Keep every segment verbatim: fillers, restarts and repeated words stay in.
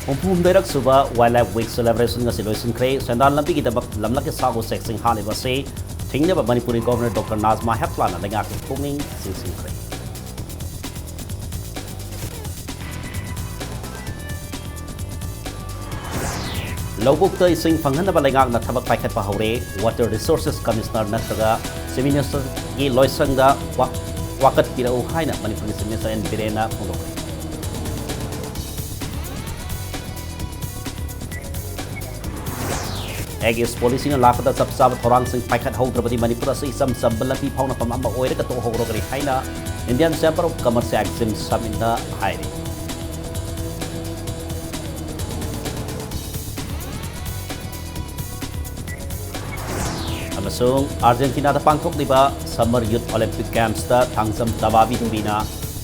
ꯍꯨꯝꯐꯨꯍꯨꯝꯗꯣꯏꯔꯛ ꯁꯨꯕ Wildlife Week celebration ꯉꯁꯤ ꯂꯣꯏꯁꯤꯟꯈ꯭ꯔꯦ꯫ ꯁꯦꯟꯗꯥꯟ ꯂꯝꯕꯤꯒꯤꯗꯃꯛ ꯂꯝꯂꯛꯀꯤ ꯁꯥ ꯎꯆꯦꯛꯁꯤꯡ ꯍꯥꯠꯂꯤꯕ ꯑꯁꯤ ꯊꯤꯡꯅꯕ ꯃꯅꯤꯄꯨꯔꯒꯤ Governor Doctor Najma Heptullahꯅ ꯂꯩꯉꯥꯛꯀꯤ ꯄꯨꯛꯅꯤꯡ ꯆꯤꯡꯁꯤꯟꯈ꯭ꯔꯦ꯫ ꯂꯧꯕꯨꯛꯇ ꯏꯁꯤꯡ ꯐꯪꯍꯟꯅꯕ ꯂꯩꯉꯥꯛꯅ ꯊꯕꯛ ꯄꯥꯏꯈꯠꯄ ꯍꯧꯔꯦ꯫ Water Resources Commissioner ꯅꯠꯇ꯭ꯔꯒ Chief Ministerꯒꯤ ꯂꯣꯏꯁꯪꯗ ꯋꯥ-, ꯋꯥꯀꯠꯄꯤꯔꯛꯎ ꯍꯥꯏꯅ ꯃꯅꯤꯄꯨꯔꯒꯤ Chief Minister N ꯕꯤꯔꯦꯟꯅ ꯐꯣꯡꯗꯣꯛꯈ꯭ꯔꯦ꯫ Act East policyꯅ ꯂꯥꯛꯄꯗ ꯆꯞ ꯆꯥꯕ ꯊꯧꯔꯥꯡꯁꯤꯡ ꯄꯥꯏꯈꯠꯍꯧꯗ꯭ꯔꯕꯗꯤ ꯃꯅꯤꯄꯨꯔ ꯑꯁꯤ ꯏꯆꯝ ꯆꯝꯕ ꯂꯝꯕꯤ ꯐꯥꯎꯅꯐꯝ ꯑꯃ ꯑꯣꯏꯔꯒ ꯇꯣꯛꯍꯧꯔꯒꯅꯤ ꯍꯥꯏꯅ Indian Chamber of Commerce Exim Summitꯅ ꯍꯥꯏꯔꯤ꯫ ꯑꯃꯁꯨꯡ ꯑꯥꯔꯖꯦꯟꯇꯤꯅꯥꯗ ꯄꯥꯡꯊꯣꯛꯂꯤꯕ Summer Youth Olympic Games Thangjam Tababi ꯗꯦꯕꯤꯅ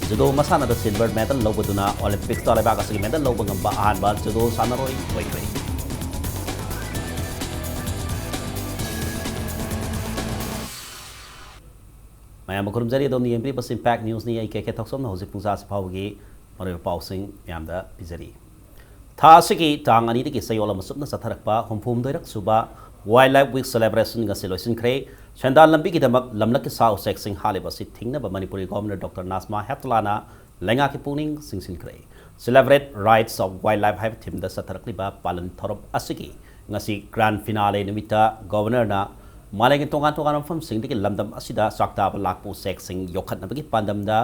ꯖꯨꯗꯣ ꯃꯁꯥꯟꯅꯗ silver medal ꯂꯧꯕꯗꯨꯅ Olympicsꯇ ꯂꯩꯕꯥꯛ ꯑꯁꯤꯒꯤ medal ꯂꯧꯕ ꯉꯝꯕ ꯑꯍꯥꯟꯕ ꯖꯨꯗꯣ ꯁꯥꯟꯅꯔꯣꯏ ꯑꯣꯏꯈ꯭ꯔꯦ꯫ ꯃꯌꯥꯝꯕꯨ ꯈꯨꯔꯨꯝꯖꯔꯤ, ꯑꯗꯣꯝꯅ ꯌꯦꯡꯕꯤꯔꯤꯕꯁꯤ Impact Newsꯅꯤ꯫ ꯑꯩ ꯀꯦ ꯀꯦ ꯊꯣꯛꯆꯣꯝꯅ ꯍꯧꯖꯤꯛ ꯄꯨꯡ ꯆꯥꯁꯤ ꯐꯥꯎꯕꯒꯤ ꯃꯔꯨꯑꯣꯏꯕ ꯄꯥꯎꯁꯤꯡ ꯃꯌꯥꯝꯗ ꯄꯤꯖꯔꯤ꯫ ꯊꯥ ꯑꯁꯤꯒꯤ ꯇꯥꯡ ꯑꯅꯤꯗꯒꯤ ꯆꯌꯣꯜ ꯑꯃ ꯆꯨꯞꯅ ꯆꯠꯊꯔꯛꯄ ꯍꯨꯝꯐꯨꯍꯨꯝꯗꯣꯏꯔꯛ ꯁꯨꯕ Wildlife Week celebration ꯉꯁꯤ ꯂꯣꯏꯁꯤꯟꯈ꯭ꯔꯦ꯫ ꯁꯦꯟꯗꯥꯟ ꯂꯝꯕꯤꯒꯤꯗꯃꯛ ꯂꯝꯂꯛꯀꯤ ꯁꯥ ꯎꯆꯦꯛꯁꯤꯡ ꯍꯥꯠꯂꯤꯕ ꯑꯁꯤ ꯊꯤꯡꯅꯕ ꯃꯅꯤꯄꯨꯔꯒꯤ Governor Doctor Najma Heptullahꯅ ꯂꯩꯉꯥꯛꯀꯤ ꯄꯨꯛꯅꯤꯡ ꯆꯤꯡꯁꯤꯟꯈ꯭ꯔꯦ꯫ Celebrate Rights of Wildlife ꯍꯥꯏꯕ themeꯗ ꯆꯠꯊꯔꯛꯂꯤꯕ ꯄꯥꯂꯟ ꯊꯧꯔꯝ ꯑꯁꯤꯒꯤ ꯉꯁꯤ grand finale ꯅꯨꯃꯤꯠꯇ Governorꯅ ꯃꯥꯂꯦꯝꯒꯤ ꯇꯣꯉꯥꯟ ꯇꯣꯉꯥꯟꯕ ꯃꯐꯝꯁꯤꯡꯗꯒꯤ ꯂꯝꯗꯝ ꯑꯁꯤꯗ ꯆꯥꯛꯇꯥꯕ ꯂꯥꯛꯄ ꯎꯆꯦꯛꯁꯤꯡ ꯌꯣꯛꯈꯠꯅꯕꯒꯤ ꯄꯥꯟꯗꯝꯗ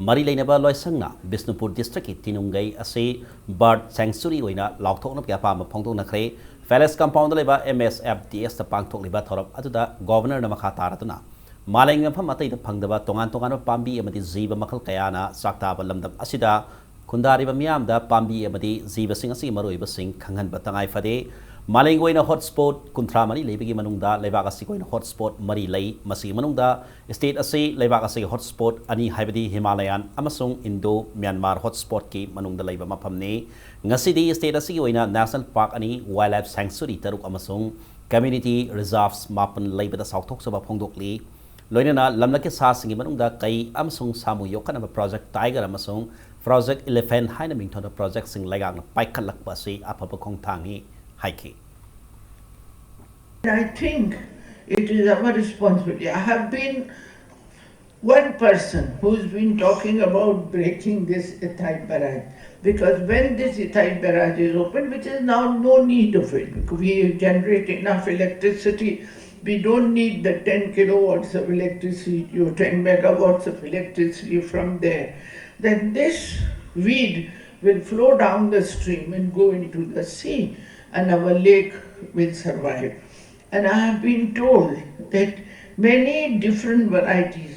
ꯃꯔꯤ ꯂꯩꯅꯕ ꯂꯣꯏꯁꯪꯅ ꯕꯤꯁꯅꯨꯄꯨꯔ districtꯀꯤ ꯇꯤꯅꯨꯡꯒꯩ ꯑꯁꯤ bird sanctuary ꯑꯣꯏꯅ ꯂꯥꯎꯊꯣꯛꯅꯕꯒꯤ ꯑꯄꯥꯝꯕ ꯐꯣꯡꯗꯣꯛꯅꯈ꯭ꯔꯦ꯫ Palace compoundꯗ ꯂꯩꯕ M S F D Sꯇ ꯄꯥꯡꯊꯣꯛꯂꯤꯕ ꯊꯧꯔꯝ ꯑꯗꯨꯗ Governorꯅ ꯃꯈꯥ ꯇꯥꯔꯗꯨꯅ ꯃꯥꯂꯦꯝꯒꯤ ꯃꯐꯝ ꯑꯇꯩꯗ ꯐꯪꯗꯕ ꯇꯣꯉꯥꯟ ꯇꯣꯉꯥꯟꯕ ꯄꯥꯝꯕꯤ ꯑꯃꯗꯤ ꯖꯤꯕ ꯃꯈꯜ ꯀꯌꯥꯅ ꯆꯥꯛꯇꯥꯕ ꯂꯝꯗꯝ ꯑꯁꯤꯗ ꯈꯨꯟꯗꯥꯔꯤꯕ ꯃꯤꯌꯥꯝꯗ ꯄꯥꯝꯕꯤ ꯑꯃꯗꯤ ꯖꯤꯕꯁꯤꯡ ꯑꯁꯤꯒꯤ ꯃꯔꯨꯑꯣꯏꯕꯁꯤꯡ ꯈꯪꯍꯟꯕ ꯇꯉꯥꯏ ꯐꯗꯦ꯫ ꯃꯥꯂꯦꯝꯒꯤ ꯑꯣꯏꯅ hotspot ꯀꯨꯟꯊ꯭ꯔꯥ ꯃꯔꯤ ꯂꯩꯕꯒꯤ ꯃꯅꯨꯡꯗ ꯂꯩꯕꯥꯛ ꯑꯁꯤꯒꯤ ꯑꯣꯏꯅ hotspot ꯃꯔꯤ ꯂꯩ꯫ ꯃꯁꯤꯒꯤ ꯃꯅꯨꯡꯗ state ꯑꯁꯤ ꯂꯩꯕꯥꯛ ꯑꯁꯤꯒꯤ hotspot ꯑꯅꯤ, ꯍꯥꯏꯕꯗꯤ Himalayan ꯑꯃꯁꯨꯡ Indo-Myanmar hotspotꯀꯤ ꯃꯅꯨꯡꯗ ꯂꯩꯕ ꯃꯐꯝꯅꯤ꯫ ꯉꯁꯤꯗꯤ state ꯑꯁꯤꯒꯤ ꯑꯣꯏꯅ national park ꯑꯅꯤ, wildlife sanctuary ꯇꯔꯨꯛ ꯑꯃꯁꯨꯡ community reserves ꯃꯥꯄꯟ ꯂꯩꯕꯗ ꯆꯥꯎꯊꯣꯛꯆꯕ ꯐꯣꯡꯗꯣꯛꯂꯤ꯫ ꯂꯣꯏꯅꯅ ꯂꯝꯂꯛꯀꯤ ꯁꯥꯁꯤꯡꯒꯤ ꯃꯅꯨꯡꯗ ꯀꯩ ꯑꯃꯁꯨꯡ ꯁꯥꯃꯨ ꯌꯣꯛꯈꯠꯅꯕ Project Tiger ꯑꯃꯁꯨꯡ Project Elephant ꯍꯥꯏꯅ ꯃꯤꯡꯊꯣꯟꯕ ꯄ꯭ꯔꯣꯖꯦꯛꯁꯤꯡ ꯂꯩꯉꯥꯛꯅ ꯄꯥꯏꯈꯠꯂꯛꯄ ꯑꯁꯤ ꯑꯐꯕ ꯈꯣꯡꯊꯥꯡꯅꯤ ꯍꯥꯏꯈꯤ꯫ I think it is our responsibility. I have been one person who's been talking about breaking this Ethai barrage, because when this Ethai barrage is opened, which is now no need of it, because we generate enough electricity, we don't need the ten kilowatts of electricity or ten megawatts of electricity from there, then this weed will flow down the stream and go into the sea, and our lake will survive. And I have been told that many different varieties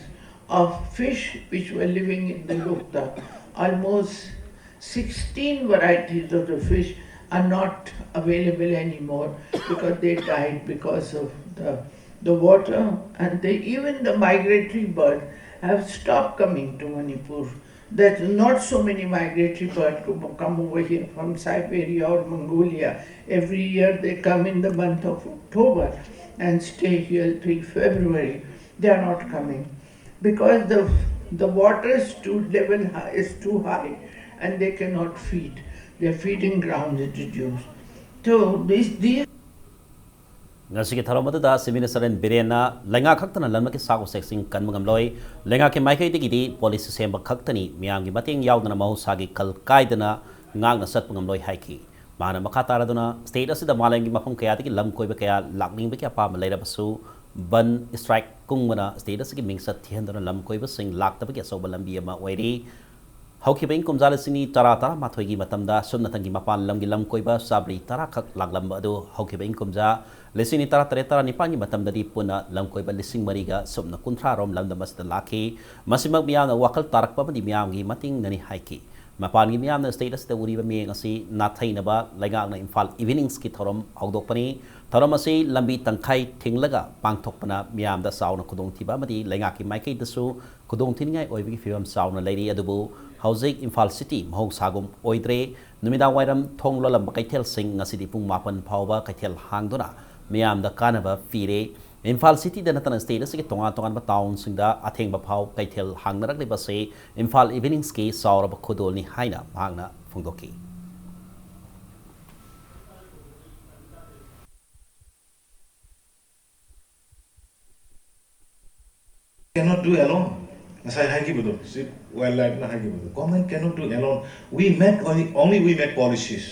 of fish which were living in the Loktak, almost sixteen varieties of the fish are not available anymore because they died because of the, the water, and they, even the migratory bird have stopped coming to Manipur. That not so many migratory birds come over here from Siberia or Mongolia. Every year they come in the month of October and stay here till February. They are not coming because the, the water is too, level high, is too high and they cannot feed. Their feeding ground is reduced. So these, these ꯉꯁꯤꯒꯤ ꯊꯧꯔꯝ ꯑꯗꯨꯗ Chief Minister N ꯕꯤꯔꯦꯟꯅ ꯂꯩꯉꯥꯛ ꯈꯛꯇꯅ ꯂꯝꯂꯛꯀꯤ ꯁꯥ ꯎꯆꯦꯛꯁꯤꯡ ꯀꯟꯕ ꯉꯝꯂꯣꯏ, ꯂꯩꯉꯥꯛꯀꯤ ꯃꯥꯏꯀꯩꯗꯒꯤꯗꯤ ꯄꯣꯂꯤꯁꯤ ꯁꯦꯝꯕ ꯈꯛꯇꯅꯤ, ꯃꯤꯌꯥꯝꯒꯤ ꯃꯇꯦꯡ ꯌꯥꯎꯗꯅ ꯃꯍꯧꯁꯥꯒꯤ ꯈꯜ ꯀꯥꯏꯗꯅ ꯉꯥꯛꯅ ꯆꯠꯄ ꯉꯝꯂꯣꯏ ꯍꯥꯏꯈꯤ꯫ ꯃꯍꯥꯛꯅ ꯃꯈꯥ ꯇꯥꯔꯗꯨꯅ state ꯑꯁꯤꯗ ꯃꯥꯂꯦꯝꯒꯤ ꯃꯐꯝ ꯀꯌꯥꯗꯒꯤ ꯂꯝ ꯀꯣꯏꯕ ꯀꯌꯥ ꯂꯥꯛꯅꯤꯡꯕꯒꯤ ꯑꯄꯥꯝꯕ ꯂꯩꯔꯕꯁꯨ ꯕꯟ strike ꯀꯨꯡꯕꯅ state ꯑꯁꯤꯒꯤ ꯃꯤꯡꯆꯠ ꯊꯤꯍꯟꯗꯨꯅ ꯂꯝ ꯀꯣꯏꯕꯁꯤꯡ ꯂꯥꯛꯇꯕꯒꯤ ꯑꯆꯧꯕ ꯂꯝꯕꯤ ꯑꯃ ꯑꯣꯏꯔꯤ꯫ ꯍꯧꯈꯤꯕ ꯏꯪ ꯀꯨꯝꯖꯥ ꯂꯤꯁꯤꯡ ꯑꯅꯤ ꯇꯔꯥ ꯇꯔꯥꯃꯥꯊꯣꯏꯒꯤ ꯃꯇꯝꯗ ꯁꯨꯞꯅꯇꯪꯒꯤ ꯃꯄꯥꯟ ꯂꯝꯒꯤ ꯂꯝ ꯀꯣꯏꯕ ꯆꯥꯕ꯭ꯔꯤ ꯇꯔꯥ ꯈꯛ ꯂꯥꯛꯂꯝꯕ ꯑꯗꯨ ꯍꯧꯈꯤꯕ ꯏꯪ ꯀꯨꯝꯖꯥ ꯂꯤꯁꯤꯡ ꯑꯅꯤ ꯇꯔꯥ ꯇꯔꯦꯠ ꯇꯔꯥ ꯅꯤꯄꯥꯟꯒꯤ ꯃꯇꯝꯗꯗꯤ ꯄꯨꯟꯅ ꯂꯝ ꯀꯣꯏꯕ ꯂꯤꯁꯤꯡ ꯃꯔꯤꯒ ꯁꯨꯞꯅ ꯀꯨꯟꯊ꯭ꯔꯥ ꯔꯣꯝ ꯂꯝꯗꯝ ꯑꯁꯤꯗ ꯂꯥꯛꯈꯤ꯫ ꯃꯁꯤꯃꯛ ꯃꯤꯌꯥꯝꯅ ꯋꯥꯈꯜ ꯇꯥꯔꯛꯄ ꯑꯃꯗꯤ ꯃꯤꯌꯥꯝꯒꯤ ꯃꯇꯦꯡꯅꯅꯤ ꯍꯥꯏꯈꯤ꯫ ꯃꯄꯥꯟꯒꯤ ꯃꯤꯌꯥꯝꯅ state ꯑꯁꯤꯗ ꯎꯔꯤꯕ ꯃꯤꯠꯌꯦꯡ ꯑꯁꯤ ꯅꯥꯊꯩꯅꯕ ꯂꯩꯉꯥꯛꯅ ꯏꯝꯐꯥꯜ Evenings ꯀꯤ ꯊꯧꯔꯝ ꯍꯧꯗꯣꯛꯄꯅꯤ꯫ ꯊꯧꯔꯝ ꯑꯁꯤ ꯂꯝꯕꯤ ꯇꯪꯈꯥꯏ ꯊꯤꯡꯂꯒ ꯄꯥꯡꯊꯣꯛꯄꯅ ꯃꯤꯌꯥꯝꯗ ꯆꯥꯎꯅ ꯈꯨꯗꯣꯡꯊꯤꯕ ꯑꯃꯗꯤ ꯂꯩꯉꯥꯛꯀꯤ ꯃꯥꯏꯀꯩꯗꯁꯨ ꯈꯨꯗꯣꯡꯊꯤꯅꯤꯡꯉꯥꯏ ꯑꯣꯏꯕꯒꯤ ꯐꯤꯕꯝ ꯆꯥꯎꯅ ꯂꯩꯔꯤ꯫ ꯑꯗꯨꯕꯨ ꯍꯧꯖꯤꯛ ꯏꯝꯐꯥꯜ city ꯃꯍꯧꯁꯥꯒꯨꯝ ꯑꯣꯏꯗ꯭ꯔꯦ꯫ ꯅꯨꯃꯤꯗꯥꯡ ꯋꯥꯏꯔꯝ ꯊꯣꯡ ꯂꯣꯜꯂꯝꯕ ꯀꯩꯊꯦꯜꯁꯤꯡ ꯉꯁꯤꯗꯤ ꯄꯨꯡ ꯃꯥꯄꯟ ꯐꯥꯎꯕ ꯀꯩꯊꯦꯜ ꯍꯥꯡꯗꯨꯅ ꯃꯤꯌꯥꯝꯗ ꯀꯥꯟꯅꯕ ꯄꯤꯔꯦ꯫ ꯏꯝꯐꯥꯜ ꯁꯤꯇꯤꯗ ꯅꯠꯇꯅ ꯁ꯭ꯇꯦꯠ ꯑꯁꯤꯒꯤ ꯇꯣꯉꯥꯟ ꯇꯣꯉꯥꯟꯕ ꯇꯥꯎꯟꯁꯤꯡꯗ ꯑꯊꯦꯡꯕ ꯐꯥꯎ ꯀꯩꯊꯦꯜ ꯍꯥꯡꯅꯔꯛꯂꯤꯕ ꯑꯁꯤ ꯏꯝꯐꯥꯜ ꯏꯚꯤꯅꯤꯡꯁꯀꯤ ꯆꯥꯎꯔꯕ ꯈꯨꯗꯣꯜꯅꯤ ꯍꯥꯏꯅ ꯃꯍꯥꯛꯅ ꯐꯣꯡꯗꯣꯛꯈꯤ꯫ Cannot do alone. ꯉꯁꯥꯏ ꯍꯥꯏꯈꯤꯕꯗꯣ, ꯆꯤꯐ ꯋꯥꯏꯜ ꯂꯥꯏꯐꯅ ꯍꯥꯏꯈꯤꯕꯗꯣ, government cannot do alone. We make only, only we make policies.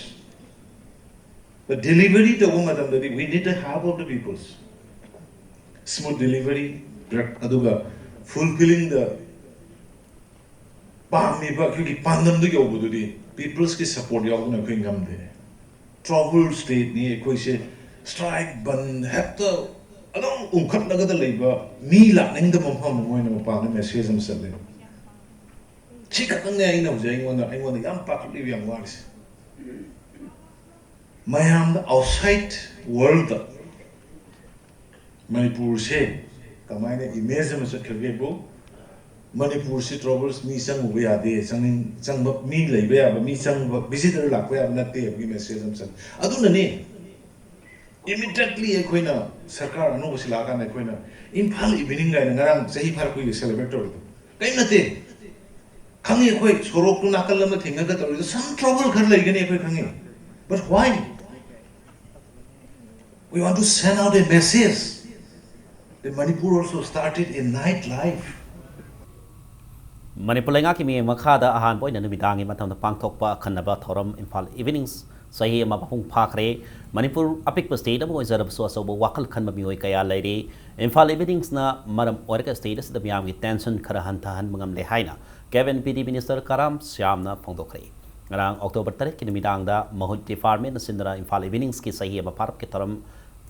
But delivery ꯇꯧꯕ ꯃꯇꯝꯗꯗꯤ we need the help of the peoples. Smooth delivery, ꯑꯗꯨꯒ fulfilling the ꯄꯥꯝꯃꯤꯕ ꯑꯩꯈꯣꯏꯒꯤ ꯄꯥꯟꯗꯝꯗꯨ ꯌꯧꯕꯗꯨꯗꯤ peopleꯁꯀꯤ support ꯌꯥꯎꯗꯅ ꯑꯩꯈꯣꯏ ꯉꯝꯗꯦ꯫ Trouble stateꯅꯤ ꯑꯩꯈꯣꯏꯁꯦ꯫ Strike, ꯕꯟ ꯍꯦꯛꯇ ꯑꯗꯨꯝ ꯎꯪꯈꯠꯂꯒꯗ ꯂꯩꯕ, ꯃꯤ ꯂꯥꯛꯅꯤꯡꯗꯕ ꯃꯐꯝ ꯑꯃ ꯑꯣꯏꯅ ꯃꯄꯥꯟꯗ message ꯑꯃ ꯆꯠꯂꯦ꯫ ꯁꯤ ꯈꯛꯇꯪꯅꯦ ꯑꯩꯅ ꯍꯧꯖꯤꯛ ꯑꯩꯉꯣꯟꯗ, ꯑꯩꯉꯣꯟꯗ ꯌꯥꯝ ꯄꯥꯈꯠꯂꯤꯕ, ꯌꯥꯝ ꯋꯥꯔꯤꯁꯦ꯫ ꯃꯌꯥꯝꯗ outside worldꯇ ꯃꯅꯤꯄꯨꯔꯁꯦ ꯀꯃꯥꯏꯅ image ꯑꯃ ꯆꯠꯈ꯭ꯔꯒꯦꯕꯨ, ꯃꯅꯤꯄꯨꯔꯁꯤ troubles, ꯃꯤ ꯆꯪꯉꯨꯕ ꯌꯥꯗꯦ, ꯆꯪꯅꯤꯡ-, ꯆꯪꯕ, ꯃꯤ ꯂꯩꯕ ꯌꯥꯕ, ꯃꯤ ꯆꯪꯕ, visitor ꯂꯥꯛꯄ ꯌꯥꯕ ꯅꯠꯇꯦ ꯍꯥꯏꯕꯒꯤ message ꯑꯃ ꯆꯠꯂꯦ꯫ ꯑꯗꯨꯅꯅꯦ immediately ꯑꯩꯈꯣꯏꯅ ꯁꯔꯀꯥꯔ ꯑꯅꯧꯕꯁꯤ ꯂꯥꯛꯑꯀꯥꯟꯗ ꯑꯩꯈꯣꯏꯅ ꯏꯝꯐꯥꯜ ꯏꯚꯤꯅꯤꯡ ꯀꯥꯏꯅ ꯉꯔꯥꯡ ꯆꯍꯤ ꯐꯥꯔꯛꯄꯒꯤ celebrate ꯇꯧꯔꯤꯗꯣ꯫ ꯀꯔꯤꯝ ꯅꯠꯇꯦ꯫ ꯈꯪꯉꯤ ꯑꯩꯈꯣꯏ ꯁꯣꯔꯣꯛꯇꯨ ꯅꯥꯀꯜ ꯑꯃ ꯊꯦꯡꯅꯒ ꯇꯧꯔꯤꯗꯣ, some trouble ꯈꯔ ꯂꯩꯒꯅꯤ ꯑꯩꯈꯣꯏ ꯈꯪꯉꯤ꯫ But why? We want to send out a message that Manipur also started a night life. Manipur ꯂꯩꯉꯥꯛꯀꯤ ꯃꯤꯠꯌꯦꯡ ꯃꯈꯥꯗ ꯑꯍꯥꯟꯕ ꯑꯣꯏꯅ ꯅꯨꯃꯤꯗꯥꯡꯒꯤ ꯃꯇꯝꯗ ꯄꯥꯡꯊꯣꯛꯄ ꯑꯈꯟꯅꯕ ꯊꯧꯔꯝ ꯏꯝꯐꯥꯜ ꯏꯚꯤꯅꯤꯡꯁ ꯆꯍꯤ ꯑꯃ ꯃꯄꯨꯡ ꯐꯥꯈ꯭ꯔꯦ꯫ ꯃꯅꯤꯄꯨꯔ ꯑꯄꯤꯛꯄ ꯁ꯭ꯇꯦꯠ ꯑꯃ ꯑꯣꯏꯖꯔꯕꯁꯨ ꯑꯆꯧꯕ ꯋꯥꯈꯜ ꯈꯟꯕ ꯃꯤꯑꯣꯏ ꯀꯌꯥ ꯂꯩꯔꯤ꯫ ꯏꯝꯐꯥꯜ ꯏꯚꯤꯅꯤꯡꯁꯅ ꯃꯔꯝ ꯑꯣꯏꯔꯒ ꯁ꯭ꯇꯦꯠ ꯑꯁꯤꯗ ꯃꯤꯌꯥꯝꯒꯤ tension ꯈꯔ ꯍꯟꯊꯍꯟꯕ ꯉꯝꯂꯦ ꯍꯥꯏꯅ ꯀꯦꯕꯤꯟ ꯄꯤ ꯗꯤ ꯃꯤꯅꯤꯁꯇꯔ ꯀꯔꯥꯝ ꯁ꯭ꯌꯥꯝꯅ ꯐꯣꯡꯗꯣꯛꯈ꯭ꯔꯦ꯫ ꯉꯔꯥꯡ ꯑꯣꯛꯇꯣꯕꯔ ꯇꯔꯦꯠꯀꯤ ꯅꯨꯃꯤꯗꯥꯡꯗ ꯃꯍꯨꯠ ꯗꯤꯄꯥꯔꯠꯃꯦꯟꯅ ꯁꯤꯟꯗꯨꯅ ꯏꯝꯐꯥꯜ ꯏꯚꯤꯅꯤꯡꯁꯀꯤ ꯆꯍꯤ ꯑꯃ ꯐꯥꯔꯛꯀꯤ ꯊꯧꯔꯝ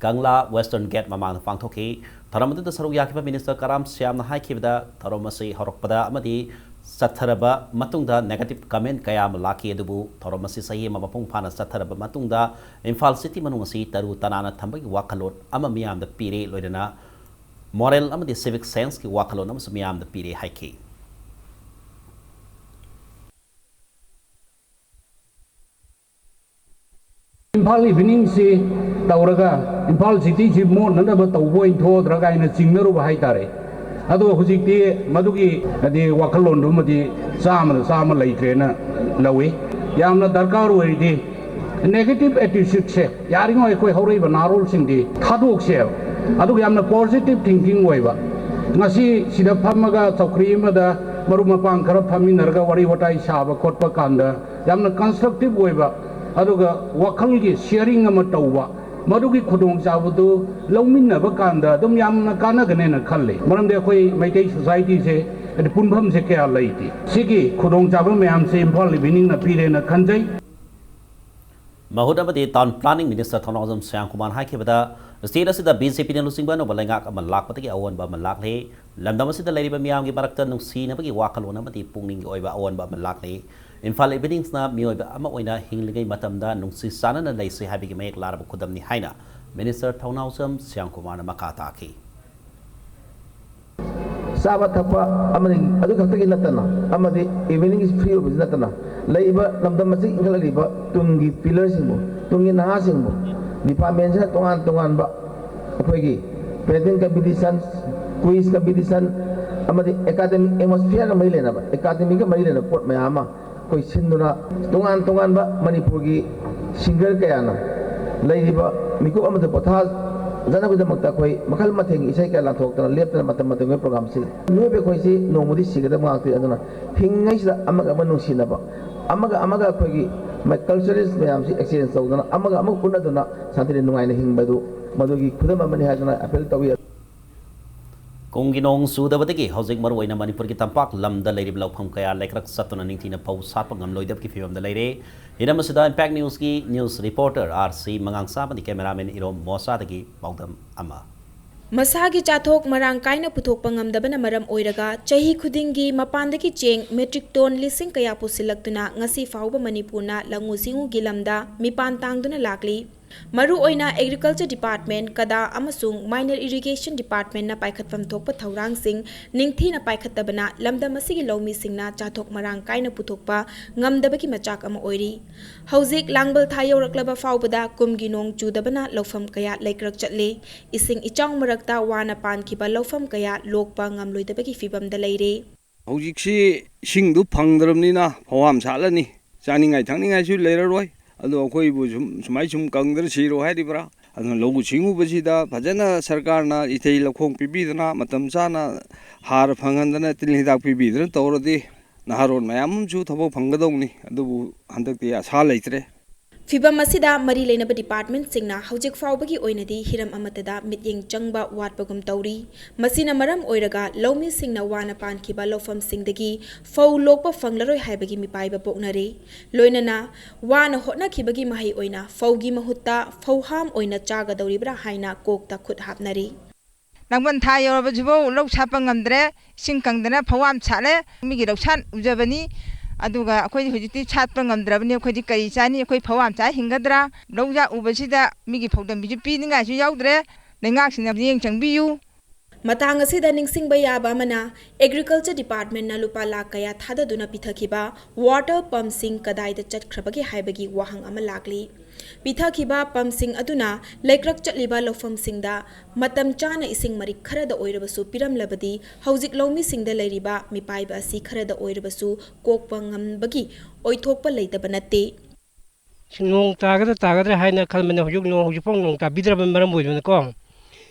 ꯀꯪꯂꯥ ꯋꯦꯁꯇꯔꯟ ꯒꯦꯠ ꯃꯃꯥꯡꯗ ꯄꯥꯡꯊꯣꯛꯈꯤ꯫ ꯊꯧꯔꯝ ꯑꯗꯨꯗ ꯁꯔꯨꯛ ꯌꯥꯈꯤꯕ ꯃꯤꯅꯤꯁꯇꯔ ꯀꯔꯥꯝ ꯁ꯭ꯌꯥꯝꯅ ꯍꯥꯏꯈꯤꯕꯗ, ꯊꯧꯔꯝ ꯑꯁꯤ ꯍꯧꯔꯛꯄꯗ ꯑꯃꯗꯤ ꯆꯠꯊꯔꯕ ꯃꯇꯨꯡꯗ negative comment ꯀꯌꯥ ꯑꯃ ꯂꯥꯛꯈꯤ, ꯑꯗꯨꯕꯨ ꯊꯧꯔꯝ ꯑꯁꯤ ꯆꯍꯤ ꯑꯃ ꯃꯄꯨꯡ ꯐꯥꯅ ꯆꯠꯊꯔꯕ ꯃꯇꯨꯡꯗ ꯏꯝꯐꯥꯜ ꯁꯤꯇꯤ ꯃꯅꯨꯡ ꯑꯁꯤ ꯇꯔꯨ ꯇꯅꯥꯟꯅ ꯊꯝꯕꯒꯤ ꯋꯥꯈꯜꯂꯣꯟ ꯑꯃ ꯃꯤꯌꯥꯝꯗ ꯄꯤꯔꯦ, ꯂꯣꯏꯅꯅ moral ꯑꯃꯗꯤ civic senseꯀꯤ ꯋꯥꯈꯜꯂꯣꯟ ꯑꯃꯁꯨ ꯃꯤꯌꯥꯝꯗ ꯄꯤꯔꯦ ꯍꯥꯏꯈꯤ꯫ ꯏꯝꯐꯥꯜ ꯏꯚꯤꯅꯤꯡꯁꯤ ꯇꯧꯔꯒ ꯏꯝꯐꯥꯜ ꯁꯤꯇꯤꯁꯤ ꯃꯣꯠꯅꯅꯕ ꯇꯧꯕ ꯑꯣꯏꯅ ꯊꯣꯛꯑꯗ꯭ꯔꯥ ꯀꯥꯏꯅ ꯆꯤꯡꯅꯔꯨꯕ ꯍꯥꯏꯇꯥꯔꯦ꯫ ꯑꯗꯣ ꯍꯧꯖꯤꯛꯇꯤ ꯃꯗꯨꯒꯤ ꯍꯥꯏꯗꯤ ꯋꯥꯈꯜꯂꯣꯟꯗꯨꯃꯗꯤ ꯆꯥꯝꯃꯗ ꯆꯥꯝꯃ ꯂꯩꯇ꯭ꯔꯦꯅ ꯂꯧꯏ꯫ ꯌꯥꯝꯅ ꯗꯔꯀꯥꯔ ꯑꯣꯏꯔꯤꯗꯤ negative attitudeꯁꯦ ꯌꯥꯔꯤꯉꯩ ꯑꯩꯈꯣꯏ ꯍꯧꯔꯛꯏꯕ ꯅꯍꯥꯔꯣꯜꯁꯤꯡꯗꯤ ꯊꯥꯗꯣꯛꯁꯦꯕ꯫ ꯑꯗꯨꯒ ꯌꯥꯝꯅ positive thinking ꯑꯣꯏꯕ, ꯉꯁꯤ ꯁꯤꯗ ꯐꯝꯃꯒ ꯆꯧꯀ꯭ꯔꯤ ꯑꯃꯗ ꯃꯔꯨꯞ ꯃꯄꯥꯡ ꯈꯔ ꯐꯝꯃꯤꯟꯅꯔꯒ ꯋꯥꯔꯤ ꯋꯥꯇꯥꯏ ꯁꯥꯕ ꯈꯣꯠꯄ ꯀꯥꯟꯗ ꯌꯥꯝꯅ constructive ꯑꯣꯏꯕ, ꯑꯗꯨꯒ ꯋꯥꯈꯜꯒꯤ sharing ꯑꯃ ꯇꯧꯕ, ꯃꯗꯨꯒꯤ ꯈꯨꯗꯣꯡꯆꯥꯕꯗꯨ ꯂꯧꯃꯤꯟꯅꯕ ꯀꯥꯟꯗ ꯑꯗꯨꯝ ꯌꯥꯝꯅ ꯀꯥꯟꯅꯒꯅꯦꯅ ꯈꯜꯂꯤ꯫ ꯃꯔꯝꯗꯤ ꯑꯩꯈꯣꯏ ꯃꯩꯇꯩ societyꯁꯦ ꯍꯥꯏꯗꯤ ꯄꯨꯟꯐꯝꯁꯦ ꯀꯌꯥ ꯂꯩꯇꯦ꯫ ꯁꯤꯒꯤ ꯈꯨꯗꯣꯡꯆꯥꯕ ꯃꯌꯥꯝꯁꯦ ꯏꯝꯐꯥꯜ ꯏꯚꯤꯅꯤꯡꯅ ꯄꯤꯔꯦꯅ ꯈꯟꯖꯩ꯫ ꯃꯍꯨꯠ ꯑꯃꯗꯤ Town Planning Minister ꯊꯧꯅꯥꯎꯖꯝ ꯁ꯭ꯌꯥꯝꯀꯨꯃꯥꯔꯅ ꯍꯥꯏꯈꯤꯕꯗ, state ꯑꯁꯤꯗ BJPꯅ ꯂꯨꯆꯤꯡꯕ ꯑꯅꯧꯕ ꯂꯩꯉꯥꯛ ꯑꯃ ꯂꯥꯛꯄꯗꯒꯤ ꯑꯑꯣꯟꯕ ꯑꯃ ꯂꯥꯛꯂꯦ꯫ ꯂꯝꯗꯝ ꯑꯁꯤꯗ ꯂꯩꯔꯤꯕ ꯃꯤꯌꯥꯝꯒꯤ ꯃꯔꯛꯇ ꯅꯨꯡꯁꯤꯅꯕꯒꯤ ꯋꯥꯈꯜꯂꯣꯟ ꯑꯃꯗꯤ ꯄꯨꯛꯅꯤꯡꯒꯤ ꯑꯣꯏꯕ ꯑꯑꯣꯟꯕ ꯑꯃ ꯂꯥꯛꯂꯦ꯫ ꯏꯝꯐꯥꯜ ꯏꯚꯤꯅꯤꯡꯁꯅ ꯃꯤꯑꯣꯏꯕ ꯑꯃ ꯑꯣꯏꯅ ꯍꯤꯡꯂꯤꯉꯩ ꯃꯇꯝꯗ ꯅꯨꯡꯁꯤ ꯆꯥꯟꯅꯅ ꯂꯩꯁꯤ ꯍꯥꯏꯕꯒꯤ ꯃꯌꯦꯛ ꯂꯥꯔꯕ ꯈꯨꯗꯝꯅꯤ ꯍꯥꯏꯅ Minister ꯊꯧꯅꯥꯎꯖꯝ ꯁ꯭ꯌꯥꯝꯀꯨꯃꯥꯔꯅ ꯃꯈꯥ ꯇꯥꯈꯤ꯫ ꯆꯥꯕ ꯊꯛꯄ ꯑꯃꯗꯤ ꯑꯗꯨ ꯈꯛꯇꯒꯤ ꯅꯠꯇꯅ ꯑꯃꯗꯤ evening free ꯑꯣꯏꯕꯁꯨ ꯅꯠꯇꯅ ꯂꯩꯔꯤꯕ ꯂꯝꯗꯝ ꯑꯁꯤ ꯏꯟꯈꯠꯂꯛꯂꯤꯕ ꯇꯨꯡꯒꯤ pillarꯁꯤꯡꯕꯨ, ꯇꯨꯡꯒꯤ ꯅꯍꯥꯁꯤꯡꯕꯨ departmentꯁꯤꯅ ꯇꯣꯉꯥꯟ ꯇꯣꯉꯥꯟꯕ ꯑꯩꯈꯣꯏꯒꯤ painting competition, quiz competition ꯑꯃꯗꯤ academic atmosphereꯒ ꯃꯔꯤ ꯂꯩꯅꯕ, academicꯒ ꯃꯔꯤ ꯂꯩꯅꯕ ꯄꯣꯠ ꯃꯌꯥꯝ ꯑꯃ ꯑꯩꯈꯣꯏ ꯁꯤꯟꯗꯨꯅ ꯇꯣꯉꯥꯟ ꯇꯣꯉꯥꯟꯕ ꯃꯅꯤꯄꯨꯔꯒꯤ singer ꯀꯌꯥꯅ ꯂꯩꯔꯤꯕ ꯃꯤꯀꯨꯞ ꯑꯃꯗ ꯄꯣꯊꯥꯖꯅꯕꯒꯤꯗꯃꯛꯇ ꯑꯩꯈꯣꯏ ꯃꯈꯜ ꯃꯊꯦꯜꯒꯤ ꯏꯁꯩ ꯀꯌꯥ ꯂꯥꯡꯊꯣꯛꯇꯅ ꯂꯦꯞꯇꯅ ꯃꯇꯝ ꯃꯇꯝꯒꯤ program ꯁꯤꯜꯂꯤ꯫ ꯃꯤꯑꯣꯏꯕ ꯑꯩꯈꯣꯏꯁꯤ ꯅꯣꯡꯃꯗꯤ ꯁꯤꯒꯗꯕ ꯉꯥꯛꯇꯅꯤ꯫ ꯑꯗꯨꯅ ꯍꯤꯡꯉꯤꯉꯩꯁꯤꯗ ꯑꯃꯒ ꯑꯃ ꯅꯨꯡꯁꯤꯅꯕ, ꯑꯃꯒ ꯑꯃꯒ ꯑꯩꯈꯣꯏꯒꯤ culturalist ꯃꯌꯥꯝꯁꯤ exchange ꯇꯧꯗꯅ ꯑꯃꯒ ꯑꯃꯒ ꯎꯠꯅꯗꯨꯅ ꯁꯥꯟꯇꯤꯗ ꯅꯨꯡꯉꯥꯏꯅ ꯍꯤꯡꯕꯗꯨ ꯃꯗꯨꯒꯤ ꯈꯨꯗꯝ ꯑꯃꯅꯤ ꯍꯥꯏꯗꯨꯅ appeal ꯇꯧꯏ꯫ ꯀꯨꯝꯒꯤ ꯅꯣꯡ ꯆꯨꯗꯕꯗꯒꯤ ꯍꯧꯖꯤꯛ ꯃꯔꯨꯑꯣꯏꯅ ꯃꯅꯤꯄꯨꯔꯒꯤ ꯇꯝꯄꯥꯛ ꯂꯝꯗ ꯂꯩꯔꯤꯕ ꯂꯧꯐꯝ ꯀꯌꯥ ꯂꯩꯀ꯭ꯔꯛ ꯆꯠꯇꯨꯅ ꯅꯤꯡꯊꯤꯅ ꯐꯧ ꯁꯥꯠꯄ ꯉꯝꯂꯣꯏꯗꯕꯒꯤ ꯐꯤꯕꯝꯗ ꯂꯩꯔꯦ꯫ ꯍꯤꯔꯝ ꯑꯁꯤꯗ Impact Newsꯀꯤ news reporter R C ꯃꯉꯥꯡꯆꯥ ꯑꯃꯗꯤ cameraman ꯏꯔꯣꯝ ꯃꯣꯁꯥꯗꯒꯤ ꯄꯥꯎꯗꯝ ꯑꯃ꯫ ꯃꯁꯥꯒꯤ ꯆꯥꯊꯣꯛ ꯃꯔꯥꯡ ꯀꯥꯏꯅ ꯄꯨꯊꯣꯛꯄ ꯉꯝꯗꯕꯅ ꯃꯔꯝ ꯑꯣꯏꯔꯒ ꯆꯍꯤ ꯈꯨꯗꯤꯡꯒꯤ ꯃꯄꯥꯟꯗꯒꯤ ꯆꯦꯡ metric ton ꯂꯤꯁꯤꯡ ꯀꯌꯥ ꯄꯨꯁꯤꯜꯂꯛꯇꯨꯅ ꯉꯁꯤ ꯐꯥꯎꯕ ꯃꯅꯤꯄꯨꯔꯅ ꯂꯧꯎ ꯁꯤꯡꯎꯒꯤ ꯂꯝꯗ ꯃꯤꯄꯥꯟ ꯇꯥꯡꯗꯨꯅ ꯂꯥꯛꯂꯤ꯫ ꯃꯔꯨꯑꯣꯏꯅ Agriculture Department, ꯀꯗꯥ ꯑꯃꯁꯨꯡ Minor Irrigation Departmentꯅ ꯄꯥꯏꯈꯠꯐꯝ ꯊꯣꯛꯄ ꯊꯧꯔꯥꯡꯁꯤꯡ ꯅꯤꯡꯊꯤꯅ ꯄꯥꯏꯈꯠꯇꯕꯅ ꯂꯝꯗꯝ ꯑꯁꯤꯒꯤ ꯂꯧꯃꯤꯁꯤꯡꯅ ꯆꯥꯊꯣꯛ ꯃꯔꯥꯡ ꯀꯥꯏꯅ ꯄꯨꯊꯣꯛꯄ ꯉꯝꯗꯕꯒꯤ ꯃꯆꯥꯛ ꯑꯃ ꯑꯣꯏꯔꯤ꯫ ꯍꯧꯖꯤꯛ ꯂꯥꯡꯕꯜ ꯊꯥ ꯌꯧꯔꯛꯂꯕ ꯐꯥꯎꯕꯗ ꯀꯨꯝꯒꯤ ꯅꯣꯡ ꯆꯨꯗꯕꯅ ꯂꯧꯐꯝ ꯀꯌꯥ ꯂꯩꯀ꯭ꯔꯛ ꯆꯠꯂꯦ꯫ ꯏꯁꯤꯡ ꯏꯆꯥꯎ ꯃꯔꯛꯇ ꯋꯥꯅ ꯄꯥꯟꯈꯤꯕ ꯂꯧꯐꯝ ꯀꯌꯥ ꯂꯣꯛꯄ ꯉꯝꯂꯣꯏꯗꯕꯒꯤ ꯐꯤꯕꯝꯗ ꯂꯩꯔꯦ꯫ ꯍꯧꯖꯤꯛꯁꯤ ꯏꯁꯤꯡꯗꯨ ꯐꯪꯗ꯭ꯔꯕꯅꯤꯅ ꯐꯧꯍꯥꯝ ꯁꯥꯠꯂꯅꯤ, ꯆꯥꯅꯤꯡꯉꯥꯏ ꯊꯛꯅꯤꯡꯉꯥꯏꯁꯨ ꯂꯩꯔꯔꯣꯏ꯫ ꯑꯗꯣ ꯑꯩꯈꯣꯏꯕꯨ ꯁꯨꯝ ꯁꯨꯃꯥꯏ ꯁꯨꯝ ꯀꯪꯗꯅ ꯁꯤꯔꯣ ꯍꯥꯏꯔꯤꯕ꯭ꯔꯥ? ꯑꯗꯨꯅ ꯂꯧꯎ ꯁꯤꯡꯎꯕꯁꯤꯗ ꯐꯖꯅ ꯁꯔꯀꯥꯔꯅ ꯏꯊꯩ ꯂꯧꯈꯣꯡ ꯄꯤꯕꯤꯗꯅ, ꯃꯇꯝ ꯆꯥꯅ ꯍꯥꯔ ꯐꯪꯍꯟꯗꯅ, ꯇꯤꯜ ꯍꯤꯗꯥꯛ ꯄꯤꯕꯤꯗꯅ ꯇꯧꯔꯗꯤ ꯅꯍꯥꯔꯣꯜ ꯃꯌꯥꯝ ꯑꯃꯁꯨ ꯊꯕꯛ ꯐꯪꯒꯗꯧꯅꯤ꯫ ꯑꯗꯨꯕꯨ ꯍꯟꯗꯛꯇꯤ ꯑꯁꯥ ꯂꯩꯇ꯭ꯔꯦ꯫ ꯐꯤꯚꯝ ꯑꯁꯤꯗ ꯃꯔꯤ ꯂꯩꯅꯕ departmentꯁꯤꯡꯅ ꯍꯧꯖꯤꯛ ꯐꯥꯎꯕꯒꯤ ꯑꯣꯏꯅꯗꯤ ꯍꯤꯔꯝ ꯑꯃꯠꯇꯗ ꯃꯤꯠꯌꯦꯡ ꯆꯪꯕ ꯋꯥꯠꯄꯒꯨꯝ ꯇꯧꯔꯤ꯫ ꯃꯁꯤꯅ ꯃꯔꯝ ꯑꯣꯏꯔꯒ ꯂꯧꯃꯤꯁꯤꯡꯅ ꯋꯥꯅ ꯄꯥꯟꯈꯤꯕ ꯂꯧꯐꯝꯁꯤꯡꯗꯒꯤ ꯐꯧ ꯂꯣꯛꯄ ꯐꯪꯂꯔꯣꯏ ꯍꯥꯏꯕꯒꯤ ꯃꯤꯄꯥꯏꯕ ꯄꯣꯛꯅꯔꯦ꯫ ꯂꯣꯏꯅꯅ ꯋꯥꯅ ꯍꯣꯠꯅꯈꯤꯕꯒꯤ ꯃꯍꯩ ꯑꯣꯏꯅ ꯐꯧꯒꯤ ꯃꯍꯨꯠꯇ ꯐꯧꯍꯥꯝ ꯑꯣꯏꯅ ꯆꯥꯒꯗꯧꯔꯤꯕ꯭ꯔꯥ ꯍꯥꯏꯅ ꯀꯣꯛꯇ ꯈꯨꯠ ꯍꯥꯞꯅꯔꯤ꯫ ꯂꯥꯡꯕꯟ ꯊꯥ ꯌꯧꯔꯕꯁꯤꯐꯥꯎ ꯂꯧ ꯁꯥꯠꯄ ꯉꯝꯗ꯭ꯔꯦ꯫ ꯏꯁꯤꯡ ꯀꯪꯗꯅ ꯐꯧꯍꯥꯝ ꯁꯥꯠꯂꯦ꯫ ꯃꯤꯒꯤ ꯂꯧꯁꯥꯟ ꯎꯖꯕꯅꯤ꯫ ꯑꯗꯨꯒ ꯑꯩꯈꯣꯏꯗꯤ ꯍꯧꯖꯤꯛꯇꯤ ꯁꯥꯠꯄ ꯉꯝꯗ꯭ꯔꯕꯅꯤ꯫ ꯑꯩꯈꯣꯏꯗꯤ ꯀꯔꯤ ꯆꯥꯅꯤ? ꯑꯩꯈꯣꯏ ꯐꯧꯍꯥꯝ ꯆꯥ ꯍꯤꯡꯒꯗ꯭ꯔꯥ? ꯂꯧ ꯌꯥ ꯎꯕꯁꯤꯗ ꯃꯤꯒꯤ ꯐꯧꯗꯝꯕꯤꯁꯨ ꯄꯤꯅꯤꯡꯉꯥꯏꯁꯨ ꯌꯥꯎꯗ꯭ꯔꯦ꯫ ꯂꯩꯉꯥꯛꯁꯤꯡꯅ ꯃꯤꯠꯌꯦꯡ ꯆꯪꯕꯤꯌꯨ꯫ ꯃꯇꯥꯡ ꯑꯁꯤꯗ ꯅꯤꯡꯁꯤꯡꯕ ꯌꯥꯕ ꯑꯃꯅ, Agriculture Departmentꯅ ꯂꯨꯄꯥ ꯂꯥꯈ ꯀꯌꯥ ꯊꯥꯗꯗꯨꯅ ꯄꯤꯊꯈꯤꯕ water pumpꯁꯤꯡ ꯀꯗꯥꯏꯗ ꯆꯠꯈ꯭ꯔꯕꯒꯦ ꯍꯥꯏꯕꯒꯤ ꯋꯥꯍꯪ ꯑꯃ ꯂꯥꯛꯂꯤ꯫ ꯄꯤꯊꯈꯤꯕ pumpꯁꯤꯡ ꯑꯗꯨꯅ ꯂꯩꯀ꯭ꯔꯛ ꯆꯠꯂꯤꯕ ꯂꯧꯐꯝꯁꯤꯡꯗ ꯃꯇꯝ ꯆꯥꯅ ꯏꯁꯤꯡ ꯃꯔꯤꯛ ꯈꯔꯗ ꯑꯣꯏꯔꯕꯁꯨ ꯄꯤꯔꯝꯂꯕꯗꯤ, ꯍꯧꯖꯤꯛ ꯂꯧꯃꯤꯁꯤꯡꯗ ꯂꯩꯔꯤꯕ ꯃꯤꯄꯥꯏꯕ ꯑꯁꯤ ꯈꯔꯗ ꯑꯣꯏꯔꯕꯁꯨ ꯀꯣꯛꯄ ꯉꯝꯕꯒꯤ ꯑꯣꯏꯊꯣꯛꯄ ꯂꯩꯇꯕ ꯅꯠꯇꯦ꯫ ꯅꯣꯡ ꯇꯥꯒꯗ꯭ꯔꯥ ꯇꯥꯒꯗ꯭ꯔꯥ ꯍꯥꯏꯅ ꯈꯟꯕꯅꯦ, ꯍꯧꯖꯤꯛ ꯅꯣꯡ ꯍꯧꯖꯤꯛꯐꯥꯎ ꯅꯣꯡ ꯇꯥꯕꯤꯗ꯭ꯔꯕ ꯃꯔꯝ ꯑꯣꯏꯗꯨꯅꯀꯣ,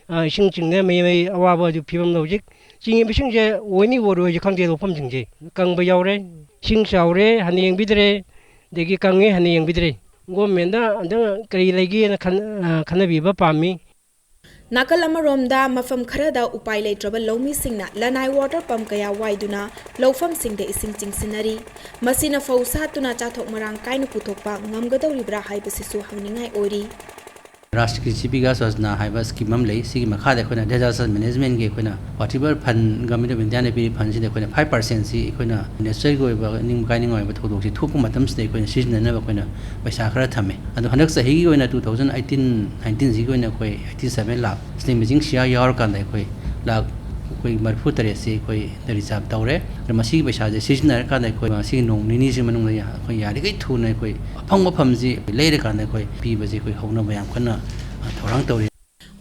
ꯑ, ꯏꯁꯤꯡ ꯆꯤꯡꯗꯅ ꯃꯩ ꯃꯩ ꯑꯋꯥꯕ ꯑꯗꯨ ꯐꯤꯕꯝꯗ ꯍꯧꯖꯤꯛ ꯆꯤꯡꯉꯤꯕ ꯏꯁꯤꯡꯁꯦ ꯑꯣꯏꯅꯤ ꯑꯣꯏꯔꯣꯏꯁꯦ ꯈꯪꯗꯦ, ꯂꯧꯐꯝꯁꯤꯡꯁꯦ ꯀꯪꯕ ꯌꯥꯎꯔꯦ, ꯏꯁꯤꯡ ꯆꯥꯎꯔꯦ ꯍꯥꯟꯅ ꯌꯦꯡꯕꯤꯗ꯭ꯔꯦ, ꯑꯗꯒꯤ ꯀꯪꯉꯦ ꯍꯥꯟꯅ ꯌꯦꯡꯕꯤꯗ꯭ꯔꯦ꯫ ꯒꯣꯔꯃꯦꯟꯗ ꯑꯝꯇꯪ ꯀꯔꯤ ꯂꯩꯒꯦꯅ ꯈꯟ-, ꯑ, ꯈꯟꯅꯕꯤꯕ ꯄꯥꯝꯃꯤ꯫ ꯅꯥꯀꯜ ꯑꯃꯔꯣꯝꯗ, ꯃꯐꯝ ꯈꯔꯗ ꯎꯄꯥꯏ ꯂꯩꯇ꯭ꯔꯕ ꯂꯧꯃꯤꯁꯤꯡꯅ ꯂꯅꯥꯏ water pump ꯀꯌꯥ ꯋꯥꯏꯗꯨꯅ ꯂꯧꯐꯝꯁꯤꯡꯗ ꯏꯁꯤꯡ ꯆꯤꯡꯁꯤꯟꯅꯔꯤ꯫ ꯃꯁꯤꯅ ꯐꯧ ꯁꯥꯠꯇꯨꯅ ꯆꯥꯊꯣꯛ ꯃꯔꯥꯡ ꯀꯥꯏꯅ ꯄꯨꯊꯣꯛꯄ ꯉꯝꯒꯗꯧꯔꯤꯕ꯭ꯔꯥ ꯍꯥꯏꯕꯁꯤꯁꯨ ꯍꯪꯅꯤꯡꯉꯥꯏ ꯑꯣꯏꯔꯤ꯫ ꯔꯥꯁꯇ꯭ꯔꯤꯌꯥ ꯀ꯭ꯔꯤꯁꯤ ꯕꯤꯀꯥꯁ ꯌꯣꯖꯅꯥ ꯍꯥꯏꯕ ꯁ꯭ꯀꯤꯝ ꯑꯃ ꯂꯩ꯫ ꯁꯤꯒꯤ ꯃꯈꯥꯗ ꯑꯩꯈꯣꯏꯅ ꯗꯤꯖꯥꯁꯇꯔ ꯃꯦꯅꯦꯖꯃꯦꯟꯒꯤ ꯑꯩꯈꯣꯏꯅ ꯋꯥꯇꯤꯕꯔ ꯐꯟ, ꯒꯚꯔꯟꯃꯦꯟꯠ ꯑꯣꯐ ꯏꯟꯗꯤꯌꯥꯅ ꯄꯤꯔꯤꯕ ꯐꯟꯁꯤꯗ ꯑꯩꯈꯣꯏꯅ ꯐꯥꯏꯚ ꯄꯥꯔꯁꯦꯟꯁꯤ ꯑꯩꯈꯣꯏꯅ ꯅꯦꯆꯔꯒꯤ ꯑꯣꯏꯕ ꯅꯤꯡꯕ ꯀꯥꯏꯅꯤꯡꯉꯥꯏ ꯑꯣꯏꯕ ꯊꯧꯗꯣꯛꯁꯤ ꯊꯣꯛꯄ ꯃꯇꯝꯁꯤꯗ ꯑꯩꯈꯣꯏꯅ ꯁꯤꯖꯤꯟꯅꯅꯕ ꯑꯩꯈꯣꯏꯅ ꯄꯩꯁꯥ ꯈꯔ ꯊꯝꯃꯦ꯫ ꯑꯗꯣ ꯍꯟꯗꯛ ꯆꯍꯤꯒꯤ ꯑꯣꯏꯅ ꯇꯨ ꯊꯥꯎꯖꯟ ꯑꯩꯠꯇꯤꯟ ꯅꯥꯏꯟꯇꯤꯟꯁꯤꯒꯤ ꯑꯣꯏꯅ ꯑꯩꯈꯣꯏ ꯑꯩꯠꯇꯤ ꯁꯚꯦꯟ ꯂꯥꯛ, ꯁꯤꯅꯦꯃꯦꯖꯤꯡ ꯁꯤꯌꯥ ꯌꯥꯎꯔꯀꯥꯟꯗ ꯑꯩꯈꯣꯏ ꯂꯥꯛ, ꯑꯩꯈꯣꯏ ꯃꯔꯤꯐꯨ ꯇꯔꯦꯠꯁꯤ ꯑꯩꯈꯣꯏ ꯔꯤꯖꯥꯕ ꯇꯧꯔꯦ꯫ ꯑꯗꯣ ꯃꯁꯤꯒꯤ ꯄꯩꯁꯥꯁꯦ ꯁꯤꯖꯤꯟꯅꯔꯀꯥꯟꯗ ꯑꯩꯈꯣꯏ ꯃꯁꯤꯒꯤ ꯅꯣꯡ ꯅꯤꯅꯤꯁꯤ ꯃꯅꯨꯡꯗ ꯑꯩꯈꯣꯏ ꯌꯥꯔꯤꯈꯩ ꯊꯨꯅ ꯑꯩꯈꯣꯏ ꯑꯐꯪ ꯑꯐꯪꯕꯁꯤ ꯂꯩꯔꯀꯥꯟꯗ ꯑꯩꯈꯣꯏ ꯄꯤꯕꯁꯦ ꯑꯩꯈꯣꯏ ꯍꯧꯅꯕ ꯌꯥꯝ ꯀꯟꯅ, ꯑ, ꯊꯧꯔꯥꯡ ꯇꯧꯔꯤ꯫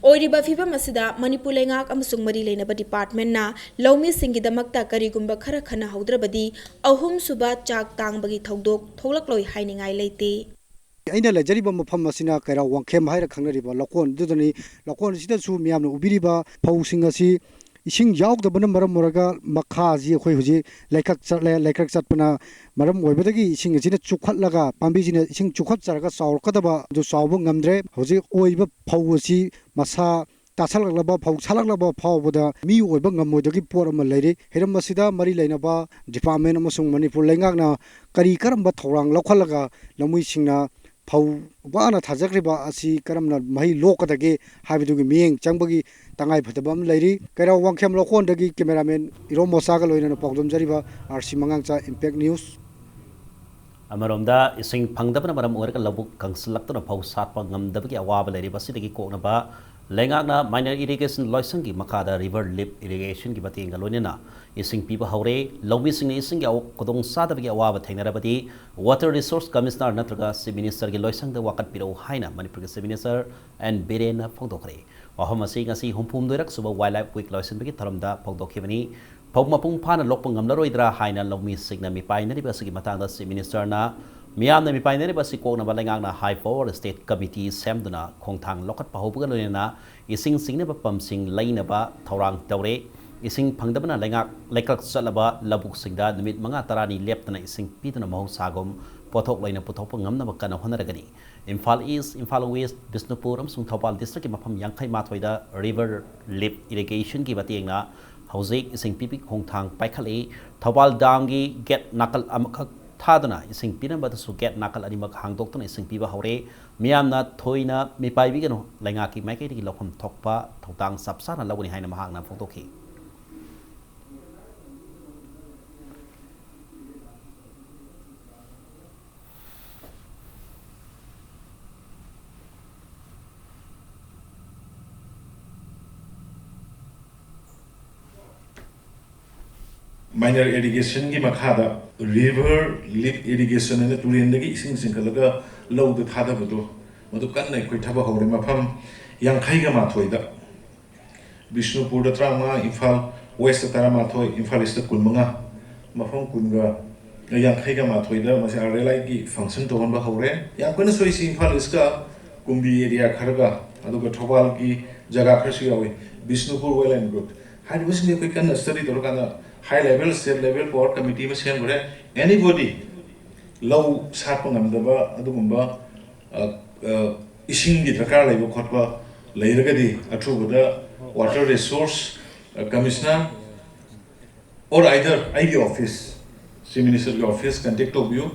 ꯑꯣꯏꯔꯤꯕ ꯐꯤꯕꯝ ꯑꯁꯤꯗ ꯃꯅꯤꯄꯨꯔ ꯂꯩꯉꯥꯛ ꯑꯃꯁꯨꯡ ꯃꯔꯤ ꯂꯩꯅꯕ ꯗꯤꯄꯥꯔꯠꯃꯦꯟꯠꯅ ꯂꯧꯃꯤꯁꯤꯡꯒꯤꯗꯃꯛꯇ ꯀꯔꯤꯒꯨꯝꯕ ꯈꯔ ꯈꯟꯅꯍꯧꯗ꯭ꯔꯕꯗꯤ ꯑꯍꯨꯝꯁꯨꯕ ꯆꯥꯛ ꯇꯥꯡꯕꯒꯤ ꯊꯧꯗꯣꯛ ꯊꯣꯛꯂꯛꯂꯣꯏ ꯍꯥꯏꯅꯤꯡꯉꯥꯏ ꯂꯩꯇꯦ꯫ ꯑꯩꯅ ꯂꯩꯖꯔꯤꯕ ꯃꯐꯝ ꯑꯁꯤꯅ ꯀꯩꯔꯥꯎ ꯋꯥꯡꯈꯦꯝ ꯍꯥꯏꯔ ꯈꯪꯅꯔꯤꯕ ꯂꯧꯀꯣꯟ ꯑꯗꯨꯗꯅꯤ꯫ ꯂꯧꯀꯣꯟ ꯑꯁꯤꯗꯁꯨ ꯃꯤꯌꯥꯝꯅ ꯎꯕꯤꯔꯤꯕ ꯐꯧꯁꯤꯡ ꯑꯁꯤ ꯏꯁꯤꯡ ꯌꯥꯎꯗꯕꯅ ꯃꯔꯝ ꯑꯣꯏꯔꯒ ꯃꯈꯥꯁꯤ ꯑꯩꯈꯣꯏ ꯍꯧꯖꯤꯛ ꯂꯩꯀ꯭ꯔꯛ ꯆꯠꯂꯦ꯫ ꯂꯩꯀ꯭ꯔꯛ ꯆꯠꯄꯅ ꯃꯔꯝ ꯑꯣꯏꯕꯗꯒꯤ ꯏꯁꯤꯡ ꯑꯁꯤꯅ ꯆꯨꯞꯈꯠꯂꯒ ꯄꯥꯝꯕꯤꯁꯤꯅ ꯏꯁꯤꯡ ꯆꯨꯞꯈꯠꯆꯔꯒ ꯆꯥꯎꯔꯛꯀꯗꯕ ꯑꯗꯨ ꯆꯥꯎꯕ ꯉꯝꯗ꯭ꯔꯦ꯫ ꯍꯧꯖꯤꯛ ꯑꯣꯏꯔꯤꯕ ꯐꯧ ꯑꯁꯤ ꯃꯁꯥ ꯇꯥꯁꯜꯂꯛꯂꯕ, ꯐꯧ ꯁꯥꯠꯂꯛꯂꯕ ꯐꯥꯎꯕꯗ ꯃꯤ ꯑꯣꯏꯕ ꯉꯝꯃꯣꯏꯗꯕꯒꯤ ꯄꯣꯠ ꯑꯃ ꯂꯩꯔꯤ꯫ ꯍꯤꯔꯝ ꯑꯁꯤꯗ ꯃꯔꯤ ꯂꯩꯅꯕ ꯗꯤꯄꯥꯔꯠꯃꯦꯟ ꯑꯃꯁꯨꯡ ꯃꯅꯤꯄꯨꯔ ꯂꯩꯉꯥꯛꯅ ꯀꯔꯤ ꯀꯔꯝꯕ ꯊꯧꯔꯥꯡ ꯂꯧꯈꯠꯂꯒ ꯂꯧꯃꯤꯁꯤꯡꯅ ꯐꯧ ꯋꯥꯅ ꯊꯥꯖꯈ꯭ꯔꯤꯕ ꯑꯁꯤ ꯀꯔꯝꯅ ꯃꯍꯩ ꯂꯣꯛꯀꯗꯒꯦ ꯍꯥꯏꯕꯗꯨꯒꯤ ꯃꯤꯠꯌꯦꯡ ꯆꯪꯕꯒꯤ ꯇꯉꯥꯏ ꯐꯗꯕ ꯑꯃ ꯂꯩꯔꯤ꯫ ꯀꯩꯔꯥꯎ ꯋꯥꯡꯈꯦꯝ ꯂꯧꯀꯣꯟꯗꯒꯤ ꯀꯦꯃꯦꯔꯥꯃꯦꯟ ꯏꯔꯣꯝ ꯃꯣꯆꯥꯒ ꯂꯣꯏꯅꯅ ꯄꯥꯎꯗꯝꯖꯔꯤꯕ ꯑꯥꯔ ꯁꯤ ꯃꯉꯥꯡꯆꯥ, ꯏꯝꯄꯦꯛ ꯅ꯭ꯌꯨꯁ꯫ ꯑꯃꯔꯣꯝꯗ ꯏꯁꯤꯡ ꯐꯪꯗꯕꯅ ꯃꯔꯝ ꯑꯣꯏꯔꯒ ꯂꯧꯕꯨꯛ ꯀꯪꯁꯤꯜꯂꯛꯇꯨꯅ ꯐꯧ ꯁꯥꯠꯄ ꯉꯝꯗꯕꯒꯤ ꯑꯋꯥꯕ ꯂꯩꯔꯤꯕ ꯑꯁꯤꯗꯒꯤ ꯀꯣꯛꯅꯕ ꯂꯩꯉꯥꯛꯅ ꯃꯥꯏꯅꯔ ꯏꯔꯤꯒꯦꯁꯟ ꯂꯣꯏꯁꯪꯒꯤ ꯃꯈꯥꯗ ꯔꯤꯚꯔ ꯂꯤꯐ ꯏꯔꯤꯒꯦꯁꯟꯒꯤ ꯃꯇꯦꯡꯒ ꯂꯣꯏꯅꯅ ꯏꯁꯤꯡ ꯄꯤꯕ ꯍꯧꯔꯦ꯫ ꯂꯧꯃꯤꯁꯤꯡꯅ ꯏꯁꯤꯡꯒꯤ ꯑꯋ-, ꯈꯨꯗꯣꯡꯆꯥꯗꯕꯒꯤ ꯑꯋꯥꯕ ꯊꯦꯡꯅꯔꯕꯗꯤ Water Resource Commissioner ꯅꯠꯇ꯭ꯔꯒ Chief Minister ꯒꯤ ꯂꯣꯏꯁꯪꯗ ꯋꯥꯀꯠꯄꯤꯔꯛꯎ ꯍꯥꯏꯅ ꯃꯅꯤꯄꯨꯔꯒꯤ Chief Minister ꯑꯦꯟ ꯕꯤꯔꯦꯟꯅ ꯐꯣꯡꯗꯣꯛꯈ꯭ꯔꯦ꯫ ꯋꯥꯐꯝ ꯑꯁꯤ ꯉꯁꯤ ꯍꯨꯝꯐꯨꯍꯨꯝꯗꯣꯏꯔꯛ ꯁꯨꯕ Wildlife Week ꯂꯣꯏꯁꯤꯟꯕꯒꯤ ꯊꯧꯔꯝꯗ ꯐꯣꯡꯗꯣꯛꯈꯤꯕꯅꯤ꯫ ꯐꯧ ꯃꯄꯨꯡ ꯐꯥꯅ ꯂꯣꯛꯄ ꯉꯝꯂꯔꯣꯏꯗ꯭ꯔꯥ ꯍꯥꯏꯅ ꯂꯧꯃꯤꯁꯤꯡꯅ ꯃꯤꯄꯥꯏꯅꯔꯤꯕ ꯑꯁꯤꯒꯤ ꯃꯇꯥꯡꯗ Chief Minister ꯅ ꯃꯤꯌꯥꯝꯅ ꯃꯤꯄꯥꯏꯅꯔꯤꯕ ꯑꯁꯤ ꯀꯣꯛꯅꯕ ꯂꯩꯉꯥꯛꯅ High Power State Committee ꯁꯦꯝꯗꯨꯅ ꯈꯣꯡꯊꯥꯡ ꯂꯧꯈꯠꯄ ꯍꯧꯕꯒ ꯂꯣꯏꯅꯅ ꯏꯁꯤꯡ ꯆꯤꯡꯅꯕ ꯄꯝꯁꯤꯡ ꯂꯩꯅꯕ ꯊꯧꯔꯥꯡ ꯇꯧꯔꯦ꯫ ꯏꯁꯤꯡ ꯐꯪꯗꯕꯅ ꯂꯩꯉꯥꯛ ꯂꯩꯀ꯭ꯔꯛ ꯆꯠꯂꯕ ꯂꯧꯕꯨꯛꯁꯤꯡꯗ ꯅꯨꯃꯤꯠ ꯃꯉꯥ ꯇꯔꯥꯅꯤ ꯂꯦꯞꯇꯅ ꯏꯁꯤꯡ ꯄꯤꯗꯨꯅ ꯃꯍꯧꯁꯥꯒꯨꯝ ꯄꯣꯠꯊꯣꯛ ꯂꯣꯏꯅ ꯄꯨꯊꯣꯛꯄ ꯉꯝꯅꯕ ꯀꯟꯅ ꯍꯣꯠꯅꯔꯒꯅꯤ꯫ ꯏꯝꯐꯥꯜ ꯏꯁ, ꯏꯝꯐꯥꯜ ꯋꯦꯁ, ꯕꯤꯁꯅꯨꯄꯨꯔ ꯑꯃꯁꯨꯡ ꯊꯧꯕꯥꯜ ꯗꯤꯁꯇ꯭ꯔꯤꯛꯀꯤ ꯃꯐꯝ ꯌꯥꯡꯈꯩ ꯃꯥꯊꯣꯏꯗ ꯔꯤꯚꯔ ꯂꯤꯐ ꯏꯔꯤꯒꯦꯁꯟꯒꯤ ꯃꯇꯦꯡꯅ ꯍꯧꯖꯤꯛ ꯏꯁꯤꯡ ꯄꯤꯕꯒꯤ ꯈꯣꯡꯊꯥꯡ ꯄꯥꯏꯈꯠꯂꯛꯏ꯫ ꯊꯧꯕꯥꯜ ꯗꯥꯝꯒꯤ ꯒꯦꯠ ꯅꯥꯀꯜ ꯑꯃꯈꯛ ꯊꯥꯗꯨꯅ ꯏꯁꯤꯡ ꯄꯤꯅꯕꯗꯁꯨ ꯒꯦꯠ ꯅꯥꯀꯜ ꯑꯅꯤꯃꯛ ꯍꯥꯡꯗꯣꯛꯇꯨꯅ ꯏꯁꯤꯡ ꯄꯤꯕ ꯍꯧꯔꯦ꯫ ꯃꯤꯌꯥꯝꯅ ꯊꯣꯏꯅ ꯃꯤꯄꯥꯏꯕꯤꯒꯅꯨ, ꯂꯩꯉꯥꯛꯀꯤ ꯃꯥꯏꯀꯩꯗꯒꯤ ꯂꯧꯐꯝ ꯊꯣꯛꯄ ꯊꯧꯗꯥꯡ ꯆꯞ ꯆꯥꯅ ꯂꯧꯒꯅꯤ ꯍꯥꯏꯅ ꯃꯍꯥꯛꯅ ꯐꯣꯡꯗꯣꯛꯈꯤ꯫ Minor irrigationꯒꯤ ꯃꯈꯥꯗ river lip irrigation ꯍꯥꯏꯅ ꯇꯨꯔꯦꯟꯗꯒꯤ ꯏꯁꯤꯡ ꯆꯤꯡꯈꯠꯂꯒ ꯂꯧꯗ ꯊꯥꯗꯕꯗꯣ, ꯃꯗꯨ ꯀꯟꯅ ꯑꯩꯈꯣꯏ ꯊꯕꯛ ꯍꯧꯔꯦ꯫ ꯃꯐꯝ ꯌꯥꯡꯈꯩꯒ ꯃꯥꯊꯣꯏꯗ, ꯕꯤꯁꯅꯨꯄꯨꯔꯗ ꯇꯔꯥꯃꯉꯥ, ꯏꯝꯐꯥꯜ Westꯇ ꯇꯔꯥꯃꯥꯊꯣꯏ, ꯏꯝꯐꯥꯜ Eastꯇ ꯀꯨꯟꯃꯉꯥ, ꯃꯐꯝ ꯀꯨꯟꯒ ꯌꯥꯡꯈꯩꯒ ꯃꯥꯊꯣꯏꯗ ꯃꯁꯤ RLIꯒꯤ function ꯇꯧꯍꯟꯕ ꯍꯧꯔꯦ꯫ ꯌꯥꯝ ꯀꯟꯅ ꯁꯣꯏꯁꯤ ꯏꯝꯐꯥꯜ Eastꯀ ꯀꯨꯝꯕꯤ area ꯈꯔꯒ, ꯑꯗꯨꯒ ꯊꯧꯕꯥꯜꯒꯤ ꯖꯒꯥ ꯈꯔꯁꯨ ꯌꯥꯎꯏ꯫ ꯕꯤꯁꯅꯨꯄꯨꯔ well and good ꯍꯥꯏꯔꯤꯕꯁꯤꯡꯗꯤ ꯑꯩꯈꯣꯏ ꯀꯟꯅ study ꯇꯧꯔꯀꯥꯟꯗ high level, state level power committee ꯑꯃ ꯁꯦꯝꯈ꯭ꯔꯦ꯫ Anybody ꯂꯧ ꯁꯥꯠꯄ ꯉꯝꯗꯕ ꯑꯗꯨꯒꯨꯝꯕ, ꯑ, ꯑ, ꯏꯁꯤꯡꯒꯤ ꯗꯔꯀꯥꯔ ꯂꯩꯕ ꯈꯣꯠꯄ ꯂꯩꯔꯒꯗꯤ ꯑꯊꯨꯕꯗ water resource, ꯑ, commissioner or either ꯑꯩꯒꯤ office, Chief Ministerꯒꯤ office contact ꯇꯧꯕꯤꯌꯨ꯫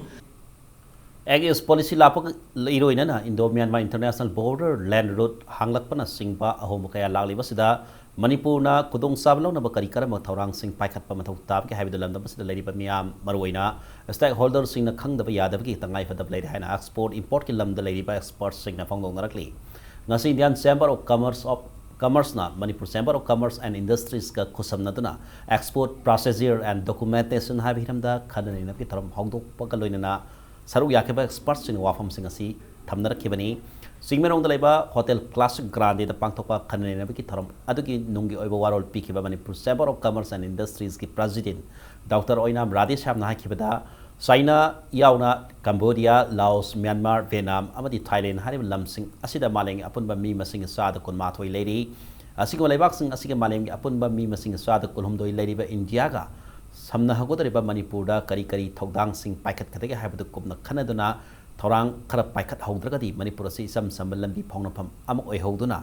Act East policy ꯂꯥꯛꯄꯒ ꯏꯔꯣꯏꯅꯅ Indo Myanmar International Border Land Route ꯍꯥꯡꯂꯛꯄꯅꯆꯤꯡꯕ ꯑꯍꯣꯡꯕ ꯀꯌꯥ ꯂꯥꯛꯂꯤꯕꯁꯤꯗ ꯃꯅꯤꯄꯨꯔꯅ ꯈꯨꯗꯣꯡꯆꯥꯕ ꯂꯧꯅꯕ ꯀꯔꯤ ꯀꯔꯝꯕ ꯊꯧꯔꯥꯡꯁꯤꯡ ꯄꯥꯏꯈꯠꯄ ꯃꯊꯧ ꯇꯥꯕꯒꯦ ꯍꯥꯏꯕꯗꯨ ꯂꯝꯗꯝ ꯑꯁꯤꯗ ꯂꯩꯔꯤꯕ ꯃꯤꯌꯥꯝ, ꯃꯔꯨꯑꯣꯏꯅ stakeholderꯁꯤꯡꯅ ꯈꯪꯗꯕ ꯌꯥꯗꯕꯒꯤ ꯇꯉꯥꯏꯐꯗꯕ ꯂꯩꯔꯦ ꯍꯥꯏꯅ export importꯀꯤ ꯂꯝꯗ ꯂꯩꯔꯤꯕ expertꯁꯤꯡꯅ ꯐꯣꯡꯗꯣꯛꯅꯔꯛꯂꯤ꯫ ꯉꯁꯤ Indian Chamber of Commerce of, Commerceꯅ Manipur Chamber of Commerce and Industriesꯀ ꯈꯨꯠꯁꯝꯅꯗꯨꯅ Export Procedure and Documentation ꯍꯥꯏꯕ ꯍꯤꯔꯝꯗ ꯈꯟꯅ ꯅꯩꯅꯕꯒꯤ ꯊꯧꯔꯝ ꯍꯧꯗꯣꯛꯄꯒ ꯂꯣꯏꯅꯅ ꯁꯔꯨꯛ ꯌꯥꯈꯤꯕ expertꯁꯤꯡꯅ ꯋꯥꯐꯝꯁꯤꯡ ꯑꯁꯤ ꯊꯝꯅꯔꯛꯈꯤꯕꯅꯤ꯫ ꯆꯤꯡꯃꯩꯔꯣꯡꯗ ꯂꯩꯕ Hotel Classic Grandeꯗ ꯄꯥꯡꯊꯣꯛꯄ ꯈꯟꯅ ꯅꯩꯅꯕꯒꯤ ꯊꯧꯔꯝ ꯑꯗꯨꯒꯤ ꯅꯨꯡꯒꯤ ꯑꯣꯏꯕ ꯋꯥꯔꯣꯜ ꯄꯤꯈꯤꯕ Manipur Chamber of Commerce and Industriesꯀꯤ President Doctor ꯑꯣꯏꯅꯥꯝ ꯔꯥꯙꯦꯁ꯭ꯌꯥꯝꯅ ꯍꯥꯏꯈꯤꯕꯗ, ꯆꯥꯏꯅꯥ ꯌꯥꯎꯅ ꯀꯝꯕꯣꯗꯤꯌꯥ, ꯂꯥꯑꯣꯁ, ꯃ꯭ꯌꯥꯟꯃꯥꯔ, ꯚꯤꯌꯦꯠꯅꯥꯝ ꯑꯃꯗꯤ ꯊꯥꯏꯂꯦꯟ ꯍꯥꯏꯔꯤꯕ ꯂꯝꯁꯤꯡ ꯑꯁꯤꯗ ꯃꯥꯂꯦꯝꯒꯤ ꯑꯄꯨꯟꯕ ꯃꯤ ꯃꯁꯤꯡꯒꯤ ꯆꯥꯗ ꯀꯨꯟꯃꯥꯊꯣꯏ ꯂꯩꯔꯤ꯫ ꯑꯁꯤꯒꯨꯝꯕ ꯂꯩꯕꯥꯛꯁꯤꯡ ꯑꯁꯤꯒꯤ ꯃꯥꯂꯦꯝꯒꯤ ꯑꯄꯨꯟꯕ ꯃꯤ ꯃꯁꯤꯡꯒꯤ ꯆꯥꯗ ꯀꯨꯟꯍꯨꯝꯗꯣꯏ ꯂꯩꯔꯤꯕ ꯏꯟꯗꯤꯌꯥꯒ ꯁꯝꯅꯍꯧꯒꯗꯧꯔꯤꯕ ꯃꯅꯤꯄꯨꯔꯗ ꯀꯔꯤ ꯀꯔꯤ ꯊꯧꯗꯥꯡꯁꯤꯡ ꯄꯥꯏꯈꯠꯀꯗꯒꯦ ꯍꯥꯏꯕꯗꯨ ꯀꯨꯞꯅ ꯈꯟꯅꯗꯨꯅ ꯊꯧꯔꯥꯡ ꯈꯔ ꯄꯥꯏꯈꯠꯍꯧꯗ꯭ꯔꯒꯗꯤ ꯃꯅꯤꯄꯨꯔ ꯑꯁꯤ ꯏꯆꯝ ꯆꯝꯕ ꯂꯝꯕꯤ ꯐꯥꯎꯅꯐꯝ ꯑꯃ ꯑꯣꯏꯍꯧꯗꯨꯅ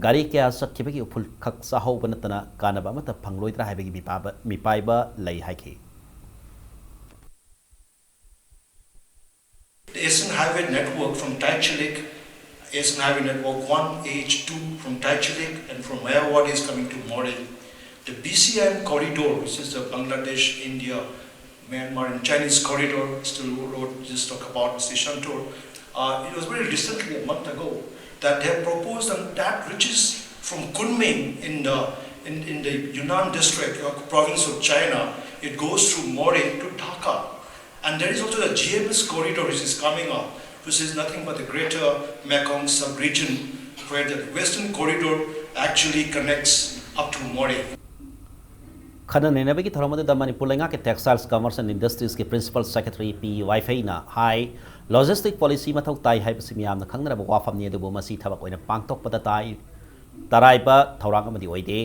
ꯒꯥꯔꯤ ꯀꯌꯥ ꯆꯠꯈꯤꯕꯒꯤ ꯎꯐꯨꯜ ꯈꯛ ꯆꯥꯍꯧꯕ ꯅꯠꯇꯅ ꯀꯥꯟꯅꯕ ꯑꯃꯠꯇ ꯐꯪꯂꯣꯏꯗ꯭ꯔꯥ ꯍꯥꯏꯕꯒꯤ ꯃꯤꯄꯥꯏꯕ, ꯃꯤꯄꯥꯏꯕ ꯂꯩ ꯍꯥꯏꯈꯤ꯫ Asian Highway Network from Taichilik, Asian Highway Network one, A H two from Taichilik, and from Myawaddy is coming to Moreh. The B C M corridor, which is the Bangladesh, India, Myanmar, and Chinese corridor, still road, just talk about Mister Shantor. Uh, it was very recently, a month ago, that they have proposed, and that reaches from Kunming in the, in, in the Yunnan district, uh, province of China. It goes through Moreh to Dhaka. And there is also the G M S corridor, which is coming up, which is nothing but the greater Mekong sub-region, where the western corridor actually connects up to Moreh. ꯈꯟꯅ ꯅꯩꯅꯕꯒꯤ ꯊꯧꯔꯝ ꯑꯗꯨꯗ ꯃꯅꯤꯄꯨꯔ ꯂꯩꯉꯥꯛꯀꯤ Textiles, Commerce and Industries ꯀꯤ Principal Secretary P ꯋꯥꯏꯐꯩꯅ ꯍꯥꯏ, logistic policy ꯃꯊꯧ ꯇꯥꯏ ꯍꯥꯏꯕꯁꯤ ꯃꯤꯌꯥꯝꯅ ꯈꯪꯅꯔꯕ ꯋꯥꯐꯝꯅꯤ, ꯑꯗꯨꯕꯨ ꯃꯁꯤ ꯊꯕꯛ ꯑꯣꯏꯅ ꯄꯥꯡꯊꯣꯛꯄꯗ ꯇꯥꯏ ꯇꯔꯥꯏꯕ ꯊꯧꯔꯥꯡ ꯑꯃꯗꯤ ꯑꯣꯏꯗꯦ꯫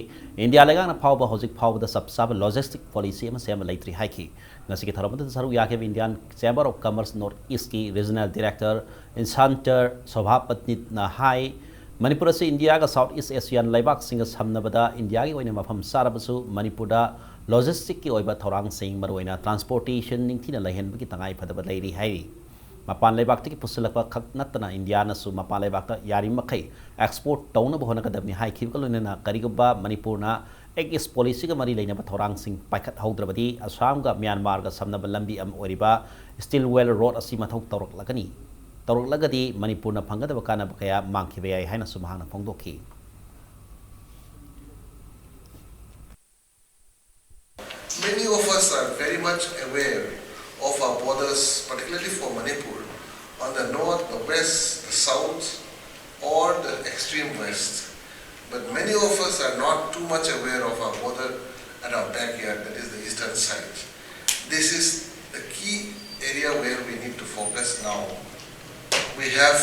ꯏꯟꯗꯤꯌꯥ ꯂꯩꯉꯥꯛꯅ ꯐꯥꯎꯕ ꯍꯧꯖꯤꯛ ꯐꯥꯎꯕꯗ ꯆꯞ ꯆꯥꯕ logistic policy ꯑꯃ ꯁꯦꯝꯕ ꯂꯩꯇ꯭ꯔꯤ ꯍꯥꯏꯈꯤ꯫ ꯉꯁꯤꯒꯤ ꯊꯧꯔꯝ ꯑꯗꯨꯗ ꯁꯔꯨꯛ ꯌꯥꯈꯤꯕ Indian Chamber of Commerce North East ꯀꯤ Regional Director ꯏꯟꯁꯥꯟꯇꯔ ꯁꯣꯚꯥꯄꯇꯤꯠꯅ ꯍꯥꯏ, ꯃꯅꯤꯄꯨꯔ ꯑꯁꯤ ꯏꯟꯗꯤꯌꯥꯒ South East Asian ꯂꯩꯕꯥꯛꯁꯤꯡꯒ ꯁꯝꯅꯕꯗ ꯏꯟꯗꯤꯌꯥꯒꯤ ꯑꯣꯏꯅ ꯃꯐꯝ ꯆꯥꯔꯕꯁꯨ ꯃꯅꯤꯄꯨꯔꯗ logistic ꯀꯤ ꯑꯣꯏꯕ ꯊꯧꯔꯥꯡꯁꯤꯡ, ꯃꯔꯨꯑꯣꯏꯅ transportation ꯅꯤꯡꯊꯤꯅ ꯂꯩꯍꯟꯕꯒꯤ ꯇꯉꯥꯏ ꯐꯗꯕ ꯂꯩꯔꯤ ꯍꯥꯏꯔꯤ꯫ ꯃꯄꯥꯟ ꯂꯩꯕꯥꯛꯇꯒꯤ ꯄꯨꯁꯤꯜꯂꯛꯄ ꯈꯛ ꯅꯠꯇꯅ ꯏꯟꯗꯤꯌꯥꯅꯁꯨ ꯃꯄꯥꯟ ꯂꯩꯕꯥꯛꯇ ꯌꯥꯔꯤꯕꯃꯈꯩ export ꯇꯧꯅꯕ ꯍꯣꯠꯅꯒꯗꯕꯅꯤ ꯍꯥꯏꯈꯤꯕꯒ ꯂꯣꯏꯅꯅ ꯀꯔꯤꯒꯨꯝꯕ ꯃꯅꯤꯄꯨꯔꯅ Act East policy ꯒ ꯃꯔꯤ ꯂꯩꯅꯕ ꯊꯧꯔꯥꯡꯁꯤꯡ ꯄꯥꯏꯈꯠꯍꯧꯗ꯭ꯔꯕꯗꯤ ꯑꯁꯥꯝꯒ ꯃ꯭ꯌꯥꯟꯃꯥꯔꯒ ꯁꯝꯅꯕ ꯂꯝꯕꯤ ꯑꯃ ꯑꯣꯏꯔꯤꯕ Steel Well Road ꯑꯁꯤ ꯃꯊꯧ ꯇꯧꯔꯛꯂꯒꯅꯤ, ꯇꯧꯔꯛꯂꯒꯗꯤ ꯃꯅꯤꯄꯨꯔꯅ ꯐꯪꯒꯗꯕ ꯀꯥꯟꯅꯕ ꯀꯌꯥ ꯃꯥꯡꯈꯤꯕ ꯌꯥꯏ ꯍꯥꯏꯅꯁꯨ ꯃꯍꯥꯛꯅ ꯐꯣꯡꯗꯣꯛꯈꯤ꯫ Many of us are very much aware of our borders, particularly for Manipur, on the north, the west, the south, or the extreme west. But many of us are not too much aware of our border at our backyard, that is the eastern side. This is the key area where we need to focus now. We have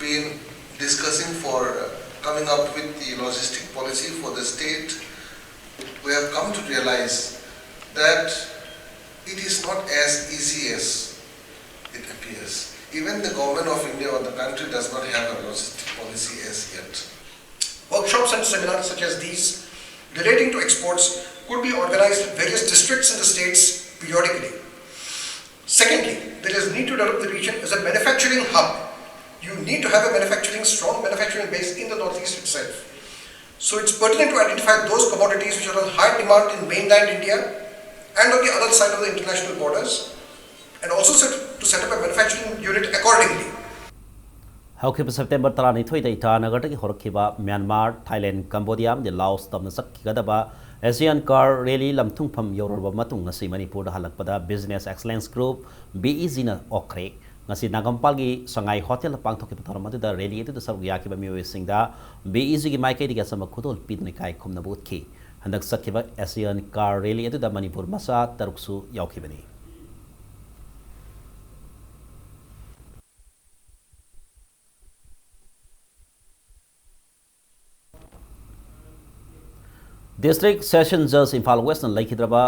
been discussing for uh, coming up with the logistic policy for the state. We have come to realize that it is not as easy as it appears. Even the government of India or the country does not have a logistic policy as yet. Workshops and seminars such as these relating to exports could be organized in various districts in the states periodically. Secondly, there is need to develop the region as a manufacturing hub. You need to have a manufacturing, strong manufacturing base in the Northeast itself. So it's pertinent to identify those commodities which are on high demand in mainland India and on the other side of the international borders, and also set, to set up a manufacturing unit accordingly. ꯍꯧꯈꯤꯕ September ꯇꯔꯥꯅꯤꯊꯣꯏꯗ ꯏꯇꯥꯅꯒꯔꯗꯒꯤ ꯍꯧꯔꯛꯈꯤꯕ Myanmar, Thailand, Cambodia ꯑꯃꯗꯤ ꯂꯥꯑꯣꯁ ꯇꯝꯅ ꯆꯠꯈꯤꯒꯗꯕ ASEAN car rally ꯂꯝꯊꯨꯡꯐꯝ ꯌꯧꯔꯨꯔꯕ ꯃꯇꯨꯡ ꯉꯁꯤ ꯃꯅꯤꯄꯨꯔꯗ ꯍꯜꯂꯛꯄꯗ Business Excellence Group, BEGꯅ ꯑꯣꯛꯈ꯭ꯔꯦ꯫ ꯉꯁꯤ ꯅꯥꯒꯥꯃꯄꯥꯜꯒꯤ ꯁꯉꯥꯏ ꯍꯣꯇꯦꯜꯗ ꯄꯥꯡꯊꯣꯛꯈꯤꯕ ꯊꯧꯔꯝ ꯑꯗꯨꯗ rally ꯑꯗꯨꯗ ꯁꯔꯨꯛ ꯌꯥꯈꯤꯕ ꯃꯤꯑꯣꯏꯁꯤꯡꯗ BEGꯒꯤ ꯃꯥꯏꯀꯩꯗꯒꯤ ꯑꯆꯝꯕ ꯈꯨꯗꯣꯜ ꯄꯤꯗꯨꯅ ꯏꯀꯥꯏ ꯈꯨꯝꯅꯕ ꯎꯠꯈꯤ꯫ ꯍꯟꯗꯛ ꯆꯠꯈꯤꯕ ASEAN car rally ꯑꯗꯨꯗ ꯃꯅꯤꯄꯨꯔ ꯃꯆꯥ ꯇꯔꯨꯛꯁꯨ ꯌꯥꯎꯈꯤꯕꯅꯤ꯫ District Session Judge ꯏꯝꯐꯥꯜ ꯋꯦꯁꯅ ꯂꯩꯈꯤꯗ꯭ꯔꯕ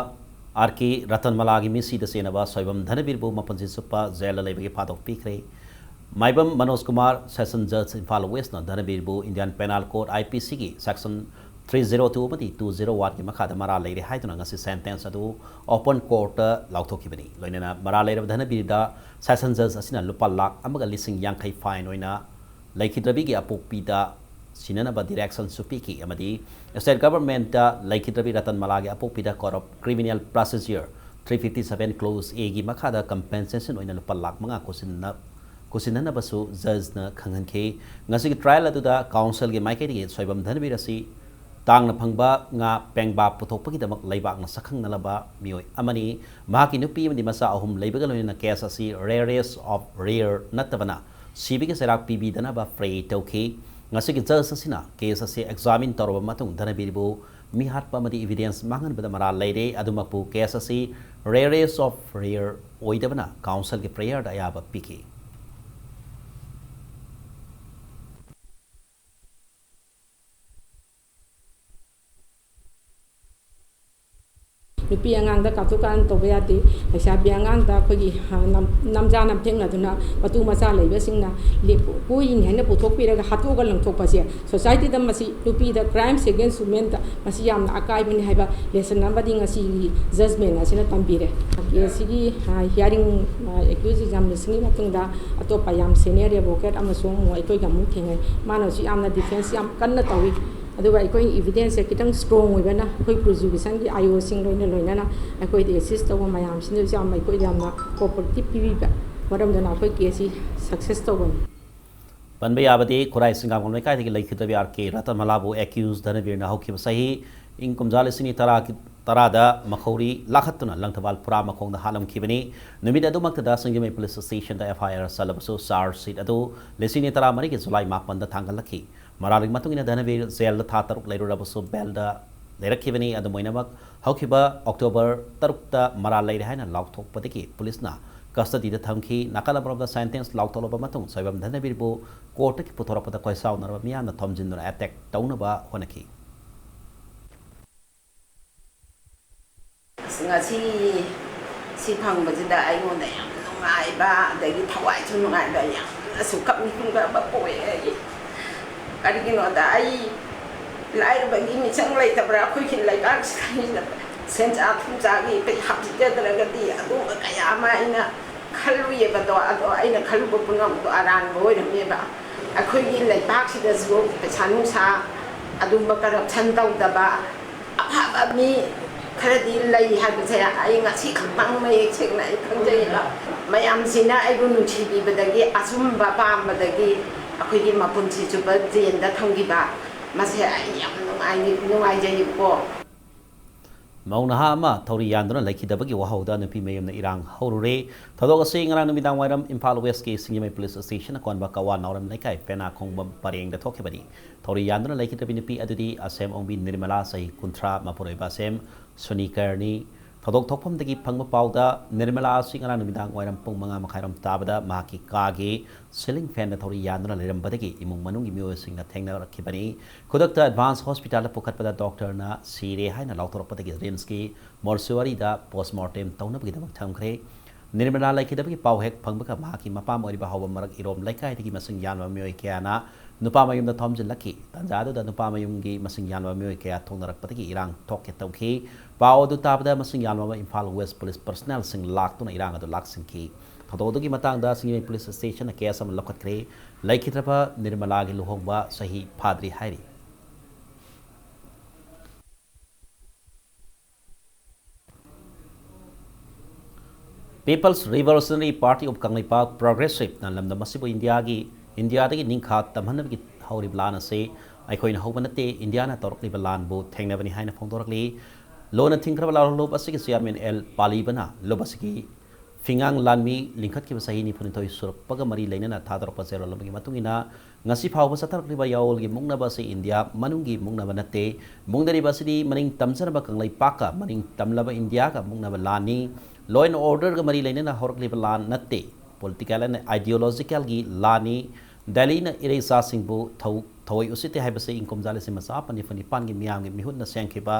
R K ꯔꯇꯟꯃꯂꯥꯒꯤ ꯃꯤꯁꯤꯗ ꯆꯦꯟꯅꯕ ꯁꯣꯏꯕꯝ ꯙꯅꯕꯤꯔꯕꯨ ꯃꯄꯨꯟꯁꯤ ꯆꯨꯞꯄ ꯖꯦꯜꯗ ꯂꯩꯕꯒꯤ ꯐꯥꯗꯣꯛ ꯄꯤꯈ꯭ꯔꯦ꯫ ꯃꯥꯏꯕꯝ Manoj Kumar, Session Judge Imphal ꯋꯦꯁꯅ ꯙꯅꯕꯤꯔꯕꯨ Indian Penal Code, IPCꯒꯤ section three zero two ꯑꯃꯗꯤ two zero oneꯒꯤ ꯃꯈꯥꯗ ꯃꯔꯥꯜ ꯂꯩꯔꯦ ꯍꯥꯏꯗꯨꯅ ꯉꯁꯤ sentence ꯑꯗꯨ open courtꯇ ꯂꯥꯎꯊꯣꯛꯈꯤꯕꯅꯤ꯫ ꯂꯣꯏꯅꯅ ꯃꯔꯥꯜ ꯂꯩꯔꯕ ꯙꯅꯕꯤꯔꯗ Session Judge ꯑꯁꯤꯅ ꯂꯨꯄꯥ ꯂꯥꯈ ꯑꯃꯒ ꯂꯤꯁꯤꯡ ꯌꯥꯡꯈꯩ fine ꯑꯣꯏꯅ ꯂꯩꯈꯤꯗ꯭ꯔꯕꯤꯒꯤ ꯑꯄꯣꯛꯄꯤꯗ ꯁꯤꯟꯅꯅꯕ directionꯁꯨ ꯄꯤꯈꯤ ꯑꯃꯗꯤ state governmentꯇ ꯂꯩꯈꯤꯗ꯭ꯔꯕꯤ ꯔꯇꯟꯃꯂꯥꯒꯤ ꯑꯄꯣꯛꯄꯤꯗ Code of Criminal Procedure three fifty seven clause Aꯒꯤ ꯃꯈꯥꯗ compensation ꯑꯣꯏꯅ ꯂꯨꯄꯥ ꯂꯥꯈ ꯃꯉꯥ ꯈꯨꯠꯁꯤꯟꯅ-, ꯈꯨꯠꯁꯤꯟꯅꯅꯕꯁꯨ judgeꯅ ꯈꯪꯍꯟꯈꯤ꯫ ꯉꯁꯤꯒꯤ trial ꯑꯗꯨꯗ councilꯒꯤ ꯃꯥꯏꯀꯩꯗꯒꯤ ꯁꯣꯏꯕꯝ ꯙꯅꯕꯤꯔ ꯑꯁꯤ ꯇꯥꯡꯅ ꯐꯪꯕ ꯉꯥ ꯄꯦꯡꯕꯥ ꯄꯨꯊꯣꯛꯄꯒꯤꯗꯃꯛ ꯂꯩꯕꯥꯛꯅ ꯁꯛꯈꯪꯅꯂꯕ ꯃꯤꯑꯣꯏ ꯑꯃꯅꯤ꯫ ꯃꯍꯥꯛꯀꯤ ꯅꯨꯄꯤ ꯑꯃꯗꯤ ꯃꯆꯥ ꯑꯍꯨꯝ ꯂꯩꯕꯒ ꯂꯣꯏꯅꯅ case ꯑꯁꯤ rarest of rare ꯅꯠꯇꯕꯅ ꯁꯤꯕꯒꯤ ꯆꯩꯔꯥꯛ ꯄꯤꯕꯤꯗꯅꯕ fray ꯇꯧꯈꯤ꯫ ꯉꯁꯤꯒꯤ judge ꯑꯁꯤꯅ case ꯑꯁꯤ examine ꯇꯧꯔꯕ ꯃꯇꯨꯡ ꯙꯅꯕꯤꯔꯕꯨ ꯃꯤꯍꯥꯠꯄ ꯑꯃꯗꯤ evidence ꯃꯥꯡꯍꯟꯕꯗ ꯃꯔꯥꯜ ꯂꯩꯔꯦ, ꯑꯗꯨꯃꯛꯄꯨ case ꯑꯁꯤ rarest of rare ꯑꯣꯏꯗꯕꯅ councilꯒꯤ prayerꯗ ꯑꯌꯥꯕ ꯄꯤꯈꯤ꯫ ꯅꯨꯄꯤ ꯑꯉꯥꯡꯗ ꯀꯥꯇꯨ ꯀꯥꯔꯟ ꯇꯧꯕ ꯌꯥꯗꯦ꯫ ꯂꯩꯁꯥꯕꯤ ꯑꯉꯥꯡꯗ ꯑꯩꯈꯣꯏꯒꯤ, ꯑ, ꯅꯝ-, ꯅꯝꯖꯥ ꯅꯝꯊꯦꯛꯅꯗꯨꯅ ꯃꯇꯨ ꯃꯆꯥ ꯂꯩꯕꯁꯤꯡꯅ ꯂꯦꯞ-, ꯀꯣꯏꯔꯤꯅꯤ ꯍꯥꯏꯅ ꯄꯨꯊꯣꯛꯄꯤꯔꯒ ꯍꯥꯠꯇꯣꯛꯑꯒ ꯂꯪꯊꯣꯛꯄꯁꯦ society ꯗ ꯃꯁꯤ ꯅꯨꯄꯤꯗ crimes against women ꯗ ꯃꯁꯤ ꯌꯥꯝꯅ ꯑꯀꯥꯏꯕꯅꯤ ꯍꯥꯏꯕ lesson ꯑꯃꯗꯤ ꯉꯁꯤꯒꯤ judgment ꯑꯁꯤꯅ ꯇꯝꯕꯤꯔꯦ꯫ ꯀꯦꯁꯁꯤꯒꯤ, ꯑ, hearing, ꯑ, accused examination ꯒꯤ ꯃꯇꯨꯡꯗ ꯑꯇꯣꯞꯄ ꯌꯥꯝ senior advocate ꯑꯃꯁꯨ ꯑꯃꯨꯛ ꯑꯩꯈꯣꯏꯒ ꯑꯃꯨꯛ ꯊꯦꯡꯅꯩ꯫ ꯃꯥꯅꯁꯨ ꯌꯥꯝꯅ defense ꯌꯥꯝ ꯀꯟꯅ ꯇꯧꯏ꯫ ꯑꯗꯨꯒ ꯑꯩꯈꯣꯏ evidence ꯁꯦ ꯈꯤꯇꯪ strong ꯑꯣꯏꯕꯅ ꯑꯩꯈꯣꯏ prosecution ꯒꯤ I O ꯁꯤꯡ ꯂꯣꯏꯅ ꯂꯣꯏꯅꯅ ꯑꯩꯈꯣꯏꯗ assist ꯇꯧꯕ ꯃꯌꯥꯝꯁꯤꯅꯁꯨ ꯌꯥꯝꯅ ꯑꯩꯈꯣꯏꯗ ꯌꯥꯝꯅ cooperative ꯄꯤꯕꯤꯕ ꯃꯔꯝꯗꯅ ꯑꯩꯈꯣꯏ case ꯁꯤ success ꯇꯧꯕꯅꯤ꯫ ꯄꯟꯕ ꯌꯥꯕꯗꯤ, ꯈꯨꯔꯥꯏ ꯁꯤꯡꯒꯥꯃꯣꯟ ꯂꯩꯀꯥꯏꯗꯒꯤ ꯂꯩꯈꯤꯗꯕ R K ꯔꯇꯟꯃꯂꯥꯕꯨ accused ꯙꯅꯕꯤꯔꯅ ꯍꯧꯈꯤꯕ ꯆꯍꯤ ꯏꯪ ꯀꯨꯝꯖꯥ ꯂꯤꯁꯤꯡ ꯑꯅꯤ ꯇꯔꯥꯒꯤ, ꯇꯔꯥꯗ ꯃꯈꯧꯔꯤ ꯂꯥꯈꯠꯇꯨꯅ ꯂꯪꯊꯕꯥꯜ ꯐꯨꯔꯥ ꯃꯈꯣꯡꯗ ꯍꯥꯠꯂꯝꯈꯤꯕꯅꯤ꯫ ꯅꯨꯃꯤꯠ ꯑꯗꯨꯃꯛꯇꯗ ꯁꯤꯡꯖꯃꯩ police station the F I R ꯆꯜꯂꯕꯁꯨ, charge sheet ꯑꯗꯨ ꯂꯤꯁꯤꯡ ꯑꯅꯤ ꯇꯔꯥꯃꯔꯤꯒꯤ ꯖꯨꯂꯥꯏ ꯃꯥꯄꯟꯗ ꯊꯥꯡꯒꯠꯂꯛꯈꯤ꯫ ꯃꯔꯥꯜꯒꯤ ꯃꯇꯨꯡ ꯏꯟꯅ ꯙꯅꯕꯤꯔ ꯖꯦꯜꯗ ꯊꯥ ꯇꯔꯨꯛ ꯂꯩꯔꯨꯔꯕꯁꯨ ꯕꯦꯜꯗ ꯂꯩꯔꯛꯈꯤꯕꯅꯤ꯫ ꯑꯗꯨꯝ ꯑꯣꯏꯅꯃꯛ, ꯍꯧꯈꯤꯕ ꯑꯣꯛꯇꯣꯕꯔ ꯇꯔꯨꯛꯇ ꯃꯔꯥꯜ ꯂꯩꯔꯦ ꯍꯥꯏꯅ ꯂꯥꯎꯊꯣꯛꯄꯗꯒꯤ ꯄꯨꯂꯤꯁꯅ custody ꯗ ꯊꯝꯈꯤ꯫ ꯅꯥꯀꯜ ꯑꯃꯔꯣꯝꯗ sentence ꯂꯥꯎꯊꯣꯛꯂꯕ ꯃꯇꯨꯡ ꯁꯣꯏꯕꯝ ꯙꯅꯕꯤꯔꯕꯨ court ꯇꯒꯤ ꯄꯨꯊꯣꯔꯛꯄꯗ ꯈꯣꯏꯁꯥꯎꯅꯔꯕ ꯃꯤꯌꯥꯝꯅ ꯊꯣꯝꯖꯤꯟꯗꯨꯅ attack ꯇꯧꯅꯕ ꯍꯣꯠꯅꯈꯤ꯫ ꯑꯁ, ꯉꯁꯤ ꯁꯤ ꯐꯪꯕꯁꯤꯗ ꯑꯩꯉꯣꯟꯗ ꯌꯥꯝ ꯅꯨꯡꯉꯥꯏꯕ, ꯑꯗꯒꯤ ꯊꯋꯥꯏꯁꯨ ꯅꯨꯡꯉꯥꯏꯕ, ꯌꯥꯝꯅꯁꯨ ꯀꯞꯅꯤꯡꯕ ꯑꯃ ꯄꯣꯛꯑꯦ ꯑꯩ꯫ ꯀꯔꯤꯒꯤꯅꯣꯗ, ꯑꯩ ꯂꯥꯏꯔꯕꯒꯤ ꯃꯤꯆꯪ ꯂꯩꯇꯕ꯭ꯔꯥ? ꯑꯩꯈꯣꯏꯒꯤ ꯂꯩꯕꯥꯛꯁꯤꯗ ꯁꯦꯟꯖꯥ ꯊꯨꯝꯖꯥꯒꯤ ꯄꯩꯁꯥ ꯄꯤꯖꯗ꯭ꯔꯒꯗꯤ ꯑꯗꯨꯒꯨꯝꯕ ꯀꯌꯥ ꯑꯃ ꯑꯩꯅ ꯈꯜꯂꯨꯏꯌꯦꯕꯗꯣ꯫ ꯑꯗꯣ ꯑꯩꯅ ꯈꯜꯂꯨꯕ ꯄꯨꯝꯅꯃꯛꯇꯣ ꯑꯔꯥꯟꯕ ꯑꯣꯏꯔꯝꯃꯦꯕ꯫ ꯑꯩꯈꯣꯏꯒꯤ ꯂꯩꯕꯥꯛꯁꯤꯗꯁꯨ ꯄꯩꯁꯥ ꯅꯨꯡꯁꯥ ꯑꯗꯨꯝꯕ corruption ꯇꯧꯗꯕ ꯑꯐꯕ ꯃꯤ ꯈꯔꯗꯤ ꯂꯩ ꯍꯥꯏꯕꯁꯦ ꯑꯩ ꯉꯁꯤ ꯈꯛꯇꯪ ꯃꯌꯦꯛ ꯁꯦꯡꯅ ꯑꯩ ꯈꯪꯖꯩꯌꯦꯕ꯫ ꯃꯌꯥꯝꯁꯤꯅ ꯑꯩꯕꯨ ꯅꯨꯡꯁꯤꯕꯤꯕꯗꯒꯤ, ꯑꯆꯨꯝꯕ ꯄꯥꯝꯕꯗꯒꯤ ꯑꯩꯈꯣꯏꯒꯤ ꯃꯄꯨꯟꯁꯤ ꯆꯨꯞꯄ ꯖꯦꯜꯗ ꯊꯝꯈꯤꯕ, ꯃꯁꯦ ꯑꯩ ꯌꯥꯝ ꯅꯨꯡꯉꯥꯏ-, ꯅꯨꯡꯉꯥꯏꯖꯩꯌꯦꯕꯀꯣ꯫ ꯃꯧ ꯅꯍꯥ ꯑꯃ ꯊꯧꯔꯤ ꯌꯥꯟꯗꯨꯅ ꯂꯩꯈꯤꯗꯕꯒꯤ ꯋꯥꯍꯧꯗ ꯅꯨꯄꯤ ꯃꯌꯨꯝꯅ ꯏꯔꯥꯡ ꯍꯧꯔꯨꯔꯦ꯫ ꯊꯧꯗꯣꯛ ꯑꯁꯤ ꯉꯔꯥꯡ ꯅꯨꯃꯤꯗꯥꯡ ꯋꯥꯏꯔꯝ ꯏꯝꯐꯥꯜ ꯋꯦꯁꯀꯤ ꯁꯤꯡꯖꯃꯩ ꯄꯨꯂꯤꯁ ꯁ꯭ꯇꯦꯁꯟ ꯑꯀꯣꯟꯕ ꯀꯋꯥ ꯅꯥꯎꯔꯦꯝ ꯂꯩꯀꯥꯏ ꯄꯦꯅꯥ ꯈꯣꯡꯕꯝ ꯄꯔꯦꯡꯗ ꯊꯣꯛꯈꯤꯕꯅꯤ꯫ ꯊꯧꯔꯤ ꯌꯥꯟꯗꯨꯅ ꯂꯩꯈꯤꯗ꯭ꯔꯕꯤ ꯅꯨꯄꯤ ꯑꯗꯨꯗꯤ ꯑꯁꯦꯝ ꯑꯣꯡꯕꯤ ꯅꯤꯔꯃꯂꯥ, ꯆꯍꯤ ꯀꯨꯟꯊ꯭ꯔꯥ, ꯃꯄꯨꯔꯣꯏꯕ ꯑꯁꯦꯝ ꯁꯨꯅꯤꯀꯔꯅꯤ꯫ ꯊꯧꯗꯣꯛ ꯊꯣꯛꯐꯝꯗꯒꯤ ꯐꯪꯕ ꯄꯥꯎꯗ ꯅꯤꯔꯃꯂꯥ ꯑꯁꯤ ꯉꯔꯥꯡ ꯅꯨꯃꯤꯗꯥꯡ ꯋꯥꯏꯔꯝ ꯄꯨꯡ ꯃꯉꯥ ꯃꯈꯥꯏꯔꯣꯝ ꯇꯥꯕꯗ ꯃꯍꯥꯛꯀꯤ ꯀꯥꯒꯤ ceiling fan ꯊꯧꯔꯤ ꯌꯥꯟꯗꯨꯅ ꯂꯩꯔꯝꯕꯗꯒꯤ ꯏꯃꯨꯡ ꯃꯅꯨꯡꯒꯤ ꯃꯤꯑꯣꯏꯁꯤꯡꯅ ꯊꯦꯡꯅꯔꯛꯈꯤꯕꯅꯤ꯫ ꯈꯨꯗꯛꯇ advance hospitalꯗ ꯄꯨꯈꯠꯄꯗ doctorꯅ ꯁꯤꯔꯦ ꯍꯥꯏꯅ ꯂꯥꯎꯊꯣꯔꯛꯄꯗꯒꯤ RIMSꯀꯤ mortuaryꯗ postmortem ꯇꯧꯅꯕꯒꯤꯗꯃꯛ ꯊꯝꯈ꯭ꯔꯦ꯫ ꯅꯤꯔꯃꯂꯥ ꯂꯩꯈꯤꯗꯕꯒꯤ ꯄꯥꯎ ꯍꯦꯛ ꯐꯪꯕꯒ ꯃꯍꯥꯛꯀꯤ ꯃꯄꯥꯝ ꯑꯣꯏꯔꯤꯕ ꯍꯥꯎꯕꯝ ꯃꯔꯛ ꯏꯔꯣꯝ ꯂꯩꯀꯥꯏꯗꯒꯤ ꯃꯁꯤꯡ ꯌꯥꯝꯂꯕ ꯃꯤꯑꯣꯏ ꯀꯌꯥꯅ ꯅꯨꯄꯥ ꯃꯌꯨꯝꯗ ꯊꯣꯝꯖꯤꯜꯂꯛꯈꯤ꯫ ꯇꯥꯟꯖꯥ ꯑꯗꯨꯗ ꯅꯨꯄꯥ ꯃꯌꯨꯝꯒꯤ ꯃꯁꯤꯡ ꯌꯥꯝꯂꯕ ꯃꯤꯑꯣꯏ ꯀꯌꯥ ꯊꯣꯛꯅꯔꯛꯄꯗꯒꯤ ꯏꯔꯥꯡ ꯊꯣꯛꯀꯦ ꯇꯧꯈꯤ꯫ ꯄꯥꯎ ꯑꯗꯨ ꯇꯥꯕꯗ ꯃꯁꯤꯡ ꯌꯥꯝꯂꯕ ꯏꯝꯐꯥꯜ West police personnelꯁꯤꯡ ꯂꯥꯛꯇꯨꯅ ꯏꯔꯥꯡ ꯑꯗꯨ ꯂꯥꯛꯁꯤꯟꯈꯤ꯫ ꯊꯧꯗꯣꯛ ꯑꯗꯨꯒꯤ ꯃꯇꯥꯡꯗ ꯁꯤꯡꯖꯃꯩ police stationꯅ case ꯑꯃ ꯂꯧꯈꯠꯈ꯭ꯔꯦ꯫ ꯂꯩꯈꯤꯗ꯭ꯔꯕ ꯅꯤꯔꯃꯂꯥꯒꯤ ꯂꯨꯍꯣꯡꯕ ꯆꯍꯤ ꯐꯥꯗ꯭ꯔꯤ ꯍꯥꯏꯔꯤ꯫ People's Revolutionary Party of Kangleipak, Progressiveꯅ ꯂꯝꯗꯝ ꯑꯁꯤꯕꯨ ꯏꯟꯗꯤꯌꯥꯒꯤ, ꯏꯟꯗꯤꯌꯥꯗꯒꯤ ꯅꯤꯡꯈꯥ ꯇꯝꯍꯟꯅꯕꯒꯤ ꯍꯧꯔꯤꯕ ꯂꯥꯟ ꯑꯁꯤ ꯑꯩꯈꯣꯏꯅ ꯍꯧꯕ ꯅꯠꯇꯦ, ꯏꯟꯗꯤꯌꯥꯅ ꯇꯧꯔꯛꯂꯤꯕ ꯂꯥꯟꯕꯨ ꯊꯦꯡꯅꯕꯅꯤ ꯍꯥꯏꯅ ꯐꯣꯡꯗꯣꯔꯛꯂꯤ꯫ ꯂꯣꯟꯅ ꯊꯤꯡꯈ꯭ꯔꯕ ꯂꯥꯜꯍꯧꯂꯨꯞ ꯑꯁꯤꯒꯤ chairman ꯑꯦꯜ ꯄꯥꯂꯤꯕꯅ ꯂꯨꯞ ꯑꯁꯤꯒꯤ ꯐꯤꯉꯥꯡ ꯂꯥꯟꯃꯤ ꯂꯤꯡꯈꯠꯈꯤꯕ ꯆꯍꯤ ꯅꯤꯐꯨꯅꯤꯊꯣꯏ ꯁꯨꯔꯛꯄꯒ ꯃꯔꯤ ꯂꯩꯅꯅ ꯊꯥꯗꯣꯔꯛꯄ ꯆꯦꯔꯣꯜ ꯑꯃꯒꯤ ꯃꯇꯨꯡ ꯏꯟꯅ, ꯉꯁꯤ ꯐꯥꯎꯕ ꯆꯠꯊꯔꯛꯂꯤꯕ ꯌꯥꯑꯣꯜꯒꯤ ꯃꯨꯛꯅꯕ ꯑꯁꯤ ꯏꯟꯗꯤꯌꯥ ꯃꯅꯨꯡꯒꯤ ꯃꯨꯛꯅꯕ ꯅꯠꯇꯦ꯫ ꯃꯨꯛꯅꯔꯤꯕ ꯑꯁꯤꯗꯤ ꯃꯅꯤꯡ ꯇꯝꯖꯔꯕ ꯀꯪꯂꯩꯄꯥꯛꯀ ꯃꯅꯤꯡ ꯇꯝꯂꯕ ꯏꯟꯗꯤꯌꯥꯒ ꯃꯨꯛꯅꯕ ꯂꯥꯟꯅꯤ꯫ Law and orderꯒ ꯃꯔꯤ ꯂꯩꯅꯅ ꯍꯧꯔꯛꯂꯤꯕ ꯂꯥꯟ ꯅꯠꯇꯦ꯫ Political and ideologicalꯒꯤ ꯂꯥꯟꯅꯤ꯫ ꯗꯦꯜꯂꯤꯅ ꯏꯔꯩꯆꯥꯁꯤꯡꯕꯨ ꯊꯧ-, ꯊꯧꯑꯣꯏ ꯎꯁꯤꯠꯇꯦ ꯍꯥꯏꯕꯁꯤ ꯏꯪ ꯀꯨꯝꯖꯥ ꯂꯤꯁꯤꯡ ꯑꯃ ꯆꯥꯃꯥꯄꯟ ꯅꯤꯐꯨ ꯅꯤꯄꯥꯟꯒꯤ ꯃꯤꯌꯥꯝꯒꯤ ꯃꯤꯍꯨꯠꯅ ꯁꯦꯝꯈꯤꯕ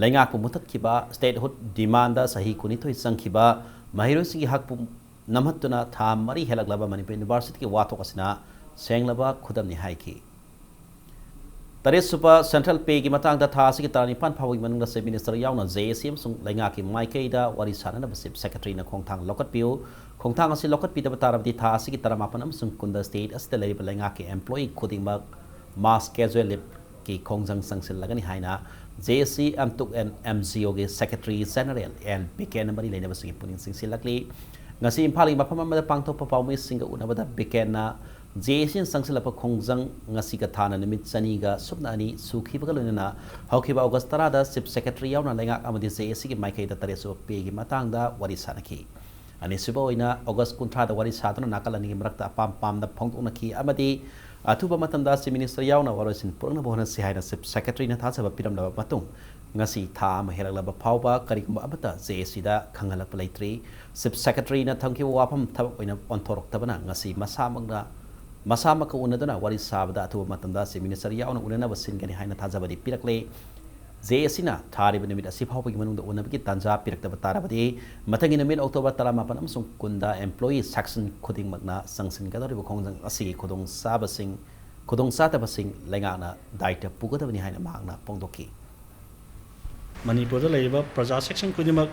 ꯂꯩꯉꯥꯛꯄꯨ ꯃꯨꯊꯠꯈꯤꯕ, statehood demandꯗ ꯆꯍꯤ ꯀꯨꯟꯅꯤꯊꯣꯏ ꯆꯪꯈꯤꯕ, ꯃꯍꯩꯔꯣꯏꯁꯤꯡꯒꯤ ꯍꯛꯄꯨ ꯅꯝꯍꯠꯇꯨꯅ ꯊꯥ ꯃꯔꯤ ꯍꯦꯜꯂꯛꯂꯕ ꯃꯅꯤꯄꯨꯔ Universityꯒꯤ ꯋꯥꯊꯣꯛ ꯑꯁꯤꯅ ꯁꯦꯡꯂꯕ ꯈꯨꯗꯝꯅꯤ ꯍꯥꯏꯈꯤ꯫ ꯇꯔꯦꯠꯁꯨꯕ central payꯒꯤ ꯃꯇꯥꯡꯗ ꯊꯥ ꯑꯁꯤꯒꯤ ꯇꯔꯥꯅꯤꯄꯥꯟ ꯐꯥꯎꯕꯒꯤ ꯃꯅꯨꯡꯗ Chief Ministerꯒꯤ ꯌꯥꯎꯅ JAC ꯑꯃꯁꯨꯡ ꯂꯩꯉꯥꯛꯀꯤ ꯃꯥꯏꯀꯩꯗ ꯋꯥꯔꯤ ꯁꯥꯅꯅꯕ Chief Secretaryꯅ ꯈꯣꯡꯊꯥꯡ ꯂꯧꯈꯠꯄꯤꯌꯨ꯫ ꯈꯣꯡꯊꯥꯡ ꯑꯁꯤ ꯂꯧꯈꯠꯄꯤꯗꯕ ꯇꯥꯔꯕꯗꯤ ꯊꯥ ꯑꯁꯤꯒꯤ ꯇꯔꯥꯃꯥꯄꯟ ꯑꯃꯁꯨꯡ ꯀꯨꯟꯗ state ꯑꯁꯤꯗ ꯂꯩꯔꯤꯕ ꯂꯩꯉꯥꯛꯀꯤ employee ꯈꯨꯗꯤꯡꯃꯛ mass casual leaveꯀꯤ ꯈꯣꯡꯖꯪ ꯆꯪꯁꯤꯜꯂꯒꯅꯤ ꯍꯥꯏꯅ JAC, MTUC and MGOꯒꯤ Secretary General ꯑꯦꯜ ꯕꯤꯀꯦꯟꯅ ꯃꯔꯤ ꯂꯩꯅꯕꯁꯤꯡꯒꯤ ꯄꯨꯛꯅꯤꯡ ꯆꯤꯡꯁꯤꯜꯂꯛꯂꯤ꯫ ꯉꯁꯤ ꯏꯝꯐꯥꯜꯒꯤ ꯃꯐꯝ ꯑꯃꯗ ꯄꯥꯡꯊꯣꯛꯄ ꯄꯥꯎꯃꯤꯁꯤꯡꯒ ꯎꯅꯕꯗ ꯕꯤꯀꯦꯟꯅ JACꯅ ꯆꯪꯁꯤꯜꯂꯛꯄ ꯈꯣꯡꯖꯪ ꯉꯁꯤꯒ ꯊꯥꯅ ꯅꯨꯃꯤꯠ ꯆꯅꯤꯒ ꯁꯨꯞꯅ ꯑꯅꯤ ꯁꯨꯈꯤꯕꯒ ꯂꯣꯏꯅꯅ ꯍꯧꯈꯤꯕ August ꯇꯔꯥꯗ Chief Secretary ꯌꯥꯎꯅ ꯂꯩꯉꯥꯛ ꯑꯃꯗꯤ JACꯒꯤ ꯃꯥꯏꯀꯩꯗ ꯇꯔꯦꯠꯁꯨꯕ payꯒꯤ ꯃꯇꯥꯡꯗ ꯋꯥꯔꯤ ꯁꯥꯅꯈꯤ꯫ ꯑꯅꯤꯁꯨꯕ ꯑꯣꯏꯅ August ꯀꯨꯟꯊ꯭ꯔꯥꯗ ꯋꯥꯔꯤ ꯁꯥꯗꯨꯅ ꯅꯥꯀꯜ ꯑꯅꯤꯒꯤ ꯃꯔꯛꯇ ꯑꯄꯥꯝ ꯄꯥꯝꯗ ꯐꯣꯡꯗꯣꯛꯅꯈꯤ ꯑꯃꯗꯤ ꯑꯊꯨꯕ ꯃꯇꯝꯗ Chief Minister ꯌꯥꯎꯅ ꯋꯥꯔꯣꯏꯁꯤꯟ ꯄꯨꯔꯛꯅꯕ ꯍꯣꯠꯅꯁꯤ ꯍꯥꯏꯅ Chief Secretaryꯅ ꯊꯥꯖꯕ ꯄꯤꯔꯝꯂꯕ ꯃꯇꯨꯡ, ꯉꯁꯤ ꯊꯥ ꯑꯃ ꯍꯦꯜꯂꯛꯂꯕ ꯐꯥꯎꯕ ꯀꯔꯤꯒꯨꯝꯕ ꯑꯃꯠꯇ ꯖꯦ ꯑꯦ ꯁꯤꯗ ꯈꯪꯍꯜꯂꯛꯄ ꯂꯩꯇ꯭ꯔꯤ꯫ ꯆꯤꯐ ꯁꯦꯀ꯭ꯔꯦꯇꯔꯤꯅ ꯊꯝꯈꯤꯕ ꯋꯥꯐꯝ ꯊꯕꯛ ꯑꯣꯏꯅ ꯑꯣꯟꯊꯣꯔꯛꯇꯕꯅ ꯉꯁꯤ ꯃꯁꯥꯃꯛꯅ, ꯃꯁꯥꯃꯛꯀ ꯎꯅꯗꯨꯅ ꯋꯥꯔꯤ ꯁꯥꯕꯗ ꯑꯊꯨꯕ ꯃꯇꯝꯗ ꯆꯤꯐ ꯃꯤꯅꯤꯁꯇꯔ ꯌꯥꯎꯅ ꯎꯅꯅꯕ ꯁꯤꯟꯒꯅꯤ ꯍꯥꯏꯅ ꯊꯥꯖꯕꯗꯤ ꯄꯤꯔꯛꯂꯦ꯫ ꯖꯦ ꯑꯦ ꯁꯤꯅ ꯊꯥꯔꯤꯕ ꯅꯨꯃꯤꯠ ꯑꯁꯤ ꯐꯥꯎꯕꯒꯤ ꯃꯅꯨꯡꯗ ꯎꯅꯕꯒꯤ ꯇꯥꯟꯖꯥ ꯄꯤꯔꯛꯇꯕ ꯇꯥꯔꯕꯗꯤ, ꯃꯊꯪꯒꯤ ꯅꯨꯃꯤꯠ ꯑꯣꯛꯇꯣꯕꯔ ꯇꯔꯥꯃꯥꯄꯟ ꯑꯃꯁꯨꯡ ꯀꯨꯟꯗ employee section ꯈꯨꯗꯤꯡꯃꯛꯅ ꯆꯪꯁꯤꯟꯒꯗꯧꯔꯤꯕ ꯈꯣꯡꯖꯪ ꯑꯁꯤꯒꯤ ꯈꯨꯗꯣꯡꯆꯥꯕꯁꯤꯡ, ꯈꯨꯗꯣꯡꯆꯥꯗꯕꯁꯤꯡ ꯂꯩꯉꯥꯛꯅ ꯗꯥꯏꯇ ꯄꯨꯒꯗꯕꯅꯤ ꯍꯥꯏꯅ ꯃꯍꯥꯛꯅ ꯐꯣꯡꯗꯣꯛꯈꯤ꯫ ꯃꯅꯤꯄꯨꯔꯗ ꯂꯩꯔꯤꯕ ꯄ꯭ꯔꯖꯥ ꯁꯦꯛꯁꯟ ꯈꯨꯗꯤꯡꯃꯛ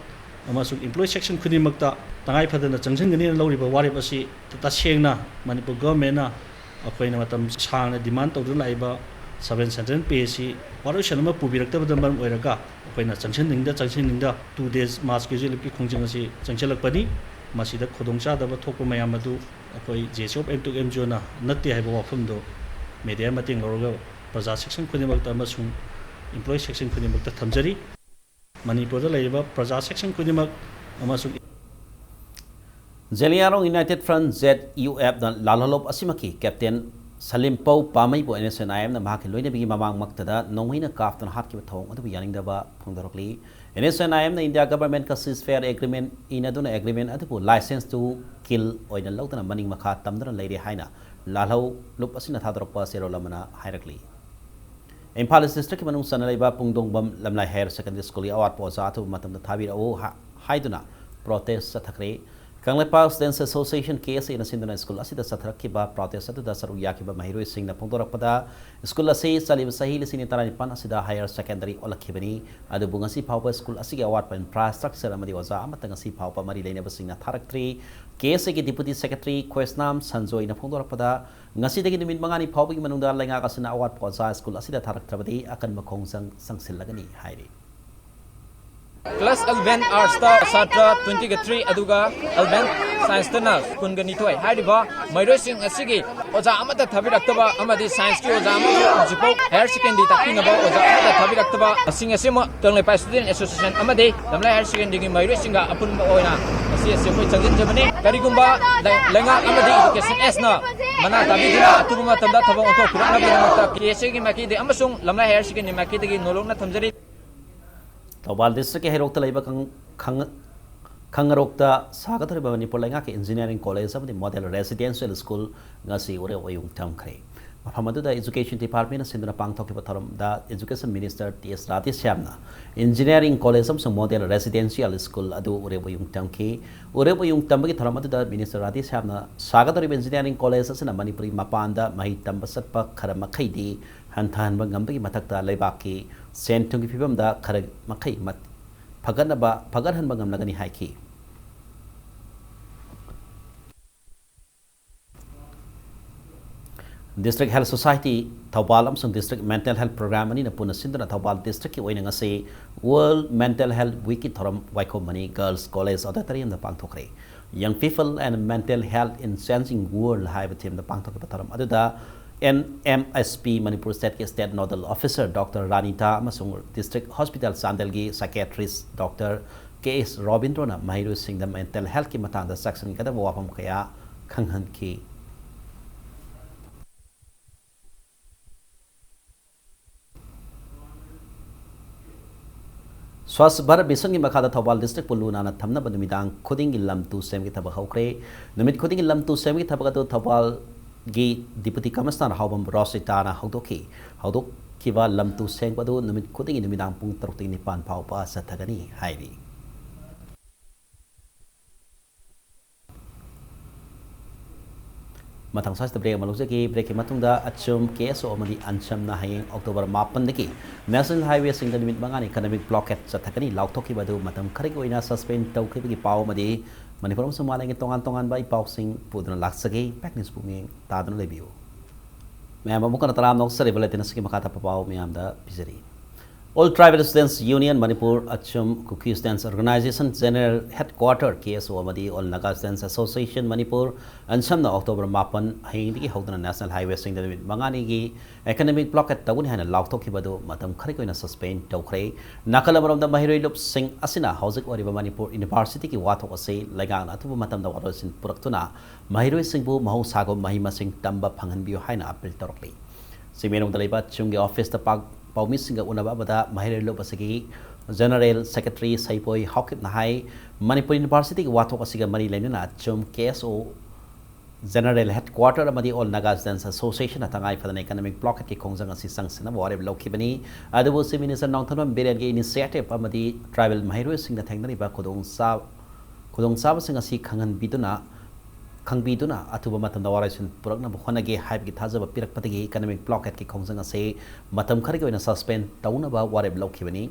ꯑꯃꯁꯨꯡ employee section ꯈꯨꯗꯤꯡꯃꯛꯇ ꯇꯉꯥꯏ ꯐꯗꯅ ꯆꯪꯁꯤꯟꯒꯅꯤꯅ ꯂꯧꯔꯤꯕ ꯋꯥꯔꯦꯞ ꯑꯁꯤ ꯇꯁꯦꯡꯅ ꯃꯅꯤꯄꯨꯔ ꯒꯚꯔꯟꯃꯦꯟꯅ ꯑꯩꯈꯣꯏꯅ ꯃꯇꯝ ꯁꯥꯡꯅ demand ꯇꯧꯗꯨꯅ ꯂꯥꯛꯏꯕ seven central pay ꯑꯁꯤ ꯋꯥꯔꯣꯏꯁꯤꯟ ꯑꯃ ꯄꯨꯕꯤꯔꯛꯇꯕꯗ ꯃꯔꯝ ꯑꯣꯏꯔꯒ ꯑꯩꯈꯣꯏꯅ ꯆꯪꯁꯤꯟꯅꯤꯡꯗ ꯆꯪꯁꯤꯟꯅꯤꯡꯗ two days mass casual leave ꯀꯤ ꯈꯣꯡꯖꯪ ꯑꯁꯤ ꯆꯪꯁꯤꯜꯂꯛꯄꯅꯤ꯫ ꯃꯁꯤꯗ ꯈꯨꯗꯣꯡꯆꯥꯗꯕ ꯊꯣꯛꯄ ꯃꯌꯥꯝ ꯑꯗꯨ ꯑꯩꯈꯣꯏ J S of M two M G ꯑꯣꯅ ꯅꯠꯇꯦ ꯍꯥꯏꯕ ꯋꯥꯐꯝꯗꯨ ꯃꯦꯗꯤꯌꯥ ꯃꯇꯦꯡ ꯂꯧꯔꯒ ꯄ꯭ꯔꯖꯥ ꯁꯦꯛꯁꯟ ꯈꯨꯗꯤꯡꯃꯛꯇ ꯑꯃꯁꯨꯡ employee section ꯈꯨꯗꯤꯡꯃꯛꯇ ꯊꯝꯖꯔꯤ꯫ ꯃꯅꯤꯄꯨꯔꯗ ꯂꯩꯔꯤꯕ ꯄ꯭ꯔꯖꯥ ꯁꯦꯛꯁꯟ ꯈꯨꯗꯤꯡꯃꯛ ꯑꯃꯁꯨꯡ Zeliangrong United Front, Z U F ꯅ ꯂꯥꯜꯍꯧꯂꯨꯞ ꯑꯁꯤꯃꯛꯀꯤ ꯀꯦꯞꯇꯦꯟ ꯁꯂꯤꯝꯄꯧ ꯄꯥꯃꯩꯕꯨ ꯑꯦꯟ ꯑꯦꯁ ꯑꯦꯟ ꯑꯥꯏ ꯑꯦꯝꯅ ꯃꯍꯥꯛꯀꯤ ꯂꯣꯏꯅꯕꯤꯒꯤ ꯃꯃꯥꯡꯃꯛꯇꯗ ꯅꯣꯡꯃꯩꯅ ꯀꯥꯞꯇꯨꯅ ꯍꯥꯠꯈꯤꯕ ꯊꯧꯑꯣꯡ ꯑꯗꯨꯕꯨ ꯌꯥꯅꯤꯡꯗꯕ ꯐꯣꯡꯗꯣꯔꯛꯂꯤ꯫ ꯑꯦꯟ ꯑꯦꯁ ꯑꯦꯟ ꯑꯥꯏ ꯑꯦꯝꯅ ꯏꯟꯗꯤꯌꯥ ꯒꯚꯔꯟꯃꯦꯟꯠꯀ ceasefire agreement ꯏꯅꯗꯨꯅ agreement ꯑꯗꯨꯕꯨ license to kill ꯑꯣꯏꯅ ꯂꯧꯗꯨꯅ ꯃꯅꯤꯡ ꯃꯈꯥ ꯇꯝꯗꯨꯅ ꯂꯩꯔꯦ ꯍꯥꯏꯅ ꯂꯥꯜꯍꯧꯂꯨꯞ ꯑꯁꯤꯅ ꯊꯥꯗꯣꯔꯛꯄ ꯆꯦꯔꯣꯜ ꯑꯃꯅ ꯍꯥꯏꯔꯛꯂꯤ꯫ ꯏꯝꯐꯥꯜ ꯏꯁ ꯗꯤꯁꯇ꯭ꯔꯤꯛꯀꯤ ꯃꯅꯨꯡ ꯆꯟꯅ ꯂꯩꯕ ꯄꯨꯡꯗꯣꯡꯕꯝ ꯂꯝꯂꯥꯏ ꯍꯥꯌꯔ ꯁꯦꯀꯦꯟꯗꯔꯤ ꯁ꯭ꯀꯨꯜꯒꯤ ꯑꯋꯥꯠꯄ ꯑꯣꯖꯥ ꯑꯊꯨꯕ ꯃꯇꯝꯗ ꯊꯥꯕꯤꯔꯛꯎ ꯍꯥ-, ꯍꯥꯏꯗꯨꯅ protest ꯆꯠꯊꯈ꯭ꯔꯦ꯫ Kangleipak Students Association, K S A ꯅ ꯁꯤꯟꯗꯨꯅ ꯁ꯭ꯀꯨꯜ ꯑꯁꯤꯗ ꯆꯠꯊꯔꯛꯈꯤꯕ protest ꯑꯗꯨꯗ ꯁꯔꯨꯛ ꯌꯥꯈꯤꯕ ꯃꯍꯩꯔꯣꯏꯁꯤꯡꯅ ꯐꯣꯡꯗꯣꯔꯛꯄꯗ, ꯁ꯭ꯀꯨꯜ ꯑꯁꯤ ꯆꯠꯂꯤꯕ ꯆꯍꯤ ꯂꯤꯁꯤꯡ ꯇꯔꯥꯅꯤꯄꯥꯟ ꯑꯁꯤꯗ ꯍꯥꯌꯔ ꯁꯦꯀꯦꯟꯗꯔꯤ ꯑꯣꯜꯂꯛꯈꯤꯕꯅꯤ꯫ ꯑꯗꯨꯕꯨ ꯉꯁꯤ ꯐꯥꯎꯕ ꯁ꯭ꯀꯨꯜ ꯑꯁꯤꯒꯤ ꯑꯋꯥꯠꯄ infrastructure ꯑꯃꯗꯤ ꯑꯣꯖꯥ ꯑꯃꯠꯇ ꯉꯁꯤ ꯐꯥꯎꯕ ꯃꯔꯤ ꯂꯩꯅꯕꯁꯤꯡꯅ ꯊꯥꯔꯛꯇ꯭ꯔꯤ꯫ K S A ꯒꯤ Deputy Secretary ꯈꯣꯏꯁꯅꯥꯝ ꯁꯟꯖꯣꯏꯅ ꯐꯣꯡꯗꯣꯔꯛꯄꯗ, ꯉꯁꯤꯗꯒꯤ ꯅꯨꯃꯤꯠ ꯃꯉꯥꯅꯤ ꯐꯥꯎꯕꯒꯤ ꯃꯅꯨꯡꯗ ꯂꯩꯉꯥꯛ ꯑꯁꯤꯅ ꯑꯋꯥꯠꯄ ꯑꯣꯖꯥ ꯁ꯭ꯀꯨꯜ ꯑꯁꯤꯗ ꯊꯥꯔꯛꯇ꯭ꯔꯕꯗꯤ ꯑꯀꯟꯕ ꯈꯣꯡꯖꯪ ꯆꯪꯁꯤꯜꯂꯒꯅꯤ ꯍꯥꯏꯔꯤ꯫ Class eleven arts ꯇ ꯁꯥꯇ꯭ꯔ twenty three ꯑꯗꯨꯒ eleven science ꯇꯅ ꯀꯨꯟꯒ ꯅꯤꯊꯣꯏ꯫ ꯍꯥꯏꯔꯤꯕ ꯃꯍꯩꯔꯣꯏꯁꯤꯡ ꯑꯁꯤꯒꯤ ꯑꯣꯖꯥ ꯑꯃꯠꯇ ꯊꯥꯕꯤꯔꯛꯇꯕ ꯑꯃꯗꯤ science ꯀꯤ ꯑꯣꯖꯥ ꯑꯃꯁꯨ ꯍꯧꯖꯤꯛꯐꯥꯎ higher secondary ꯇꯥꯛꯄꯤꯅꯕ ꯑꯣꯖꯥ ꯑꯃꯠꯇ ꯊꯥꯕꯤꯔꯛꯇꯕ ꯑꯁꯤꯡ ꯑꯁꯤꯃꯛ ꯀꯪꯂꯩꯄꯥꯛ Student Association ꯑꯃꯗꯤ ꯂꯝꯂꯥꯏ higher secondary ꯒꯤ ꯃꯍꯩꯔꯣꯏꯁꯤꯡꯒ ꯑꯄꯨꯟꯕ ꯑꯣꯏꯅ ꯉꯁꯤ ꯑꯁꯤ ꯑꯩꯈꯣꯏ ꯆꯪꯁꯤꯟꯖꯕꯅꯤ꯫ ꯀꯔꯤꯒꯨꯝꯕ ꯂꯩ-, ꯂꯩꯉꯥꯛ ꯑꯃꯗꯤ Education S ꯅ ꯃꯅꯥ ꯇꯥꯕꯤꯗꯨꯅ ꯑꯊꯨꯕ ꯃꯇꯝꯗ ꯊꯕꯛ ꯑꯣꯟꯊꯣꯛꯄꯤꯔꯛꯅꯕꯒꯤꯗꯃꯛꯇ K S A ꯒꯤ ꯃꯥꯏꯀꯩꯗꯒꯤ ꯑꯃꯁꯨꯡ ꯂꯝꯂꯥꯏ higher secondary ꯃꯥꯏꯀꯩꯗꯒꯤ ꯅꯣꯂꯣꯛꯅ ꯊꯝꯖꯔꯤ꯫ ꯊꯧꯕꯥꯜ ꯗꯤꯁꯇ꯭ꯔꯤꯛꯀꯤ ꯍꯩꯔꯣꯛꯇ ꯂꯩꯕ ꯈꯪ- ꯈꯪ- ꯈꯪꯉꯔꯣꯛꯇ ꯁꯥꯒꯗꯧꯔꯤꯕ ꯃꯅꯤꯄꯨꯔ ꯂꯩꯉꯥꯛꯀꯤ ꯏꯟꯖꯤꯅꯤꯌꯥꯔꯤꯡ ꯀꯣꯂꯦꯖ ꯑꯃꯗꯤ ꯃꯣꯗꯦꯜ ꯔꯦꯁꯤꯗꯦꯟꯁꯤꯌꯦꯜ ꯁ꯭ꯀꯨꯜ ꯉꯁꯤ ꯎꯔꯦꯞ ꯑꯣꯏꯌꯨꯡ ꯊꯝꯈ꯭ꯔꯦ꯫ ꯃꯐꯝ ꯑꯗꯨꯗ ꯏꯖꯨꯀꯦꯁꯟ ꯗꯤꯄꯥꯔꯠꯃꯦꯟꯅ ꯁꯤꯟꯗꯨꯅ ꯄꯥꯡꯊꯣꯛꯈꯤꯕ ꯊꯧꯔꯝꯗ ꯏꯖꯨꯀꯦꯁꯟ ꯃꯤꯅꯤꯁꯇꯔ ꯇꯤ ꯑꯦꯁ ꯔꯥꯙꯦꯁ꯭ꯌꯥꯝꯅ ꯏꯟꯖꯤꯅꯤꯌꯥꯔꯤꯡ ꯀꯣꯂꯦꯖ ꯑꯃꯁꯨꯡ ꯃꯣꯗꯦꯜ ꯔꯦꯁꯤꯗꯦꯟꯁꯤꯌꯦꯜ ꯁ꯭ꯀꯨꯜ ꯑꯗꯨ ꯎꯔꯦꯞ ꯑꯣꯏꯌꯨꯡ ꯊꯝꯈꯤ꯫ ꯎꯔꯦꯞ ꯑꯣꯌꯨꯡ ꯇꯝꯕꯒꯤ ꯊꯧꯔꯝ ꯑꯗꯨꯗ ꯃꯤꯅꯤꯁꯇꯔ ꯔꯥꯙꯦꯁ꯭ꯌꯥꯝꯅ ꯁꯥꯒꯗꯧꯔꯤꯕ ꯏꯟꯖꯤꯅꯤꯌꯥꯔꯤꯡ ꯀꯣꯂꯦꯖ ꯑꯁꯤꯅ ꯃꯅꯤꯄꯨꯔꯒꯤ ꯃꯄꯥꯟꯗ ꯃꯍꯩ ꯇꯝꯕ ꯆꯠꯄ ꯈꯔ ꯃꯈꯩꯗꯤ ꯍꯟꯊꯍꯟꯕ ꯉꯝꯕꯒꯤ ꯃꯊꯛꯇ ꯂꯩꯕꯥꯛꯀꯤ ꯁꯦꯟ ꯊꯨꯝꯒꯤ ꯐꯤꯕꯝꯗ ꯈꯔ ꯃꯈꯩ ꯃꯠ- ꯐꯒꯠꯅꯕ, ꯐꯒꯠꯍꯟꯕ ꯉꯝꯂꯒꯅꯤ ꯍꯥꯏꯈꯤ꯫ District Health Society ꯊꯧꯕꯥꯜ ꯑꯃꯁꯨꯡ District Mental Health Program ꯑꯅꯤꯅ ꯄꯨꯟꯅ ꯁꯤꯟꯗꯨꯅ ꯊꯧꯕꯥꯜ ꯗꯤꯁꯇ꯭ꯔꯤꯛꯀꯤ ꯑꯣꯏꯅ ꯉꯁꯤ World Mental Health Weekꯀꯤ ꯊꯧꯔꯝ ꯋꯥꯏꯈꯣꯝ ꯃꯅꯤ Girls College Auditoriumꯗ ꯄꯥꯡꯊꯣꯛꯈ꯭ꯔꯦ꯫ Young People and Mental Health in Changing World ꯍꯥꯏꯕ ꯊꯤꯝꯗ ꯄꯥꯡꯊꯣꯛꯈꯤꯕ ꯊꯧꯔꯝ ꯑꯗꯨꯗ N M S P Manipur ꯁ꯭ꯇꯦꯠꯀꯤ ꯁ꯭ꯇꯦꯠ ꯅꯣꯗꯜ ꯑꯣꯐꯤꯁꯔ ꯗꯣꯛꯇꯔ ꯔꯥꯅꯤꯇꯥ ꯑꯃꯁꯨꯡ ꯗꯤꯁꯇ꯭ꯔꯤꯛ ꯍꯣꯁꯄꯤꯇꯥꯜ ꯆꯥꯟꯗꯦꯜꯒꯤ ꯁꯥꯏꯀꯤꯌꯥꯇ꯭ꯔꯤꯁ ꯗꯣꯛꯇꯔ ꯀꯦ ꯑꯦꯁ ꯔꯣꯕꯤꯟꯗ꯭ꯔꯣꯅ ꯃꯍꯩꯔꯣꯏꯁꯤꯡꯗ ꯃꯦꯟꯇꯦꯜ ꯍꯦꯜꯊꯀꯤ ꯃꯇꯥꯡꯗ ꯆꯦꯛꯁꯤꯟꯒꯗꯕ ꯋꯥꯐꯝ ꯀꯌꯥ ꯈꯪꯍꯟꯈꯤ꯫ ꯁ꯭ꯋꯥꯁ ꯚꯥꯔꯠ ꯃꯤꯁꯟꯒꯤ ꯃꯈꯥꯗ ꯊꯧꯕꯥꯜ ꯗꯤꯁꯇ꯭ꯔꯤꯛꯄꯨ ꯂꯨ ꯅꯥꯟꯅ ꯊꯝꯅꯕ ꯅꯨꯃꯤꯗꯥꯡ ꯈꯨꯗꯤꯡꯒꯤ ꯂꯝ ꯇꯨ ꯁꯦꯝꯕꯒꯤ ꯊꯕꯛ ꯍꯧꯈ꯭ꯔꯦ꯫ ꯅꯨꯃꯤꯠ ꯈꯨꯗꯤꯡꯒꯤ ꯂꯝ ꯇꯨ ꯁꯦꯝꯕꯒꯤ ꯊꯕꯛ ꯑꯗꯨ ꯊꯧꯕꯥꯜꯒꯤ ꯗꯤꯄꯨꯇꯤ ꯀꯃꯤꯁꯅꯔ ꯍꯥꯎꯕꯝ ꯔꯣꯁꯤꯇꯥꯅ ꯍꯧꯗꯣꯛꯈꯤ꯫ ꯍꯧꯗꯣꯛꯈꯤꯕ ꯂꯝ ꯇꯨ ꯁꯦꯡꯕ ꯑꯗꯨ ꯅꯨꯃꯤꯠ ꯈꯨꯗꯤꯡꯒꯤ ꯅꯨꯃꯤꯗꯥꯡ ꯄꯨꯡ ꯇꯔꯨꯛꯇꯒꯤ ꯅꯤꯄꯥꯟ ꯐꯥꯎꯕ ꯆꯠꯊꯒꯅꯤ ꯍꯥꯏꯔꯤ꯫ ꯃꯊꯪ ꯁ꯭ꯋꯥꯏꯁꯤꯗ ꯕ꯭ꯔꯦꯛ ꯑꯃ ꯂꯧꯖꯒꯦ꯫ ꯕ꯭ꯔꯦꯛꯀꯤ ꯃꯇꯨꯡꯗ ꯑꯆꯨꯝ, ꯀꯦ ꯑꯦꯁ ꯑꯣ ꯑꯃꯗꯤ ꯑꯟꯁꯝꯅ ꯍꯌꯦꯡ ꯑꯣꯛꯇꯣꯕꯔ ꯃꯥꯄꯟꯗꯒꯤ ꯅꯦꯁꯅꯦꯜ ꯍꯥꯏꯋꯦꯁꯤꯡꯗ ꯅꯨꯃꯤꯠ ꯃꯉꯥꯅꯤ ꯏꯀꯅꯣꯃꯤꯛ ꯕ꯭ꯂꯣꯀꯦꯠ ꯆꯠꯊꯒꯅꯤ꯫ ꯂꯥꯎꯊꯣꯛꯈꯤꯕ ꯑꯗꯨ ꯃꯇꯝ ꯈꯔꯒꯤ ꯑꯣꯏꯅ ꯁꯁꯄꯦꯟ ꯇꯧꯈꯤꯕꯒꯤ ꯄꯥꯎ ꯑꯃꯗꯤ ꯃꯅꯤꯄꯨꯔ ꯑꯃꯁꯨꯡ ꯃꯥꯂꯦꯝꯒꯤ ꯇꯣꯉꯥꯟ ꯇꯣꯉꯥꯟꯕ ꯏ ꯄꯥꯎꯁꯤꯡ ꯄꯨꯗꯨꯅ ꯂꯥꯛꯆꯒꯦ꯫ ꯄꯦꯛꯅꯤꯁ ꯄꯨꯛꯅꯤꯡ ꯇꯥꯗꯨꯅ ꯂꯩꯕꯤꯌꯨ꯫ ꯃꯌꯥꯝ ꯑꯃꯨꯛ ꯍꯟꯅ ꯇꯔꯥꯝꯅ ꯑꯣꯛꯆꯔꯤꯕ ꯂꯩꯇꯦꯡ ꯑꯁꯤꯒꯤ ꯃꯈꯥ ꯇꯥꯕ ꯄꯥꯎ ꯃꯌꯥꯝꯗ ꯄꯤꯖꯔꯤ꯫ All Tribal Students Union Manipur, ꯑꯆꯨꯝ, Kuki Students Organization General Headquarter, ꯀꯦ ꯑꯦꯁ ꯑꯣ, ꯑꯃꯗꯤ All Naga Students Association Manipur, ꯑꯟꯁꯝꯅ ꯑꯣꯛꯇꯣꯕꯔ ꯃꯥꯄꯟ, ꯍꯌꯦꯡꯗꯒꯤ ꯍꯧꯗꯨꯅ ꯅꯦꯁꯅꯦꯜ ꯍꯥꯏꯋꯦꯁꯤꯡꯗ ꯅꯨꯃꯤꯠ ꯃꯉꯥꯅꯤꯒꯤ ꯏꯀꯅꯣꯃꯤꯛ ꯕ꯭ꯂꯣꯀꯦꯠ ꯇꯧꯒꯅꯤ ꯍꯥꯏꯅ ꯂꯥꯎꯊꯣꯛꯈꯤꯕ ꯑꯗꯨ ꯃꯇꯝ ꯈꯔꯒꯤ ꯑꯣꯏꯅ ꯁꯁꯄꯦꯟ ꯇꯧꯈ꯭ꯔꯦ꯫ ꯅꯥꯀꯜ ꯑꯃꯔꯣꯝꯗ, ꯃꯍꯩꯔꯣꯏ ꯂꯨꯞꯁꯤꯡ ꯑꯁꯤꯅ ꯍꯧꯖꯤꯛ ꯑꯣꯏꯔꯤꯕ ꯃꯅꯤꯄꯨꯔ ꯌꯨꯅꯤꯚꯔꯁꯤꯇꯤꯒꯤ ꯋꯥꯊꯣꯛ ꯑꯁꯤ ꯂꯩꯉꯥꯛꯅ ꯑꯊꯨꯕ ꯃꯇꯝꯗ ꯋꯥꯔꯣꯏꯁꯤꯟ ꯄꯨꯔꯛꯇꯨꯅ ꯃꯍꯩꯔꯣꯏꯁꯤꯡꯕꯨ ꯃꯍꯧꯁꯥꯒꯨꯝ ꯃꯍꯩ ꯃꯁꯤꯡ ꯇꯝꯕ ꯐꯪꯍꯟꯕꯤꯌꯨ ꯍꯥꯏꯅ ꯑꯄꯤꯜ ꯇꯧꯔꯛꯂꯤ꯫ ꯆꯤꯡꯃꯩꯔꯣꯡꯗ ꯂꯩꯕ ꯆꯨꯝꯒꯤ ꯑꯣꯐꯤꯁꯇ ꯄꯥꯎ-, ꯄꯥꯎꯃꯤꯁꯤꯡꯒ ꯎꯅꯕ ꯑꯃꯗ ꯃꯍꯩꯔꯣꯏ ꯂꯨꯞ ꯑꯁꯤꯒꯤ General Secretary ꯁꯩꯕꯣꯏ ꯍꯥꯎꯀꯤꯞꯅ ꯍꯥꯏ, ꯃꯅꯤꯄꯨꯔ ꯌꯨꯅꯤꯚꯔꯁꯤꯇꯤꯒꯤ ꯋꯥꯊꯣꯛ ꯑꯁꯤꯒ ꯃꯔꯤ ꯂꯩꯅꯅ ꯑꯆꯨꯝ ꯀꯦ ꯑꯦꯁ ꯑꯣ General Headquarter ꯑꯃꯗꯤ All Naga Students Association ꯅ ꯇꯉꯥꯏ ꯐꯗꯅ economic blockade ꯀꯤ ꯈꯣꯡꯖꯪ ꯑꯁꯤ ꯆꯪꯁꯤꯟꯅꯕ ꯋꯥꯔꯦꯞ ꯂꯧꯈꯤꯕꯅꯤ꯫ ꯑꯗꯨꯕꯨ Chief Minister ꯅꯣꯡꯊꯣꯝꯕꯝ ꯕꯤꯔꯦꯟꯒꯤ initiative ꯑꯃꯗꯤ tribal ꯃꯍꯩꯔꯣꯏꯁꯤꯡꯅ ꯊꯦꯡꯅꯔꯤꯕ ꯈꯨꯗꯣꯡꯆꯥ-, ꯈꯨꯗꯣꯡꯆꯥꯕꯁꯤꯡ ꯑꯁꯤ ꯈꯪꯍꯟꯕꯤꯗꯨꯅ, ꯈꯪꯕꯤꯗꯨꯅ ꯑꯊꯨꯕ ꯃꯇꯝꯗ ꯋꯥꯔꯣꯏꯁꯤꯟ ꯄꯨꯔꯛꯅꯕ ꯍꯣꯠꯅꯒꯦ ꯍꯥꯏꯕꯒꯤ ꯊꯥꯖꯕ ꯄꯤꯔꯛꯄꯗꯒꯤ economic blockade ꯀꯤ ꯈꯣꯡꯖꯪ ꯑꯁꯤ ꯃꯇꯝ ꯈꯔꯒꯤ ꯑꯣꯏꯅ suspend ꯇꯧꯅꯕ ꯋꯥꯔꯦꯞ ꯂꯧꯈꯤꯕꯅꯤ꯫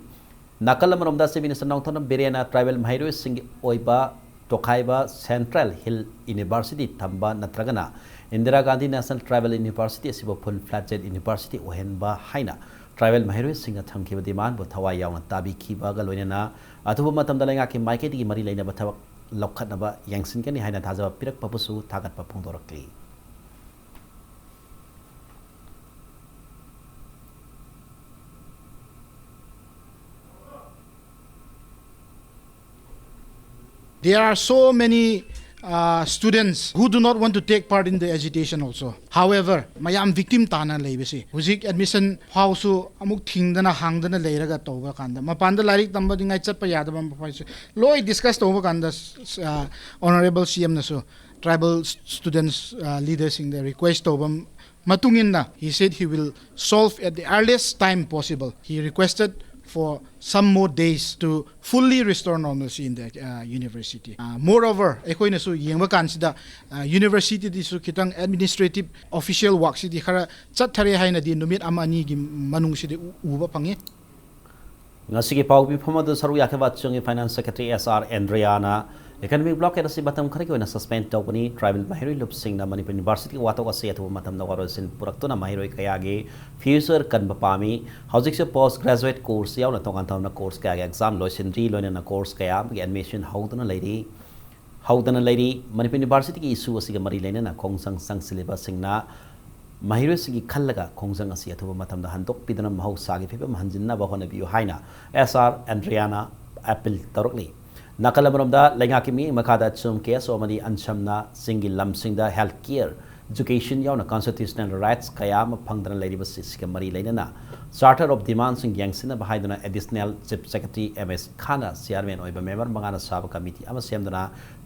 ꯅꯥꯀꯜ ꯑꯃꯔꯣꯝꯗ Chief Minister ꯅꯣꯡꯊꯣꯝꯕꯝ ꯕꯤꯔꯦꯟꯅ tribal ꯃꯍꯩꯔꯣꯏꯁꯤꯡꯒꯤ ꯑꯣꯏꯕ ꯇꯣꯈꯥꯏꯕ Central Hill University ꯊꯝꯕ ꯅꯠꯇ꯭ꯔꯒꯅ Indira Gandhi National Tribal University ꯑꯁꯤꯕꯨ full fledged university ꯑꯣꯏꯍꯟꯕ ꯍꯥꯏꯅ tribal ꯃꯍꯩꯔꯣꯏꯁꯤꯡꯅ ꯊꯝꯈꯤꯕ demand ꯕꯨ ꯊꯋꯥꯏ ꯌꯥꯎꯅ ꯇꯥꯕꯤꯈꯤꯕꯒ ꯂꯣꯏꯅꯅ ꯑꯊꯨꯕ ꯃꯇꯝꯗ ꯂꯩꯉꯥꯛꯀꯤ ꯃꯥꯏꯀꯩꯗꯒꯤ ꯃꯔꯤ ꯂꯩꯅꯕ ꯊꯕꯛ ꯂꯧꯈꯠꯅꯕ ꯌꯦꯡꯁꯤꯟꯒꯅꯤ ꯍꯥꯏꯅ ꯊꯥꯖꯕ ꯄꯤꯔꯛꯄꯕꯨꯁꯨ ꯊꯥꯒꯠꯄ ꯐꯣꯡꯗꯣꯔꯛꯂꯤ꯫ There are so many uh, students who do not want to take part in the agitation also. However, ꯃꯌꯥꯝ victim ꯇꯥꯅ ꯂꯩꯕꯁꯦ, ꯍꯧꯖꯤꯛ admission ꯐꯥꯎꯁꯨ ꯑꯃꯨꯛ ꯊꯤꯡꯗꯅ ꯍꯥꯡꯗꯅ ꯂꯩꯔꯒ ꯇꯧꯕ ꯀꯥꯟꯗ, ꯃꯄꯥꯟꯗ ꯂꯥꯏꯔꯤꯛ ꯇꯝꯕꯗꯤꯉꯥꯏ ꯆꯠꯄ ꯌꯥꯗꯕ ꯃꯐꯝꯁꯦ ꯂꯣꯏ discuss ꯇꯧꯕ ꯀꯥꯟꯗ, uh, Honorable C M ꯅꯁꯨ tribal students uh, leaderꯁꯤꯡꯗ request ꯇꯧꯕ ꯃꯇꯨꯡ ꯏꯟꯅ, he said he will solve at the earliest time possible. He requested for some more days to fully restore normalcy in the uh, university. Uh, moreover, ꯑꯩꯈꯣꯏꯅꯁꯨ ꯌꯦꯡꯕ ꯀꯥꯟꯁꯤꯗ, uh, university ꯗꯁꯨ ꯈꯤꯇꯪ administrative official work ꯁꯤꯗꯤ ꯈꯔ ꯆꯠꯊꯔꯦ ꯍꯥꯏꯅꯗꯤ ꯅꯨꯃꯤꯠ ꯑꯃ ꯑꯅꯤꯒꯤ ꯃꯅꯨꯡꯁꯤꯗꯤ ꯎ-, ꯎꯕ ꯐꯪꯉꯤ꯫ ꯉꯁꯤꯒꯤ ꯄꯥꯎ ꯄꯤꯐꯝ ꯑꯗꯨ ꯁꯔꯨꯛ ꯌꯥꯈꯤꯕ ꯑꯆꯨꯝꯒꯤ Finance Secretary S R Andrea ꯅ economic blockade ꯑꯁꯤ ꯃꯇꯝ ꯈꯔꯒꯤ ꯑꯣꯏꯅ suspend ꯇꯧꯒꯅꯤ꯫ Tribal ꯃꯍꯩꯔꯣꯏ ꯂꯨꯞꯁꯤꯡꯅ ꯃꯅꯤꯄꯨꯔ ꯌꯨꯅꯤꯚꯔꯁꯤꯇꯤꯒꯤ ꯋꯥꯊꯣꯛ ꯑꯁꯤ ꯑꯊꯨꯕ ꯃꯇꯝꯗ ꯋꯥꯔꯣꯏꯁꯤꯟ ꯄꯨꯔꯛꯇꯨꯅ ꯃꯍꯩꯔꯣꯏ ꯀꯌꯥꯒꯤ future ꯀꯟꯕ ꯄꯥꯝꯃꯤ꯫ ꯍꯧꯖꯤꯛꯁꯨ post graduate course ꯌꯥꯎꯅ ꯇꯣꯉꯥꯟ ꯇꯣꯉꯥꯟꯕ course ꯀꯌꯥꯒꯤ exam ꯂꯣꯏꯁꯤꯟꯗ꯭ꯔꯤ, ꯂꯣꯏꯅꯅ course ꯀꯌꯥ ꯑꯃꯒꯤ admission ꯍꯧꯗꯨꯅ ꯂꯩꯔꯤ꯫ ꯍꯧꯗꯅ ꯂꯩꯔꯤ꯫ ꯃꯅꯤꯄꯨꯔ ꯌꯨꯅꯤꯚꯔꯁꯤꯇꯤꯒꯤ issue ꯑꯁꯤꯒ ꯃꯔꯤ ꯂꯩꯅꯅ ꯈꯣꯡꯖꯪ ꯆꯪꯁꯤꯜꯂꯤꯕꯁꯤꯡꯅ ꯃꯍꯩꯔꯣꯏꯁꯤꯡꯒꯤ ꯈꯜꯂꯒ ꯈꯣꯡꯖꯪ ꯑꯁꯤ ꯑꯊꯨꯕ ꯃꯇꯝꯗ ꯍꯟꯗꯣꯛꯄꯤꯗꯨꯅ ꯃꯍꯧꯁꯥꯒꯤ ꯐꯤꯕꯝ ꯍꯟꯖꯤꯟꯅꯕ ꯍꯣꯠꯅꯕꯤꯌꯨ ꯍꯥꯏꯅ S R Andrea ꯅ appeal ꯇꯧꯔꯛꯂꯤ꯫ ꯅꯥꯀꯜ ꯑꯃꯔꯣꯝꯗ ꯂꯩꯉꯥꯛꯀꯤ ꯃꯤꯠꯌꯦꯡ ꯃꯈꯥꯗ ꯆꯨꯝ K S O ꯑꯃꯗꯤ ꯑꯟꯁꯝꯅ ꯆꯤꯡꯒꯤ ꯂꯝꯁꯤꯡꯗ health care education ꯌꯥꯎꯅ constitutional rights ꯀꯌꯥ ꯑꯃ ꯐꯪꯗꯅ ꯂꯩꯔꯤꯕꯁꯤꯒ ꯃꯔꯤ ꯂꯩꯅꯅ Charter of Demandꯁꯤꯡ ꯌꯦꯡꯁꯤꯟꯅꯕ ꯍꯥꯏꯗꯨꯅ Additional Chief Secretary ꯑꯦꯝ ꯑꯦꯁ ꯈꯥꯟꯅ chairman ꯑꯣꯏꯕ member ꯃꯉꯥꯅ ꯁꯥꯕ committee ꯑꯃ ꯁꯦꯝꯗꯨꯅ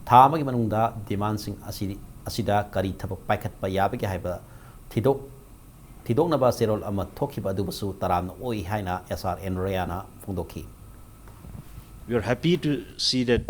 ꯊꯥ ꯑꯃꯒꯤ ꯃꯅꯨꯡꯗ demandꯁꯤꯡ ꯑꯁꯤ, ꯑꯁꯤꯗ ꯀꯔꯤ ꯊꯕꯛ ꯄꯥꯏꯈꯠꯄ ꯌꯥꯕꯒꯦ ꯍꯥꯏꯕ ꯊꯤꯗꯣꯛ, ꯊꯤꯗꯣꯛꯅꯕ ꯆꯦꯔꯣꯜ ꯑꯃ ꯊꯣꯛꯈꯤꯕ ꯑꯗꯨꯕꯨꯁꯨ ꯇꯔꯥꯝꯅ ꯑꯣꯛꯏ ꯍꯥꯏꯅ ꯑꯦꯁ ꯑꯥꯔ ꯑꯦꯟꯗ꯭ꯔꯣꯌꯥꯅ ꯐꯣꯡꯗꯣꯛꯈꯤ꯫ We are happy to see that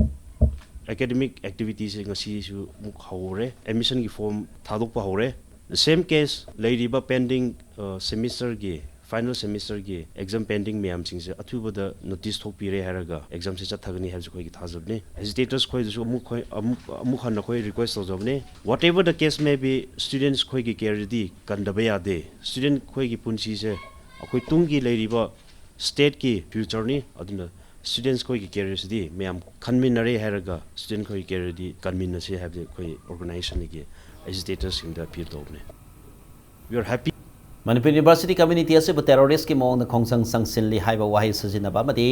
academic activities ꯉꯁꯤꯁꯨ ꯑꯃꯨꯛ ꯍꯧꯔꯦ, admissionꯒꯤ form ꯊꯥꯗꯣꯛꯄ ꯍꯧꯔꯦ꯫ The same case, ꯂꯩꯔꯤꯕ pending semesterꯒꯤ, final semesterꯒꯤ exam pending ꯃꯌꯥꯝꯁꯤꯡꯁꯦ ꯑꯊꯨꯕꯗ notice ꯊꯣꯛꯄꯤꯔꯦ ꯍꯥꯏꯔꯒ examꯁꯦ ꯆꯠꯊꯒꯅꯤ ꯍꯥꯏꯕꯁꯨ ꯑꯩꯈꯣꯏꯒꯤ ꯊꯥꯖꯕꯅꯤ꯫ Agitators ꯈꯣꯏꯗꯁꯨ ꯑꯃꯨꯛ ꯑꯩꯈꯣꯏ ꯑꯃꯨꯛ ꯑꯃꯨꯛ ꯍꯟꯅ ꯑꯩꯈꯣꯏ request ꯇꯧꯖꯕꯅꯤ꯫ Whatever the case may be, students ꯈꯣꯏꯒꯤ careerꯗꯤ ꯀꯟꯗꯕ ꯌꯥꯗꯦ꯫ Student ꯈꯣꯏꯒꯤ ꯄꯨꯟꯁꯤꯁꯦ ꯑꯩꯈꯣꯏ ꯇꯨꯡꯒꯤ ꯂꯩꯔꯤꯕ stateꯀꯤ futureꯅꯤ꯫ ꯑꯗꯨꯅ students ꯈꯣꯏꯒꯤ careerꯁꯤꯗꯤ ꯃꯌꯥꯝ ꯈꯟꯃꯤꯟꯅꯔꯦ ꯍꯥꯏꯔꯒ student ꯈꯣꯏꯒꯤ careerꯗꯤ ꯀꯟꯃꯤꯟꯅꯁꯤ ꯍꯥꯏꯕꯗꯤ ꯑꯩꯈꯣꯏ organizationꯗꯒꯤ agitatorꯁꯤꯡꯗ appeal ꯇꯧꯕꯅꯦ꯫ We are happy꯫ Manipur University community ꯑꯁꯤꯕꯨ terroristꯀꯤ ꯃꯑꯣꯡꯗ ꯈꯣꯡꯖꯪ ꯆꯪꯁꯤꯜꯂꯤ ꯍꯥꯏꯕ ꯋꯥꯍꯩ ꯁꯤꯖꯤꯟꯅꯕ ꯑꯃꯗꯤ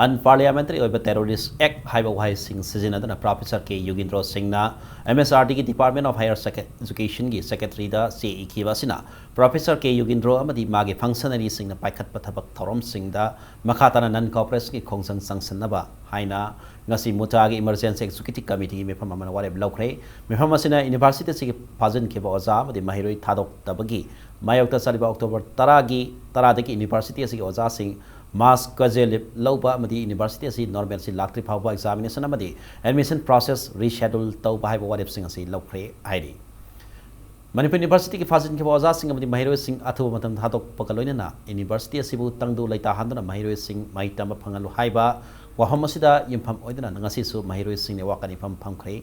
unparliamentary ꯑꯣꯏꯕ terrorist act ꯍꯥꯏꯕ ꯋꯥꯍꯩꯁꯤꯡ ꯁꯤꯖꯤꯟꯅꯗꯨꯅ Professor ꯀꯦ ꯌꯨꯒꯤꯟꯗ꯭ꯔꯣ ꯁꯤꯡꯅ ꯑꯦꯝ ꯑꯦꯁ ꯑꯥꯔ ꯗꯤꯒꯤ Department of Higher Educationꯒꯤ secretaryꯗ ꯆꯦ ꯏꯈꯤꯕ ꯑꯁꯤꯅ Professor ꯀꯦ ꯌꯨꯒꯤꯟꯗ꯭ꯔꯣ ꯑꯃꯗꯤ ꯃꯥꯒꯤ functionaryꯁꯤꯡꯅ ꯄꯥꯏꯈꯠꯄ ꯊꯕꯛ ꯊꯧꯔꯝꯁꯤꯡꯗ ꯃꯈꯥ ꯇꯥꯅ non cooperationꯒꯤ ꯈꯣꯡꯖꯪ ꯆꯪꯁꯤꯟꯅꯕ ꯍꯥꯏꯅ ꯉꯁꯤ ꯃꯨꯇꯥꯒꯤ Emergency Executive Committeeꯒꯤ ꯃꯤꯐꯝ ꯑꯃꯅ ꯋꯥꯔꯦꯞ ꯂꯧꯈ꯭ꯔꯦ꯫ ꯃꯤꯐꯝ ꯑꯁꯤꯅ university ꯑꯁꯤꯒꯤ ꯐꯥꯖꯤꯟꯈꯤꯕ ꯑꯣꯖꯥ ꯑꯃꯗꯤ ꯃꯍꯩꯔꯣꯏ ꯊꯥꯗꯣꯛꯇꯕꯒꯤ ꯃꯥꯌꯣꯛꯇ ꯆꯠꯂꯤꯕ October ꯇꯔꯥꯒꯤ, ꯇꯔꯥꯗꯒꯤ university ꯑꯁꯤꯒꯤ ꯑꯣꯖꯥꯁꯤꯡ mass casual leave ꯂꯧꯕ ꯑꯃꯗꯤ university ꯑꯁꯤ normalcy ꯂꯥꯛꯇ꯭ꯔꯤ ꯐꯥꯎꯕ examination ꯑꯃꯗꯤ admission process reschedule ꯇꯧꯕ ꯍꯥꯏꯕ ꯋꯥꯔꯦꯞꯁꯤꯡ ꯑꯁꯤ ꯂꯧꯈ꯭ꯔꯦ ꯍꯥꯏꯔꯤ꯫ ꯃꯅꯤꯄꯨꯔ Universityꯒꯤ ꯐꯥꯖꯤꯟꯈꯤꯕ ꯑꯣꯖꯥꯁꯤꯡ ꯑꯃꯗꯤ ꯃꯍꯩꯔꯣꯏꯁꯤꯡ ꯑꯊꯨꯕ ꯃꯇꯝꯗ ꯊꯥꯗꯣꯛꯄꯒ ꯂꯣꯏꯅꯅ university ꯑꯁꯤꯕꯨ ꯇꯪꯗꯨ ꯂꯩꯇꯥꯍꯟꯗꯨꯅ ꯃꯍꯩꯔꯣꯏꯁꯤꯡ ꯃꯍꯩ ꯇꯝꯕ ꯐꯪꯍꯜꯂꯨ ꯍꯥꯏꯕ ꯋꯥꯐꯝ ꯑꯁꯤꯗ ꯌꯨꯝꯐꯝ ꯑꯣꯏꯗꯨꯅ ꯉꯁꯤꯁꯨ ꯃꯍꯩꯔꯣꯏꯁꯤꯡꯅ ꯋꯥꯀꯠ ꯏꯐꯝ ꯐꯝꯈ꯭ꯔꯦ꯫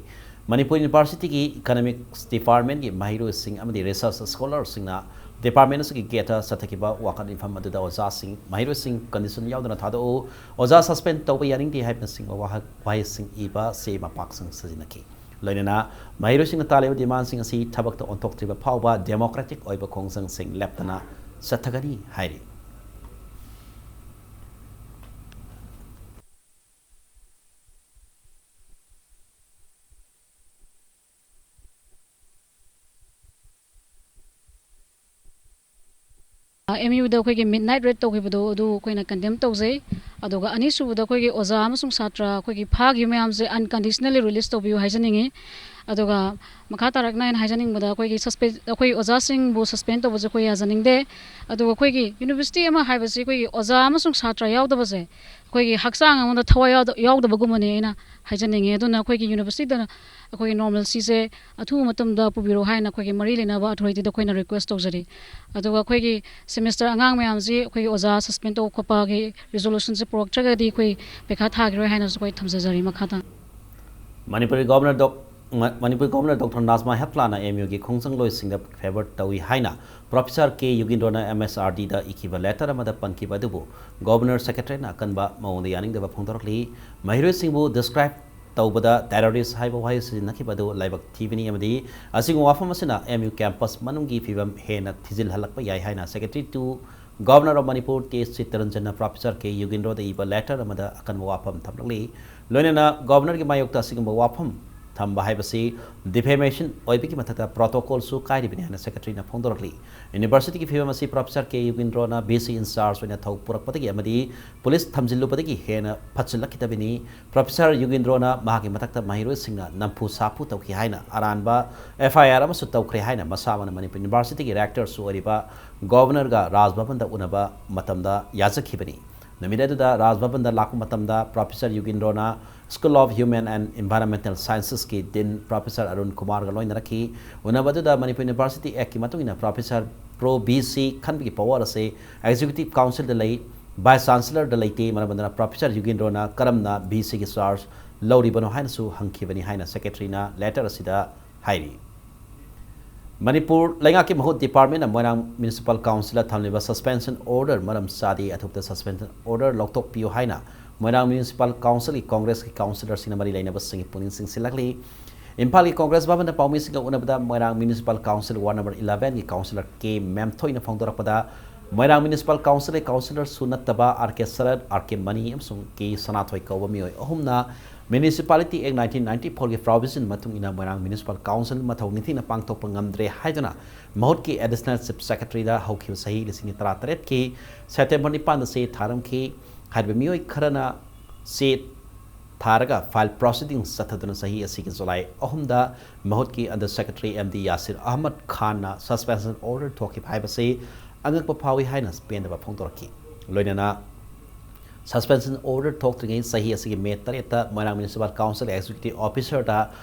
ꯃꯅꯤꯄꯨꯔ Universityꯒꯤ Economics Departmentꯀꯤ ꯃꯍꯩꯔꯣꯏꯁꯤꯡ ꯑꯃꯗꯤ research scholarꯁꯤꯡꯅ department ꯑꯁꯤꯒꯤ gateꯇ ꯆꯠꯊꯈꯤꯕ ꯋꯥꯀꯠ ꯏꯐꯝ ꯑꯗꯨꯗ ꯑꯣꯖꯥꯁꯤꯡ, ꯃꯍꯩꯔꯣꯏꯁꯤꯡ condition ꯌꯥꯎꯗꯅ ꯊꯥꯗꯣꯛꯎ, ꯑꯣꯖꯥ suspend ꯇꯧꯕ ꯌꯥꯅꯤꯡꯗꯦ ꯍꯥꯏꯕꯅꯆꯤꯡꯕ ꯋꯥꯍ-, ꯋꯥꯍꯩꯁꯤꯡ ꯏꯕ ꯆꯦ ꯃꯄꯥꯛꯁꯤꯡ ꯁꯤꯖꯤꯟꯅꯈꯤ꯫ ꯂꯣꯏꯅꯅ ꯃꯍꯩꯔꯣꯏꯁꯤꯡꯅ ꯇꯥꯜꯂꯤꯕ demandꯁꯤꯡ ꯑꯁꯤ ꯊꯕꯛꯇ ꯑꯣꯟꯊꯣꯛꯇ꯭ꯔꯤꯕ ꯐꯥꯎꯕ democratic ꯑꯣꯏꯕ ꯈꯣꯡꯖꯪꯁꯤꯡ ꯂꯦꯞꯇꯅ ꯆꯠꯊꯒꯅꯤ ꯍꯥꯏꯔꯤ꯫ ꯑꯦꯝ ꯌꯨꯗ ꯑꯩꯈꯣꯏꯒꯤ ꯃꯤꯠ ꯅꯥꯏꯠ ꯔꯦꯠ ꯇꯧꯈꯤꯕꯗꯣ ꯑꯗꯨ ꯑꯩꯈꯣꯏꯅ ꯀꯟꯗꯦꯝ ꯇꯧꯖꯩ꯫ ꯑꯗꯨꯒ ꯑꯅꯤꯁꯨꯕꯗ ꯑꯩꯈꯣꯏꯒꯤ ꯑꯣꯖꯥ ꯑꯃꯁꯨꯡ ꯁꯥꯇ꯭ꯔ ꯑꯩꯈꯣꯏꯒꯤ ꯐꯥꯈꯤꯕ ꯃꯌꯥꯝꯁꯦ ꯑꯟꯀꯟꯗꯤꯁꯅꯦꯜꯂꯤ ꯔꯤꯂꯤꯁ ꯇꯧꯕꯤꯌꯨ ꯍꯥꯏꯖꯅꯤꯡꯉꯤ꯫ ꯑꯗꯨꯒ ꯃꯈꯥ ꯇꯥꯔꯛꯅ ꯑꯩꯅ ꯍꯥꯏꯖꯅꯤꯡꯕꯗ ꯑꯩꯈꯣꯏꯒꯤ ꯁꯁꯄꯦꯟ ꯑꯩꯈꯣꯏ ꯑꯣꯖꯥꯁꯤꯡꯕꯨ ꯁꯁꯄꯦꯟ ꯇꯧꯕꯁꯦ ꯑꯩꯈꯣꯏ ꯌꯥꯖꯅꯤꯡꯗꯦ꯫ ꯑꯗꯨꯒ ꯑꯩꯈꯣꯏꯒꯤ ꯌꯨꯅꯤꯚꯔꯁꯤꯇꯤ ꯑꯃ ꯍꯥꯏꯕꯁꯤ ꯑꯩꯈꯣꯏꯒꯤ ꯑꯣꯖꯥ ꯑꯃꯁꯨꯡ ꯁꯥꯇ꯭ꯔ ꯌꯥꯎꯗꯕꯁꯦ ꯑꯩꯈꯣꯏꯒꯤ ꯍꯛꯆꯥꯡ ꯑꯃꯗ ꯊꯋꯥꯏ ꯌꯥꯎꯗ- ꯌꯥꯎꯗꯕꯒꯨꯝꯕꯅꯦ ꯑꯩꯅ ꯍꯥꯏꯖꯅꯤꯡꯉꯤ꯫ ꯑꯗꯨꯅ ꯑꯩꯈꯣꯏꯒꯤ ꯌꯨꯅꯤꯚꯔꯁꯤꯇꯤꯗ ꯑꯩꯈꯣꯏꯒꯤ ꯅꯣꯔꯃꯦꯜꯁꯤꯁꯦ ꯑꯊꯨꯕ ꯃꯇꯝꯗ ꯄꯨꯕꯤꯔꯛꯑꯣ ꯍꯥꯏꯅ ꯑꯩꯈꯣꯏꯒꯤ ꯃꯔꯤ ꯂꯩꯅꯕ ꯑꯊꯣꯔꯤꯇꯤꯗ ꯑꯩꯈꯣꯏꯅ ꯔꯤꯀ꯭ꯋꯦꯁ ꯇꯧꯖꯔꯤ꯫ ꯑꯗꯨꯒ ꯑꯩꯈꯣꯏꯒꯤ ꯁꯦꯃꯤꯁꯇꯔ ꯑꯉꯥꯡ ꯃꯌꯥꯝꯁꯤ ꯑꯩꯈꯣꯏꯒꯤ ꯑꯣꯖꯥ ꯁꯁꯄꯦꯟ ꯇꯧꯕ ꯈꯣꯠꯄꯒꯤ ꯔꯤꯖꯣꯂꯨꯁꯟꯁꯦ ꯄꯨꯔꯛꯇ꯭ꯔꯒꯗꯤ ꯑꯩꯈꯣꯏ ꯄꯩꯈꯥ ꯊꯥꯈꯤꯔꯣꯏ ꯍꯥꯏꯅꯁꯨ ꯑꯩꯈꯣꯏ ꯊꯝꯖꯖꯔꯤ꯫ ꯃꯈꯥ ꯇꯥꯅ ꯃꯅꯤꯄꯨꯔꯤ ꯒꯣꯕꯔꯅꯔ ꯗꯣꯛ- ꯃ- ꯃꯅꯤꯄꯨꯔ ꯒꯣꯕꯔꯅꯔ ꯗꯣꯛꯇꯔ ꯅꯥꯖꯃꯥ ꯍꯦꯞꯂꯥꯅ ꯑꯦꯝ ꯌꯨꯒꯤ ꯈꯣꯡꯖꯪꯂꯣꯏꯁꯤꯡꯗ ꯐꯦꯚꯔ ꯇꯧꯏ ꯍꯥꯏꯅ ꯄ꯭ꯔꯣꯐꯦꯁꯔ ꯀꯦ ꯌꯨꯒꯤꯟꯗ꯭ꯔꯣꯅ ꯑꯦꯝ ꯑꯦꯁ ꯑꯥꯔ ꯗꯤꯗ ꯏꯈꯤꯕ ꯂꯦꯇꯔ ꯑꯃꯗ ꯄꯟꯈꯤꯕ ꯑꯗꯨꯕꯨ ꯒꯣꯕꯔꯅꯔ ꯁꯦꯀ꯭ꯔꯦꯇꯔꯤꯅ ꯑꯀꯟꯕ ꯃꯑꯣꯡꯗ ꯌꯥꯅꯤꯡꯗꯕ ꯐꯣꯡꯗꯣꯔꯛꯂꯤ꯫ ꯃꯍꯩꯔꯣꯏꯁꯤꯡꯕꯨ ꯗꯤꯁꯀ꯭ꯔꯥꯏꯕ ꯇꯧꯕꯗ ꯇꯦꯔꯣꯔꯤꯁ ꯍꯥꯏꯕ ꯋꯥꯍꯩ ꯁꯤꯖꯤꯟꯅꯈꯤꯕ ꯑꯗꯨ ꯂꯥꯏꯕꯛ ꯊꯤꯕꯅꯤ ꯑꯃꯗꯤ ꯑꯁꯤꯒꯨꯝꯕ ꯋꯥꯐꯝ ꯑꯁꯤꯅ ꯑꯦꯝ ꯌꯨ ꯀꯦꯝꯄꯁ ꯃꯅꯨꯡꯒꯤ ꯐꯤꯕꯝ ꯍꯦꯟꯅ ꯊꯤꯖꯤꯜꯍꯜꯂꯛꯄ ꯌꯥꯏ ꯍꯥꯏꯅ secretary two governor of Manipur ꯇꯦ ꯁꯤꯇꯔꯟꯖꯟꯅ ꯄ꯭ꯔꯣꯐꯦꯁꯔ ꯀꯦ ꯌꯨꯒꯤꯟꯗ꯭ꯔꯣꯗ ꯏꯕ ꯂꯦꯇꯔ ꯑꯃꯗ ꯑꯀꯟꯕ ꯋꯥꯐꯝ ꯊꯝꯂꯛꯂꯤ꯫ ꯂꯣꯏꯅꯅ ꯒꯣꯕꯔꯅꯔꯒꯤ ꯃꯥꯌꯣꯛꯇ ꯑꯁꯤꯒꯨꯝꯕ ꯋꯥꯐꯝ ꯊꯝꯕ ꯍꯥꯏꯕꯁꯤ ꯗꯤꯐꯦꯃꯦꯁꯟ ꯑꯣꯏꯕꯒꯤ ꯃꯊꯛꯇ ꯄ꯭ꯔꯣꯇꯣꯀꯣꯜꯁꯨ ꯀꯥꯏꯔꯤꯕꯅꯤ ꯍꯥꯏꯅ ꯁꯦꯀ꯭ꯔꯦꯇꯔꯤꯅ ꯐꯣꯡꯗꯣꯔꯛꯂꯤ꯫ ꯌꯨꯅꯤꯚꯔꯁꯤꯇꯤꯒꯤ ꯐꯤꯕꯝ ꯑꯁꯤ ꯄ꯭ꯔꯣꯐꯦꯁꯔ ꯀꯦ ꯌꯨꯒꯤꯟꯗ꯭ꯔꯣꯅ ꯚꯤ ꯁꯤ ꯏꯟꯆꯥꯔꯖ ꯑꯣꯏꯅ ꯊꯧ ꯄꯨꯔꯛꯄꯗꯒꯤ ꯑꯃꯗꯤ ꯄꯨꯂꯤꯁ ꯊꯝꯖꯤꯜꯂꯨꯕꯗꯒꯤ ꯍꯦꯟꯅ ꯐꯠꯆꯤꯜꯂꯛꯈꯤꯗꯕꯅꯤ꯫ ꯄ꯭ꯔꯣꯐꯦꯁꯔ ꯌꯨꯒꯤꯟꯗ꯭ꯔꯣꯅ ꯃꯍꯥꯛꯀꯤ ꯃꯊꯛꯇ ꯃꯍꯩꯔꯣꯏꯁꯤꯡꯅ ꯅꯝꯐꯨ ꯁꯥꯐꯨ ꯇꯧꯈꯤ ꯍꯥꯏꯅ ꯑꯔꯥꯟꯕ ꯑꯦꯐ ꯑꯥꯏ ꯑꯥꯔ ꯑꯃꯁꯨ ꯇꯧꯈ꯭ꯔꯦ ꯍꯥꯏꯅ ꯃꯁꯥꯃꯛꯅ ꯃꯅꯤꯄꯨꯔ ꯌꯨꯅꯤꯚꯔꯁꯤꯇꯤꯒꯤ ꯔꯦꯛꯇꯔꯁꯨ ꯑꯣꯏꯔꯤꯕ ꯒꯣꯕꯔꯅꯔꯒ ꯔꯥꯖ ꯚꯕꯟꯗ ꯎꯅꯕ ꯃꯇꯝꯗ ꯌꯥꯖꯈꯤꯕꯅꯤ꯫ ꯅꯨꯃꯤꯠ ꯑꯗꯨꯗ ꯔꯥꯖ ꯚꯕꯟꯗ ꯂꯥꯛꯄ ꯃꯇꯝꯗ ꯄ꯭ꯔꯣꯐꯦꯁꯔ ꯌꯨꯒꯤꯟꯗ꯭ꯔꯣꯅ school of human and environmental ꯁꯥꯏꯟꯁꯦꯁꯀꯤ ꯗꯤꯟ ꯄ꯭ꯔꯣꯐꯦꯁꯔ ꯑꯔꯨꯟ ꯀꯨꯃꯥꯔꯒ ꯂꯣꯏꯅꯔꯛꯈꯤ꯫ ꯎꯅꯕ ꯑꯗꯨꯗ ꯃꯅꯤꯄꯨꯔ ꯌꯨꯅꯤꯚꯔꯁꯤꯇꯤ ꯑꯦꯛꯀꯤ ꯃꯇꯨꯡ ꯏꯟꯅ ꯄ꯭ꯔꯣꯐꯦꯁꯔ ꯄ꯭ꯔꯣ ꯚꯤ ꯁꯤ ꯈꯟꯕꯒꯤ ꯄꯋꯥꯔ ꯑꯁꯤ ꯑꯦꯛꯖꯤꯀ꯭ꯌꯨꯇꯤꯚ ꯀꯥꯎꯟꯁꯤꯜꯗ ꯂꯩ, ꯚꯥꯏꯁ ꯆꯥꯟꯁꯦꯂꯔꯗ ꯂꯩꯇꯦ꯫ ꯃꯔꯝ ꯑꯗꯨꯅ ꯄ꯭ꯔꯣꯐꯦꯁꯔ ꯌꯨꯒꯤꯟꯗ꯭ꯔꯣꯅ ꯀꯔꯝꯅ ꯚꯤ ꯁꯤꯒꯤ ꯆꯥꯔꯖ ꯂꯧꯔꯤꯕꯅꯣ ꯍꯥꯏꯅꯁꯨ ꯍꯪꯈꯤꯕꯅꯤ ꯍꯥꯏꯅ ꯁꯦꯀ꯭ꯔꯦꯇꯔꯤꯅ ꯂꯦꯇꯔ ꯑꯁꯤꯗ ꯍꯥꯏꯔꯤ꯫ ꯃꯅꯤꯄꯨꯔ ꯂꯩꯉꯥꯛꯀꯤ ꯃꯍꯨꯠ ꯗꯤꯄꯥꯔꯠꯃꯦꯟꯅ ꯃꯣꯏꯔꯥꯡ ꯃ꯭ꯌꯨꯅꯤꯁꯤꯄꯥꯜ ꯀꯥꯎꯟꯁꯤꯜꯗ ꯊꯝꯂꯤꯕ ꯁꯁꯄꯦꯟꯁꯟ ꯑꯣꯔꯗꯔ ꯃꯔꯝ ꯆꯥꯗꯦ, ꯑꯊꯨꯕꯗ ꯁꯁꯄꯦꯟꯁꯟ ꯑꯣꯔꯗꯔ ꯂꯧꯊꯣꯛꯄꯤꯌꯨ ꯍꯥꯏꯅ ꯃꯣꯏꯔꯥꯡ ꯃ꯭ꯌꯨꯅꯤꯁꯤꯄꯥꯜ ꯀꯥꯎꯟꯁꯤꯜꯒꯤ ꯀꯣꯡꯒ꯭ꯔꯦꯁꯀꯤ ꯀꯥꯎꯟꯁꯤꯂꯔꯁꯤꯡꯅ ꯃꯔꯤ ꯂꯩꯅꯕꯁꯤꯡꯒꯤ ꯄꯨꯛꯅꯤꯡ ꯆꯤꯡꯁꯤꯜꯂꯛꯂꯤ꯫ ꯏꯝꯐꯥꯜꯒꯤ ꯀꯣꯡꯒ꯭ꯔꯦꯁ ꯚꯕꯟꯗ ꯄꯥꯎꯃꯤꯁꯤꯡꯒ ꯎꯅꯕꯗ Moirang municipal council ward number ꯏꯂꯦꯚꯦꯟꯒꯤ ꯀꯥꯎꯟꯁꯤꯂꯔ ꯀꯦ ꯃꯦꯝꯊꯣꯏꯅ ꯐꯣꯡꯗꯣꯔꯛꯄꯗ, ꯃꯣꯏꯔꯥꯡ ꯃ꯭ꯌꯨꯅꯤꯁꯤꯄꯥꯜ ꯀꯥꯎꯟꯁꯤꯜꯒꯤ ꯀꯥꯎꯟꯁꯤꯂꯔꯁꯨ ꯅꯠꯇꯕ R K Sarat, R K Mani ꯑꯃꯁꯨꯡ ꯀꯦ ꯁꯅꯥꯊꯣꯏ ꯀꯧꯕ ꯃꯤꯑꯣꯏ ꯑꯍꯨꯝꯅ Municipality Act nineteen ninety-four ꯒꯤ provision ꯃꯇꯨꯡ ꯏꯟꯅ ꯃꯣꯏꯔꯥꯡ Municipal Council ꯃꯊꯧ ꯅꯤꯡꯊꯤꯅ ꯄꯥꯡꯊꯣꯛꯄ ꯉꯝꯗ꯭ꯔꯦ ꯍꯥꯏꯗꯨꯅ ꯃꯍꯨꯠꯀꯤ Additional Chief Secretary ꯗ ꯍꯧꯈꯤꯕ ꯆꯍꯤ ꯂꯤꯁꯤꯡ ꯑꯅꯤ ꯇꯔꯥꯇꯔꯦꯠꯀꯤ September ꯅꯤꯄꯥꯟꯗ ꯆꯦ ꯊꯥꯔꯝꯈꯤ꯫ ꯍꯥꯏꯔꯤꯕ ꯃꯤꯑꯣꯏ ꯈꯔꯅ ꯆꯦ ꯊꯥꯔꯒ file proceedings ꯆꯠꯊꯗꯨꯅ ꯆꯍꯤ ꯑꯁꯤꯒꯤ July ꯑꯍꯨꯝꯗ ꯃꯍꯨꯠꯀꯤ Under Secretary M D Yasir Ahmad Khan ꯅ suspension order ꯊꯣꯛꯈꯤꯕ ꯍꯥꯏꯕꯁꯤ ꯑꯉꯛꯄ ꯐꯥꯎꯏ ꯍꯥꯏꯅ ꯄꯦꯟꯗꯕ ꯐꯣꯡꯗꯣꯔꯛꯈꯤ꯫ ꯂꯣꯏꯅꯅ suspension order ꯊꯣꯛꯇ꯭ꯔꯤꯉꯩ ꯆꯍꯤ ꯑꯁꯤꯒꯤ May ꯇꯔꯦꯠꯇ ꯃꯣꯏꯔꯥꯡ Municipal Council Executive Officer ꯗ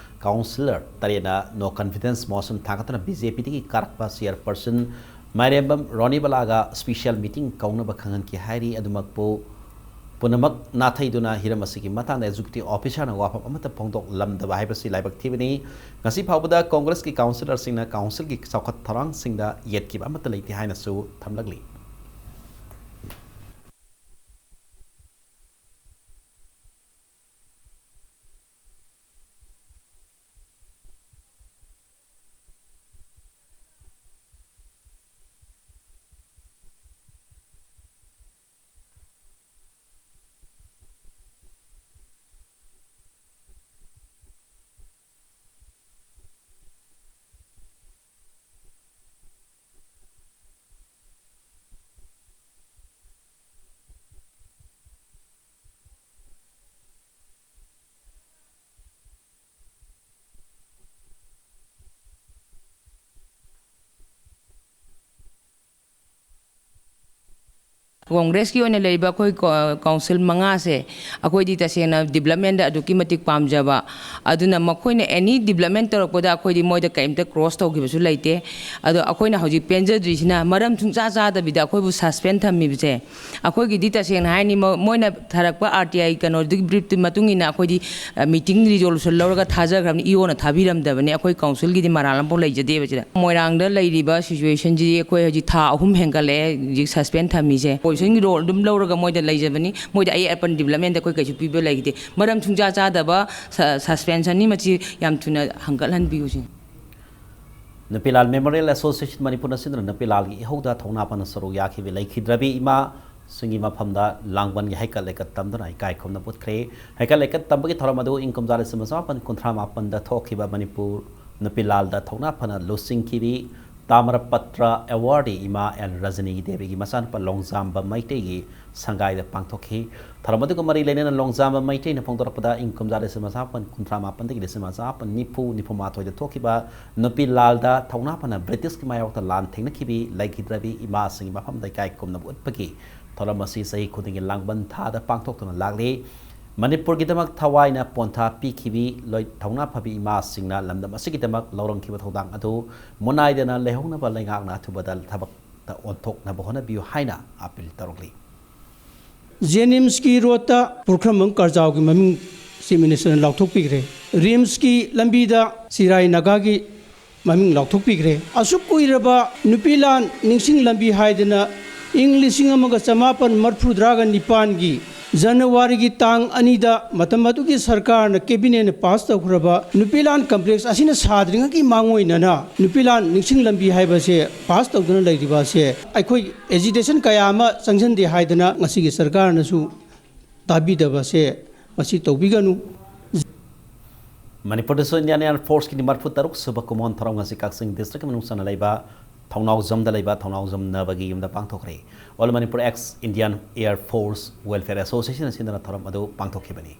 councillor ꯇꯔꯦꯠꯅ no confidence motion ꯊꯥꯡꯒꯠꯇꯨꯅ B J P ꯗꯒꯤ ꯀꯥꯔꯛꯄ chairperson ꯃꯥꯏꯔꯦꯝꯕꯝ ꯔꯣꯅꯤꯕꯂꯥꯒ special meeting ꯀꯧꯅꯕ ꯈꯪꯍꯟꯈꯤ ꯍꯥꯏꯔꯤ꯫ ꯑꯗꯨꯃꯛꯄꯨ ꯄꯨꯝꯅꯃꯛ ꯅꯥꯊꯩꯗꯨꯅ ꯍꯤꯔꯝ ꯑꯁꯤꯒꯤ ꯃꯇꯥꯡꯗ Executive Officer ꯅ ꯋꯥꯐꯝ ꯑꯃꯠꯇ ꯐꯣꯡꯗꯣꯛꯂꯝꯗꯕ ꯍꯥꯏꯕꯁꯤ ꯂꯥꯏꯕꯛ ꯊꯤꯕꯅꯤ꯫ ꯉꯁꯤ ꯐꯥꯎꯕꯗ Congress ꯀꯤ councillor ꯁꯤꯡꯅ council ꯒꯤ ꯆꯥꯎꯈꯠ ꯊꯧꯔꯥꯡꯁꯤꯡꯗ ꯌꯦꯠꯈꯤꯕ ꯑꯃꯠꯇ ꯂꯩꯇꯦ ꯍꯥꯏꯅꯁꯨ ꯊꯝꯂꯛꯂꯤ꯫ Congress ꯀꯤ ꯑꯣꯏꯅ ꯂꯩꯔꯤꯕ ꯑꯩꯈꯣꯏ ꯀꯣ-, council ꯃꯉꯥꯁꯦ ꯑꯩꯈꯣꯏꯗꯤ ꯇꯁꯦꯡꯅ development ꯗ ꯑꯗꯨꯛꯀꯤ ꯃꯇꯤꯛ ꯄꯥꯝꯖꯕ, ꯑꯗꯨꯅ ꯃꯈꯣꯏꯅ any development ꯇꯧꯔꯛꯄꯗ ꯑꯩꯈꯣꯏꯗꯤ ꯃꯣꯏꯗ ꯀꯔꯤꯝꯇ cross ꯇꯧꯈꯤꯕꯁꯨ ꯂꯩꯇꯦ꯫ ꯑꯗꯣ ꯑꯩꯈꯣꯏꯅ ꯍꯧꯖꯤꯛ ꯄꯦꯟꯖꯗ꯭ꯔꯤꯁꯤꯅ ꯃꯔꯝ ꯁꯨꯡꯆꯥ ꯆꯥꯗꯕꯤꯗ ꯑꯩꯈꯣꯏꯕꯨ suspend ꯊꯝꯃꯤꯕꯁꯦ, ꯑꯩꯈꯣꯏꯒꯤꯗꯤ ꯇꯁꯦꯡꯅ ꯍꯥꯏꯅꯤ, ꯃꯣ-, ꯃꯣꯏꯅ ꯊꯥꯔꯛꯄ R T I ꯀꯩꯅꯣꯗꯨꯒꯤ brief ꯇꯨꯒꯤ ꯃꯇꯨꯡ ꯏꯟꯅ ꯑꯩꯈꯣꯏꯗꯤ ꯑ, meeting resolution ꯂꯧꯔꯒ ꯊꯥꯖꯈ꯭ꯔꯕꯅꯤ, E O ꯅ ꯊꯥꯕꯤꯔꯝꯗꯕꯅꯤ꯫ ꯑꯩꯈꯣꯏ council ꯒꯤꯗꯤ ꯃꯔꯥꯜ ꯑꯃꯐꯥꯎ ꯂꯩꯖꯗꯦꯕ ꯁꯤꯗ꯫ ꯃꯣꯏꯔꯥꯡꯗ ꯂꯩꯔꯤꯕ situation ꯁꯤꯗꯤ ꯑꯩꯈꯣꯏ ꯍꯧꯖꯤꯛ ꯊꯥ ꯑꯍꯨꯝ ꯍꯦꯟꯒꯠꯂꯛꯑꯦ ꯍꯧꯖꯤꯛ suspend ꯊꯝꯃꯤꯁꯦ꯫ Opposition ꯒꯤ role ꯑꯗꯨꯝ ꯂꯧꯔꯒ ꯃꯣꯏꯗ ꯂꯩꯖꯕꯅꯤ꯫ ꯃꯣꯏꯗ ꯑꯌꯦꯠ ꯑꯄꯟ development ꯑꯩꯈꯣꯏ ꯀꯩꯁꯨ ꯄꯤꯕ ꯂꯩꯇꯦ꯫ ꯃꯔꯝ ꯁꯨꯡꯆꯥ ꯆꯥꯗꯕ ꯁ-, suspension ꯅꯤ, ꯃꯁꯤ ꯌꯥꯝ ꯊꯨꯅ ꯍꯟꯒꯠꯍꯟꯕꯤꯌꯨ ꯁꯤꯅꯤ꯫ ꯅꯨꯄꯤꯂꯥꯜ Memorial Association ꯃꯅꯤꯄꯨꯔꯅ ꯁꯤꯟꯗꯨꯅ ꯅꯨꯄꯤꯂꯥꯜꯒꯤ ꯏꯍꯧꯗ ꯊꯧꯅꯥ ꯐꯅ ꯁꯔꯨꯛ ꯌꯥꯈꯤꯕ ꯂꯩꯈꯤꯗ꯭ꯔꯕꯤ ꯏꯃꯥ ꯁꯤꯡꯒꯤ ꯃꯐꯝꯗ ꯂꯥꯡꯕꯟꯒꯤ ꯍꯩꯀꯠ ꯂꯩꯀꯠ ꯇꯝꯗꯨꯅ ꯏꯀꯥꯏ ꯈꯨꯝꯅꯕ ꯎꯠꯈ꯭ꯔꯦ꯫ ꯍꯩꯀꯠ ꯂꯩꯀꯠ ꯇꯝꯕꯒꯤ ꯊꯧꯔꯝ ꯑꯗꯨ ꯏꯪ ꯀꯨꯝꯖꯥ ꯂꯤꯁꯤꯡ ꯑꯃ ꯆꯃꯥꯄꯟ ꯀꯨꯟꯊ꯭ꯔꯥ ꯃꯥꯄꯟꯗ ꯊꯣꯛꯈꯤꯕ ꯃꯅꯤꯄꯨꯔ ꯅꯨꯄꯤ ꯂꯥꯜꯗ ꯊꯧꯅꯥ ꯐꯅ ꯂꯨꯆꯤꯡꯈꯤꯕꯤ ꯇꯥꯃꯔꯄꯇ꯭ꯔ ꯑꯦꯋꯥꯔꯗꯤ ꯏꯃꯥ ꯑꯦꯜ ꯔꯖꯅꯤ ꯗꯦꯕꯤꯒꯤ ꯃꯆꯥꯅꯨꯄꯥ ꯂꯣꯡꯖꯥꯝꯕ ꯃꯩꯇꯩꯒꯤ ꯁꯪꯒꯥꯏꯗ ꯄꯥꯡꯊꯣꯛꯈꯤ꯫ ꯊꯧꯔꯝ ꯑꯗꯨꯒ ꯃꯔꯤ ꯂꯩꯅꯅ ꯂꯣꯡꯖꯥꯝꯕ ꯃꯩꯇꯩꯅ ꯐꯣꯡꯗꯣꯔꯛꯄꯗ ꯏꯪ ꯀꯨꯝꯖꯥ ꯂꯤꯁꯤꯡ ꯑꯃ ꯆꯃꯥꯄꯟ ꯀꯨꯟꯊ꯭ꯔꯥ ꯃꯥꯄꯟꯗꯒꯤ ꯂꯤꯁꯤꯡ ꯑꯃ ꯆꯃꯥꯄꯟ ꯅꯤꯐꯨ ꯅꯤꯐꯨ ꯃꯥꯊꯣꯏꯗ ꯊꯣꯛꯈꯤꯕ ꯅꯨꯄꯤ ꯂꯥꯜꯗ ꯊꯧꯅꯥ ꯐꯅ ꯕ꯭ꯔꯤꯇꯤꯁꯀꯤ ꯃꯥꯌꯣꯛꯇ ꯂꯥꯟ ꯊꯦꯡꯅꯈꯤꯕꯤ ꯂꯩꯈꯤꯗ꯭ꯔꯕꯤ ꯏꯃꯥꯁꯤꯡꯒꯤ ꯃꯐꯝꯗ ꯏꯀꯥꯏ ꯈꯨꯝꯅꯕ ꯎꯠꯄꯒꯤ ꯊꯧꯔꯝ ꯑꯁꯤ ꯆꯍꯤ ꯈꯨꯗꯤꯡꯒꯤ ꯂꯥꯡꯕꯟ ꯊꯥꯗ ꯄꯥꯡꯊꯣꯛꯇꯨꯅ ꯂꯥꯛꯂꯤ꯫ ꯃꯅꯤꯄꯨꯔꯒꯤꯗꯃꯛ ꯊꯋꯥꯏꯅ ꯄꯣꯟꯊꯥ ꯄꯤꯈꯤꯕꯤ ꯂꯣꯏ-, ꯊꯧꯅꯥ ꯐꯕꯤ ꯏꯃꯥꯁꯤꯡꯅ ꯂꯝꯗꯝ ꯑꯁꯤꯒꯤꯗꯃꯛ ꯂꯧꯔꯝꯈꯤꯕ ꯊꯧꯗꯥꯡ ꯑꯗꯨ ꯃꯨꯅꯥꯏꯗꯅ ꯂꯩꯍꯧꯅꯕ ꯂꯩꯉꯥꯛꯅ ꯑꯊꯨꯕꯗ ꯊꯕꯛꯇ ꯑꯣꯟꯊꯣꯛꯅꯕ ꯍꯣꯠꯅꯕꯤꯌꯨ ꯍꯥꯏꯅ ꯑꯥꯄꯤꯜ ꯇꯧꯔꯛꯂꯤ꯫ ꯖꯦꯅꯤꯝꯁꯀꯤ ꯔꯣꯗꯇ ꯄꯨꯈ꯭ꯔꯝꯕꯝ ꯀꯔꯖꯥꯎꯒꯤ ꯃꯃꯤꯡ ꯆꯤꯐ ꯃꯤꯅꯤꯁꯇꯔꯅ ꯂꯥꯎꯊꯣꯛꯄꯤꯈ꯭ꯔꯦ꯫ ꯔꯤꯝꯁꯀꯤ ꯂꯝꯕꯤꯗ ꯆꯤꯔꯥꯏ ꯅꯥꯒꯥꯒꯤ ꯃꯃꯤꯡ ꯂꯥꯎꯊꯣꯛꯄꯤꯈ꯭ꯔꯦ꯫ ꯑꯁꯨꯛ ꯀꯨꯏꯔꯕ ꯅꯨꯄꯤ ꯂꯥꯟ ꯅꯤꯡꯁꯤꯡ ꯂꯝꯕꯤ ꯍꯥꯏꯗꯅ ꯏꯪ ꯂꯤꯁꯤꯡ ꯑꯃꯒ ꯆꯃꯥꯄꯟ ꯃꯔꯤꯐꯨꯇꯔꯥꯒ ꯅꯤꯄꯥꯟꯒꯤ ꯖꯅꯋꯥꯔꯤꯒꯤ ꯇꯥꯡ ꯑꯅꯤꯗ ꯃꯇꯝ ꯑꯗꯨꯒꯤ ꯁꯔꯀꯥꯔꯅ ꯀꯦꯕꯤꯅꯦꯠꯅ ꯄꯥꯁ ꯇꯧꯈ꯭ꯔꯕ ꯅꯨꯄꯤ ꯂꯥꯟ ꯀꯝꯄ꯭ꯂꯦꯛꯁ ꯑꯁꯤꯅ ꯁꯥꯗ꯭ꯔꯤꯉꯩꯒꯤ ꯃꯥꯡꯑꯣꯏꯅꯅ ꯅꯨꯄꯤ ꯂꯥꯟ ꯅꯤꯡꯁꯤꯡ ꯂꯝꯕꯤ ꯍꯥꯏꯕꯁꯦ ꯄꯥꯁ ꯇꯧꯗꯨꯅ ꯂꯩꯔꯤꯕ ꯑꯁꯦ ꯑꯩꯈꯣꯏ ꯑꯦꯖꯤꯇꯦꯁꯟ ꯀꯌꯥ ꯑꯃ ꯆꯪꯁꯤꯟꯗꯦ ꯍꯥꯏꯗꯅ ꯉꯁꯤꯒꯤ ꯁꯔꯀꯥꯔꯅꯁꯨ ꯇꯥꯕꯤꯗꯕꯁꯦ ꯃꯁꯤ ꯇꯧꯕꯤꯒꯅꯨ꯫ ꯃꯅꯤꯄꯨꯔꯗꯁꯨ ꯏꯟꯗꯤꯌꯥꯟ ꯑꯦꯌꯔ ꯐꯣꯔꯁꯀꯤ ꯃꯔꯤꯐꯨ ꯇꯔꯨꯛ ꯁꯨꯕ ꯀꯨꯝꯑꯣꯟ ꯊꯧꯔꯝ ꯉꯁꯤ ꯀꯛꯆꯤꯡ ꯗꯤꯁꯇ꯭ꯔꯤꯛꯀꯤ ꯃꯅꯨꯡ ꯆꯟꯅ ꯂꯩꯕ ꯊꯧꯅꯥꯎꯖꯝꯗ ꯂꯩꯕ ꯊꯧꯅꯥꯎꯖꯝ ꯅꯕꯒꯤ ꯌꯨꯝꯗ ꯄꯥꯡꯊꯣꯛꯈ꯭ꯔꯦ꯫ All Manipur Ex Indian Air Force Welfare Association ꯁꯤꯟꯗꯨꯅ ꯊꯧꯔꯝ ꯑꯗꯨ ꯄꯥꯡꯊꯣꯛꯈꯤꯕꯅꯤ꯫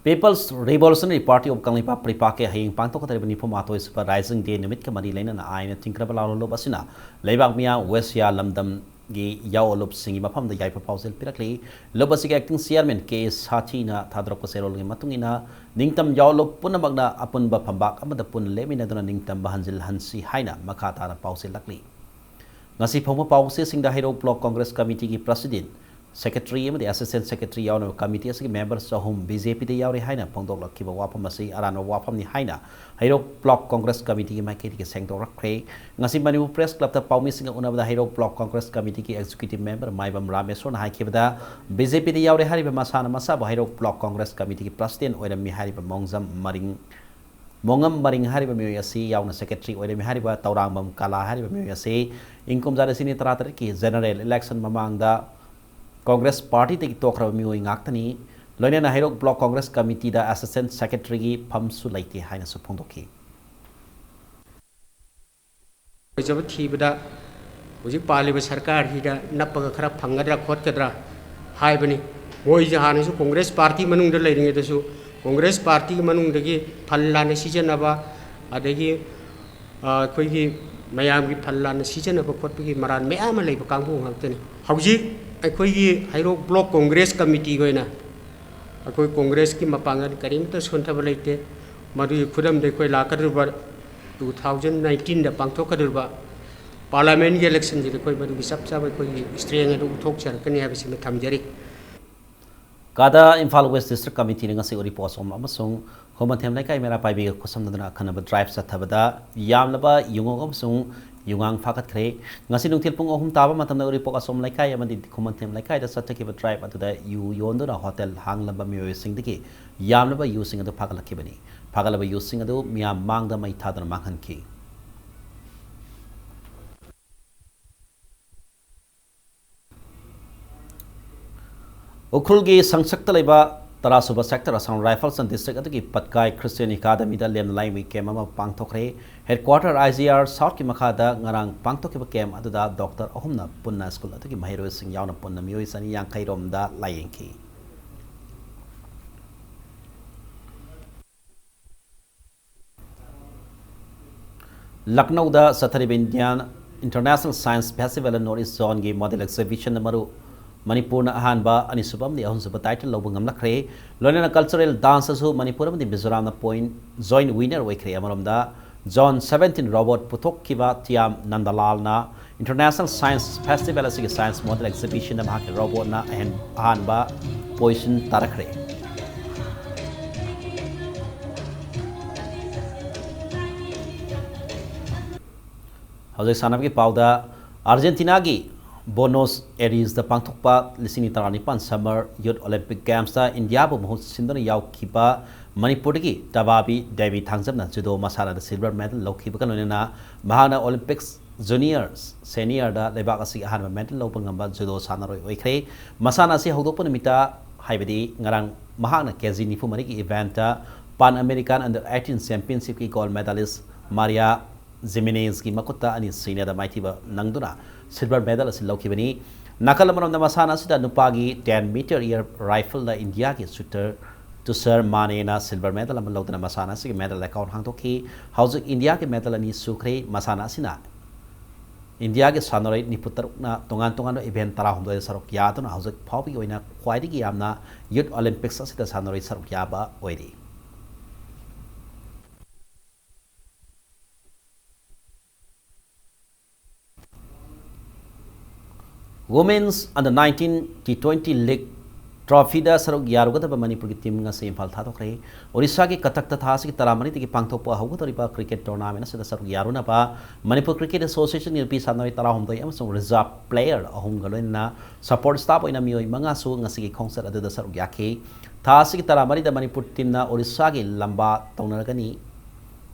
People's Revolutionary Party of Kangleipak, ꯄ꯭ꯔꯤꯄꯥꯛꯀꯤ ꯍꯌꯦꯡ ꯄꯥꯡꯊꯣꯛꯀꯗꯧꯔꯤꯕ ꯅꯤꯐꯨ ꯃꯥꯊꯣꯏ ꯁꯨꯕ ꯔꯥꯏꯖꯤꯡ ꯗꯦ ꯅꯨꯃꯤꯠꯀ ꯃꯔꯤ ꯂꯩꯅꯅ ꯑꯥꯏꯟꯅ ꯊꯤꯡꯈ꯭ꯔꯕ ꯂꯥꯜꯍꯧꯂꯨꯞ ꯑꯁꯤꯅ ꯂꯩꯕꯥꯛ ꯃꯤꯌꯥꯝ ꯋꯦꯁꯤꯌꯥ ꯂꯝꯗꯝꯒꯤ ꯌꯥꯑꯣꯂꯨꯞꯁꯤꯡꯒꯤ ꯃꯐꯝꯗ ꯌꯥꯏꯐ ꯄꯥꯎꯖꯦꯜ ꯄꯤꯔꯛꯂꯤ꯫ ꯂꯨꯞ ꯑꯁꯤꯒꯤ acting chairman ꯀꯦ ꯁꯥꯊꯤꯅ ꯊꯥꯗꯣꯔꯛꯄ ꯆꯦꯔꯣꯜꯒꯤ ꯃꯇꯨꯡ ꯏꯟꯅ ꯅꯤꯡꯇꯝ ꯌꯥꯑꯣꯂꯨꯞ ꯄꯨꯝꯅꯃꯛꯅ ꯑꯄꯨꯟꯕ ꯐꯝꯕꯥꯛ ꯑꯃꯗ ꯄꯨꯟꯅ ꯂꯦꯞꯃꯤꯟꯅꯗꯨꯅ ꯅꯤꯡꯇꯝꯕ ꯍꯟꯖꯤꯜꯍꯟꯁꯤ ꯍꯥꯏꯅ ꯃꯈꯥ ꯇꯥꯅ ꯄꯥꯎꯖꯦꯜꯂꯛꯂꯤ꯫ ꯉꯁꯤ ꯐꯣꯡꯕ ꯄꯥꯎꯆꯦꯁꯤꯡꯗ ꯍꯩꯔꯣꯛ ꯕ꯭ꯂꯣꯛ ꯀꯣꯡꯒ꯭ꯔꯦꯁ ꯀꯃꯤꯇꯤꯒꯤ ꯄ꯭ꯔꯁꯤꯗꯦꯟꯠ, ꯁꯦꯀ꯭ꯔꯦꯇꯔꯤ ꯑꯃꯗꯤ ꯑꯦꯁꯤꯁꯇꯦꯟꯠ ꯁꯦꯀ꯭ꯔꯦꯇꯔꯤ ꯌꯥꯎꯅ ꯀꯃꯤꯇꯤ ꯑꯁꯤꯒꯤ ꯃꯦꯝꯕꯔ ꯆꯍꯨꯝ ꯕꯤ ꯖꯦ ꯄꯤꯗ ꯌꯥꯎꯔꯦ ꯍꯥꯏꯅ ꯐꯣꯡꯗꯣꯛꯂꯛꯈꯤꯕ ꯋꯥꯐꯝ ꯑꯁꯤ ꯑꯔꯥꯟꯕ ꯋꯥꯐꯝꯅꯤ ꯍꯥꯏꯅ ꯍꯩꯔꯣꯛ ꯕ꯭ꯂꯣꯛ ꯀꯣꯡꯒ꯭ꯔꯦꯁ ꯀꯃꯤꯇꯤꯒꯤ ꯃꯥꯏꯀꯩꯗꯒꯤ ꯁꯦꯡꯗꯣꯛꯂꯛꯈ꯭ꯔꯦ꯫ ꯉꯁꯤ ꯃꯅꯤꯄꯨꯔ ꯄ꯭ꯔꯦꯁ ꯀ꯭ꯂꯕꯇ ꯄꯥꯎꯃꯤꯁꯤꯡꯒ ꯎꯅꯕꯗ ꯍꯩꯔꯣꯛ ꯕ꯭ꯂꯣꯛ ꯀꯣꯡꯒ꯭ꯔꯦꯁ ꯀꯃꯤꯇꯤꯒꯤ ꯑꯦꯛꯖꯤꯀ꯭ꯌꯨꯇꯤꯚ ꯃꯦꯝꯕꯔ ꯃꯥꯏꯕꯝ ꯔꯥꯃꯦꯁꯣꯔꯅ ꯍꯥꯏꯈꯤꯕꯗ, ꯕꯤ ꯖꯦ ꯄꯤꯗ ꯌꯥꯎꯔꯦ ꯍꯥꯏꯔꯤꯕ ꯃꯁꯥꯅ ꯃꯁꯥꯕꯨ ꯍꯩꯔꯣꯛ ꯕ꯭ꯂꯣꯛ ꯀꯣꯡꯒ꯭ꯔꯦꯁ ꯀꯃꯤꯇꯤꯒꯤ ꯄ꯭ꯔꯁꯤꯗꯦꯟꯠ ꯑꯣꯏꯔꯝꯃꯤ ꯍꯥꯏꯔꯤꯕ ꯃꯣꯡꯖꯝ ꯃꯔꯤꯡ ꯃꯣꯉꯝ ꯃꯔꯤꯡ ꯍꯥꯏꯔꯤꯕ ꯃꯤꯑꯣꯏ ꯑꯁꯤ ꯌꯥꯎꯅ ꯁꯦꯀ꯭ꯔꯦꯇꯔꯤ ꯑꯣꯏꯔꯝꯃꯤ꯫ ꯍꯥꯏꯔꯤꯕ ꯇꯧꯔꯥꯡꯕꯝ ꯀꯂꯥ ꯍꯥꯏꯔꯤꯕ ꯃꯤꯑꯣꯏ ꯑꯁꯤ ꯏꯪ ꯀꯨꯝꯖꯥ ꯂꯤꯁꯤꯡ ꯑꯅꯤ ꯇꯔꯥꯇꯔꯦꯠꯀꯤ ꯖꯦꯅꯔꯦꯜ ꯏꯂꯦꯛꯁꯟ ꯃꯃꯥꯡꯗ ꯀꯣꯡꯒ꯭ꯔꯦꯁ ꯄꯥꯔꯇꯤꯗꯒꯤ ꯇꯣꯛꯈ꯭ꯔꯕ ꯃꯤꯑꯣꯏ ꯉꯥꯛꯇꯅꯤ꯫ ꯂꯣꯏꯅꯅ ꯍꯩꯔꯣꯛ ꯕ꯭ꯂꯣꯛ ꯀꯣꯡꯒ꯭ꯔꯦꯁ ꯀꯃꯤꯇꯤꯗ ꯑꯦꯁꯤꯁꯇꯦꯟꯠ ꯁꯦꯀ꯭ꯔꯦꯇꯔꯤꯒꯤ ꯐꯝꯁꯨ ꯂꯩꯇꯦ ꯍꯥꯏꯅꯁꯨ ꯐꯣꯡꯗꯣꯛꯈꯤ꯫ ꯑꯣꯏꯖꯕ ꯊꯤꯕꯗ ꯍꯧꯖꯤꯛ ꯄꯥꯜꯂꯤꯕ ꯁꯔꯀꯥꯔꯁꯤꯗ ꯅꯞꯄꯒ ꯈꯔ ꯐꯪꯒꯗ꯭ꯔꯥ ꯈꯣꯠꯀꯗ꯭ꯔꯥ ꯍꯥꯏꯕꯅꯤ꯫ ꯃꯣꯏꯁꯦ ꯍꯥꯟꯅꯁꯨ ꯀꯣꯡꯒ꯭ꯔꯦꯁ ꯄꯥꯔꯇꯤ ꯃꯅꯨꯡꯗ ꯂꯩꯔꯤꯉꯩꯗꯁꯨ ꯀꯣꯡꯒ꯭ꯔꯦꯁ ꯄꯥꯔꯇꯤꯒꯤ ꯃꯅꯨꯡꯗꯒꯤ ꯐꯟ ꯂꯥꯟꯅ ꯁꯤꯖꯤꯟꯅꯕ, ꯑꯗꯒꯤ, ꯑ, ꯑꯩꯈꯣꯏꯒꯤ ꯃꯌꯥꯝꯒꯤ ꯐꯟ ꯂꯥꯟꯅ ꯁꯤꯖꯤꯟꯅꯕ ꯈꯣꯠꯄꯒꯤ ꯃꯔꯥꯜ ꯃꯌꯥꯝ ꯑꯃ ꯂꯩꯕ ꯀꯥꯡꯕꯨ ꯉꯥꯛꯇꯅꯤ꯫ ꯍꯧꯖꯤꯛ ꯑꯩꯈꯣꯏꯒꯤ ꯍꯩꯔꯣꯛ ꯕ꯭ꯂꯣꯛ ꯀꯣꯡꯒ꯭ꯔꯦꯁ ꯀꯃꯤꯇꯤꯒꯤ ꯑꯣꯏꯅ ꯑꯩꯈꯣꯏ ꯀꯣꯡꯒ꯭ꯔꯦꯁꯀꯤ ꯃꯄꯥꯡꯒꯜ ꯀꯔꯤꯃꯇ ꯁꯣꯟꯊꯕ ꯂꯩꯇꯦ꯫ ꯃꯗꯨꯒꯤ ꯈꯨꯗꯝꯗ ꯑꯩꯈꯣꯏ ꯂꯥꯛꯀꯗꯧꯔꯤꯕ two thousand nineteenꯗ ꯄꯥꯡꯊꯣꯛꯀꯗꯧꯔꯤꯕ ꯄꯥꯔꯂꯤꯌꯥꯃꯦꯟꯒꯤ ꯏꯂꯦꯛꯁꯟꯁꯤꯗ ꯑꯩꯈꯣꯏ ꯃꯗꯨꯒꯤ ꯆꯞ ꯆꯥꯕ ꯑꯩꯈꯣꯏꯒꯤ ꯏꯁꯇ꯭ꯔꯦꯡ ꯑꯗꯨ ꯎꯠꯊꯣꯛꯆꯔꯛꯀꯅꯤ ꯍꯥꯏꯕꯁꯤꯃ ꯊꯝꯖꯔꯤ꯫ ꯀꯥꯗ ꯏꯝꯐꯥꯜ ꯋꯦꯁ ꯗꯤꯁꯇ꯭ꯔꯤꯛ ꯀꯃꯤꯇꯤꯅ ꯉꯁꯤ ꯎꯔꯤꯄꯣꯛ ꯑꯁꯣꯝ ꯑꯃꯁꯨꯡ ꯈꯨꯃꯟꯊꯦꯝ ꯂꯩꯀꯥꯏ ꯃꯩꯔꯥ ꯄꯥꯏꯕꯤꯒ ꯈꯨꯠꯁꯝꯅꯗꯨꯅ ꯑꯈꯟꯅꯕ ꯗ꯭ꯔꯥꯏꯚ ꯆꯠꯊꯕꯗ ꯌꯥꯝꯂꯕ ꯌꯨꯉꯧ ꯑꯃꯁꯨꯡ ꯌꯨꯉꯥꯡ ꯐꯥꯒꯠꯈ꯭ꯔꯦ꯫ ꯉꯁꯤ ꯅꯨꯡꯊꯤꯜ ꯄꯨꯡ ꯑꯍꯨꯝ ꯇꯥꯕ ꯃꯇꯝꯗ ꯎꯔꯤꯄꯣꯛ ꯑꯁꯣꯝ ꯂꯩꯀꯥꯏ ꯑꯃꯗꯤ ꯈꯨꯃꯟꯊꯦꯝ ꯂꯩꯀꯥꯏꯗ ꯆꯠꯊꯈꯤꯕ ꯗ꯭ꯔꯥꯏꯚ ꯑꯗꯨꯗ ꯌꯨ ꯌꯣꯟꯗꯨꯅ ꯍꯣꯇꯦꯜ ꯍꯥꯡꯂꯝꯕ ꯃꯤꯑꯣꯏꯁꯤꯡꯗꯒꯤ ꯌꯥꯝꯂꯕ ꯌꯨꯁꯤꯡ ꯑꯗꯨ ꯐꯥꯒꯠꯂꯛꯈꯤꯕꯅꯤ꯫ ꯐꯥꯒꯠꯂꯕ ꯌꯨꯁꯤꯡ ꯑꯗꯨ ꯃꯤꯌꯥꯝ ꯃꯥꯡꯗ ꯃꯩ ꯊꯥꯗꯨꯅ ꯃꯥꯡꯍꯟꯈꯤ꯫ ꯎꯈ꯭ꯔꯨꯜꯒꯤ ꯁꯪꯁꯛꯇ ꯂꯩꯕ ꯇꯔꯥꯁꯨꯕ sector Assam Rifles and District ꯑꯗꯨꯒꯤ ꯄꯠꯀꯥꯏ Christian Academyꯗ ꯂꯦꯝꯅ ꯂꯥꯏꯌꯦꯡꯕꯒꯤ camp ꯑꯃ ꯄꯥꯡꯊꯣꯛꯈ꯭ꯔꯦ꯫ Headquarter I G R Southꯀꯤ ꯃꯈꯥꯗ ꯉꯔꯥꯡ ꯄꯥꯡꯊꯣꯛꯈꯤꯕ camp ꯑꯗꯨꯗ doctor ꯑꯍꯨꯝꯅ ꯄꯨꯟꯅ school ꯑꯗꯨꯒꯤ ꯃꯍꯩꯔꯣꯏꯁꯤꯡ ꯌꯥꯎꯅ ꯄꯨꯟꯅ ꯃꯤꯑꯣꯏ ꯆꯅꯤ ꯌꯥꯡꯈꯩ ꯔꯣꯝꯗ ꯂꯥꯏꯌꯦꯡꯈꯤ꯫ ꯂꯛꯅꯧꯗ ꯆꯠꯊꯔꯤꯕ Indian International Science Festival North East Zoneꯒꯤ model exhibition ꯃꯔꯨ ꯃꯅꯤꯄꯨꯔꯅ ꯑꯍꯥꯟꯕ, ꯑꯅꯤꯁꯨꯕ ꯑꯃꯗꯤ ꯑꯍꯨꯝꯁꯨꯕ title ꯂꯧꯕ ꯉꯝꯂꯛꯈ꯭ꯔꯦ꯫ ꯂꯣꯏꯅꯅ cultural danceꯇꯁꯨ ꯃꯅꯤꯄꯨꯔ ꯑꯃꯗꯤ ꯃꯤꯖꯣꯔꯥꯝꯅ point joint winner ꯑꯣꯏꯈ꯭ꯔꯦ꯫ ꯑꯃꯔꯣꯝꯗ Zone seventeen robot ꯄꯨꯊꯣꯛꯈꯤꯕ ꯇꯤꯌꯥꯝ ꯅꯟꯗꯂꯥꯜꯅ International Science Festival ꯑꯁꯤꯒꯤ science model exhibitionꯗ ꯃꯍꯥꯛꯀꯤ robotꯅ ꯑꯍꯦꯟ-, ꯑꯍꯥꯟꯕ position ꯇꯥꯔꯛꯈ꯭ꯔꯦ꯫ ꯍꯧꯖꯤꯛ ꯁꯥꯟꯅꯕꯒꯤ ꯄꯥꯎꯗ, ꯑꯥꯔꯖꯦꯟꯇꯤꯅꯥꯒꯤ ꯕꯣꯅꯣꯁ ꯑꯦꯔꯤꯁꯇ ꯄꯥꯡꯊꯣꯛꯄ ꯂꯤꯁꯤꯡ ꯑꯅꯤ ꯇꯔꯥꯅꯤꯄꯥꯟ Summer Youth Olympic Gamesꯇ ꯏꯟꯗꯤꯌꯥꯕꯨ ꯃꯍꯨꯠ ꯁꯤꯟꯗꯨꯅ ꯌꯥꯎꯈꯤꯕ ꯃꯅꯤꯄꯨꯔꯗꯒꯤ ꯇꯕꯥꯕꯤ ꯗꯦꯕꯤ ꯊꯥꯡꯖꯝꯅ ꯖꯨꯗꯣ ꯃꯁꯥꯟꯅꯗ silver medal ꯂꯧꯈꯤꯕꯒ ꯂꯣꯏꯅꯅ ꯃꯍꯥꯛꯅ Olympics Junior Seniorꯗ ꯂꯩꯕꯥꯛ ꯑꯁꯤꯒꯤ ꯑꯍꯥꯟꯕ medal ꯂꯧꯕ ꯉꯝꯕ ꯖꯨꯗꯣ ꯁꯥꯟꯅꯔꯣꯏ ꯑꯣꯏꯈ꯭ꯔꯦ꯫ ꯃꯁꯥꯟꯅ ꯑꯁꯤ ꯍꯧꯗꯣꯛꯄ ꯅꯨꯃꯤꯠꯇ, ꯍꯥꯏꯕꯗꯤ ꯉꯔꯥꯡ, ꯃꯍꯥꯛꯅ ꯀꯦ ꯖꯤ ꯅꯤꯐꯨ ꯃꯔꯤꯒꯤ eventꯇ Pan American Under eighteen Championshipꯀꯤ gold medalist ꯃꯥꯔꯤꯌꯥ ꯖꯤꯃꯤꯅꯦꯖꯒꯤ ꯃꯈꯨꯠꯇ ꯑꯅꯤ ꯁꯨꯏꯅꯗ ꯃꯥꯏꯊꯤꯕ ꯅꯪꯗꯨꯅ silver medal ꯑꯁꯤ ꯂꯧꯈꯤꯕꯅꯤ꯫ ꯅꯥꯀꯜ ꯑꯃꯔꯣꯝꯗ ꯃꯁꯥꯟꯅ ꯑꯁꯤꯗ ꯅꯨꯄꯥꯒꯤ ten meter air rifleꯗ ꯏꯟꯗꯤꯌꯥꯒꯤ shooter ꯇꯨꯁꯔ ꯃꯥꯅꯦꯅ silver medal ꯑꯃ ꯂꯧꯗꯨꯅ ꯃꯁꯥꯟꯅ ꯑꯁꯤꯒꯤ medal account ꯍꯥꯡꯗꯣꯛꯈꯤ꯫ ꯍꯧꯖꯤꯛ ꯏꯟꯗꯤꯌꯥꯒꯤ medal ꯑꯅꯤ ꯁꯨꯈ꯭ꯔꯦ꯫ ꯃꯁꯥꯟꯅ ꯑꯁꯤꯅ ꯏꯟꯗꯤꯌꯥꯒꯤ ꯁꯥꯟꯅꯔꯣꯏ ꯅꯤꯐꯨ ꯇꯔꯨꯛꯅ ꯇꯣꯉꯥꯟ ꯇꯣꯉꯥꯟꯕ event ꯇꯔꯥꯍꯨꯝꯗꯣꯏꯗ ꯁꯔꯨꯛ ꯌꯥꯗꯨꯅ ꯍꯧꯖꯤꯛ ꯐꯥꯎꯕꯒꯤ ꯑꯣꯏꯅ ꯈ꯭ꯋꯥꯏꯗꯒꯤ ꯌꯥꯝꯅ Youth Olympics ꯑꯁꯤꯗ ꯁꯥꯟꯅꯔꯣꯏ ꯁꯔꯨꯛ ꯌꯥꯕ ꯑꯣꯏꯔꯤ꯫ Women's Under nineteen T twenty League trophyꯗ ꯁꯔꯨꯛ ꯌꯥꯔꯨꯒꯗꯕ ꯃꯅꯤꯄꯨꯔꯒꯤ team ꯉꯁꯤ ꯏꯝꯐꯥꯜ ꯊꯥꯗꯣꯛꯈ꯭ꯔꯦ꯫ ꯑꯣꯔꯤꯁꯥꯒꯤ ꯀꯇꯛꯇ ꯊꯥ ꯑꯁꯤꯒꯤ ꯇꯔꯥꯃꯔꯤꯗꯒꯤ ꯄꯥꯡꯊꯣꯛꯄ ꯍꯧꯒꯗꯧꯔꯤꯕ cricket tournament ꯑꯁꯤꯗ ꯁꯔꯨꯛ ꯌꯥꯔꯨꯅꯕ ꯃꯅꯤꯄꯨꯔ Cricket Associationꯒꯤ ꯅꯨꯄꯤ ꯁꯥꯟꯅꯔꯣꯏ ꯇꯔꯥꯍꯨꯝꯗꯣꯏ ꯑꯃꯁꯨꯡ reserve player ꯑꯍꯨꯝꯒ ꯂꯣꯏꯅꯅ support staff ꯑꯣꯏꯅ ꯃꯤꯑꯣꯏ ꯃꯉꯥꯁꯨ ꯉꯁꯤꯒꯤ ꯈꯣꯡꯆꯠ ꯑꯗꯨꯗ ꯁꯔꯨꯛ ꯌꯥꯈꯤ꯫ ꯊꯥ ꯑꯁꯤꯒꯤ ꯇꯔꯥꯃꯔꯤꯗ ꯃꯅꯤꯄꯨꯔ teamꯅ ꯑꯣꯔꯤꯁꯥꯒꯤ ꯂꯝꯕꯥ ꯇꯧꯅꯔꯒꯅꯤ꯫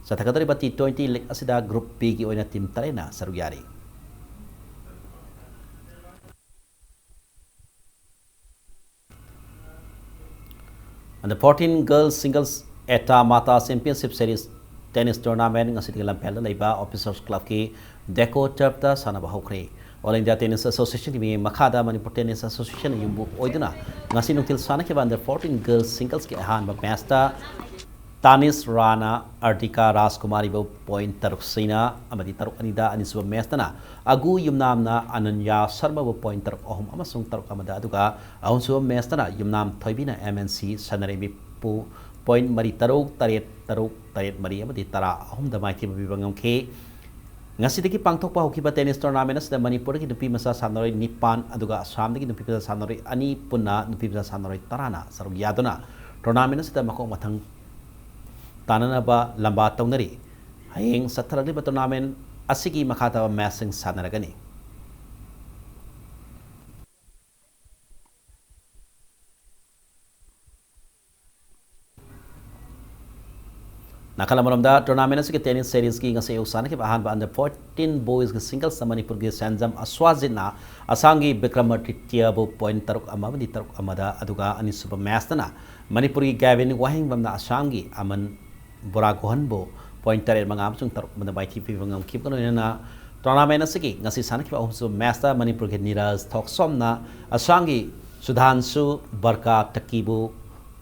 ꯆꯠꯊꯒꯗꯧꯔꯤꯕ T twenty league ꯑꯁꯤꯗ Group Bꯒꯤ ꯑꯣꯏꯅ team ꯇꯔꯦꯠꯅ ꯁꯔꯨꯛ ꯌꯥꯔꯤ꯫ Under fourteen Girls Singles Etta Mata Championship Series Tennis Tournament ꯉꯁꯤꯗꯒꯤ ꯂꯝꯐꯦꯜꯗ ꯂꯩꯕ Officers Clubꯀꯤ Deco Turfꯇ ꯁꯥꯟꯅꯕ ꯍꯧꯈ꯭ꯔꯦ꯫ All India Tennis Associationꯒꯤ ꯃꯤꯠꯌꯦꯡ ꯃꯈꯥꯗ ꯃꯅꯤꯄꯨꯔ Tennis Associationꯅ ꯌꯨꯝꯕꯨ ꯑꯣꯏꯗꯨꯅ ꯉꯁꯤ ꯅꯨꯡꯊꯤꯜ ꯁꯥꯟꯅꯈꯤꯕ Under fourteen Girls Singlesꯀꯤ ꯑꯍꯥꯟꯕ matchꯇ ꯇꯥꯅꯤꯁ ꯔꯥꯅ ꯑꯔꯇꯤꯀꯥ ꯔꯥꯖꯀꯨꯃꯥꯔꯤꯕꯨ point ꯇꯔꯨꯛ ꯁꯨꯏꯅ ꯑꯃꯗꯤ ꯇꯔꯨꯛ ꯑꯅꯤꯗ, ꯑꯅꯤꯁꯨꯕ matchꯇꯅ ꯑꯒꯨ ꯌꯨꯝꯅꯥꯝꯅ ꯑꯅꯟꯌꯥ ꯁꯔꯃꯕꯨ point ꯇꯔꯨꯛ ꯑꯍꯨꯝ ꯑꯃꯁꯨꯡ ꯇꯔꯨꯛ ꯑꯃꯗ, ꯑꯗꯨꯒ ꯑꯍꯨꯝꯁꯨꯕ matchꯇꯅ ꯌꯨꯝꯅꯥꯝ ꯊꯣꯏꯕꯤꯅ M N C ꯁꯅꯔꯦꯝꯕꯤꯄꯨ point ꯃꯔꯤ ꯇꯔꯨꯛ, ꯇꯔꯦꯠ ꯇꯔꯨꯛ, ꯇꯔꯦꯠ ꯃꯔꯤ ꯑꯃꯗꯤ ꯇꯔꯥ ꯑꯍꯨꯝꯗ ꯃꯥꯏꯊꯤꯕ ꯄꯤꯕ ꯉꯝꯈꯤ꯫ ꯉꯁꯤꯗꯒꯤ ꯄꯥꯡꯊꯣꯛꯄ ꯍꯧꯈꯤꯕ tennis tournament ꯑꯁꯤꯗ ꯃꯅꯤꯄꯨꯔꯗꯒꯤ ꯅꯨꯄꯤ ꯃꯆꯥ ꯁꯥꯟꯅꯔꯣꯏ ꯅꯤꯄꯥꯟ, ꯑꯗꯨꯒ ꯑꯁꯥꯝꯗꯒꯤ ꯅꯨꯄꯤ ꯃꯆꯥ ꯁꯥꯟꯅꯔꯣꯏ ꯑꯅꯤ, ꯄꯨꯟꯅ ꯅꯨꯄꯤ ꯃꯆꯥ ꯁꯥꯟꯅꯔꯣꯏ ꯇꯔꯥꯅ ꯁꯔꯨꯛ ꯌꯥꯗꯨꯅ tournament ꯑꯁꯤꯗ ꯃꯈꯣꯡ ꯃꯊꯪ ꯇꯥꯅꯅꯕ ꯂꯝꯕꯥ ꯇꯧꯅꯔꯤ꯫ ꯍꯌꯦꯡ ꯆꯠꯊꯔꯛꯂꯤꯕ tournament ꯑꯁꯤꯒꯤ ꯃꯈꯥ ꯇꯥꯕ matchꯁꯤꯡ ꯁꯥꯟꯅꯔꯒꯅꯤ꯫ ꯅꯥꯀꯜ ꯑꯃꯔꯣꯝꯗ, tournament ꯑꯁꯤꯒꯤ tennis seriesꯀꯤ ꯉꯁꯤ ꯑꯌꯨꯛ ꯁꯥꯟꯅꯈꯤꯕ ꯑꯍꯥꯟꯕ under fourteen boysꯀꯤ singlesꯇ ꯃꯅꯤꯄꯨꯔꯒꯤ ꯁꯦꯟꯖꯝ ꯑꯁ꯭ꯋꯥꯖꯤꯠꯅ ꯑꯁꯥꯝꯒꯤ ꯕꯤꯀ꯭ꯔꯃꯥꯗꯤꯇ꯭ꯌꯕꯨ point ꯇꯔꯨꯛ ꯑꯃ ꯑꯃꯗꯤ ꯇꯔꯨꯛ ꯑꯃꯗ, ꯑꯗꯨꯒ ꯑꯅꯤꯁꯨꯕ matchꯇꯅ ꯃꯅꯤꯄꯨꯔꯒꯤ ꯒꯦꯕꯤꯟ ꯋꯥꯍꯦꯡꯕꯝꯅ ꯑꯁꯥꯝꯒꯤ ꯑꯃꯟ ꯕꯣꯔꯥꯒꯣꯍꯟꯕꯨ point ꯇꯔꯦꯠ ꯃꯉꯥ ꯑꯃꯁꯨꯡ ꯇꯔꯨꯛ ꯑꯃꯗ ꯃꯥꯏꯊꯤꯕ ꯄꯤꯕ ꯉꯝꯈꯤꯕꯒ ꯂꯣꯏꯅꯅ tournament ꯑꯁꯤꯒꯤ ꯉꯁꯤ ꯁꯥꯟꯅꯈꯤꯕ ꯑꯍꯨꯝꯁꯨꯕ matchꯇ ꯃꯅꯤꯄꯨꯔꯒꯤ ꯅꯤꯔꯖ ꯊꯣꯛꯁꯣꯝꯅ ꯑꯁꯥꯝꯒꯤ ꯁꯨꯙꯥꯟꯁꯨ ꯕꯔꯀꯥ ꯇꯛꯀꯤꯕꯨ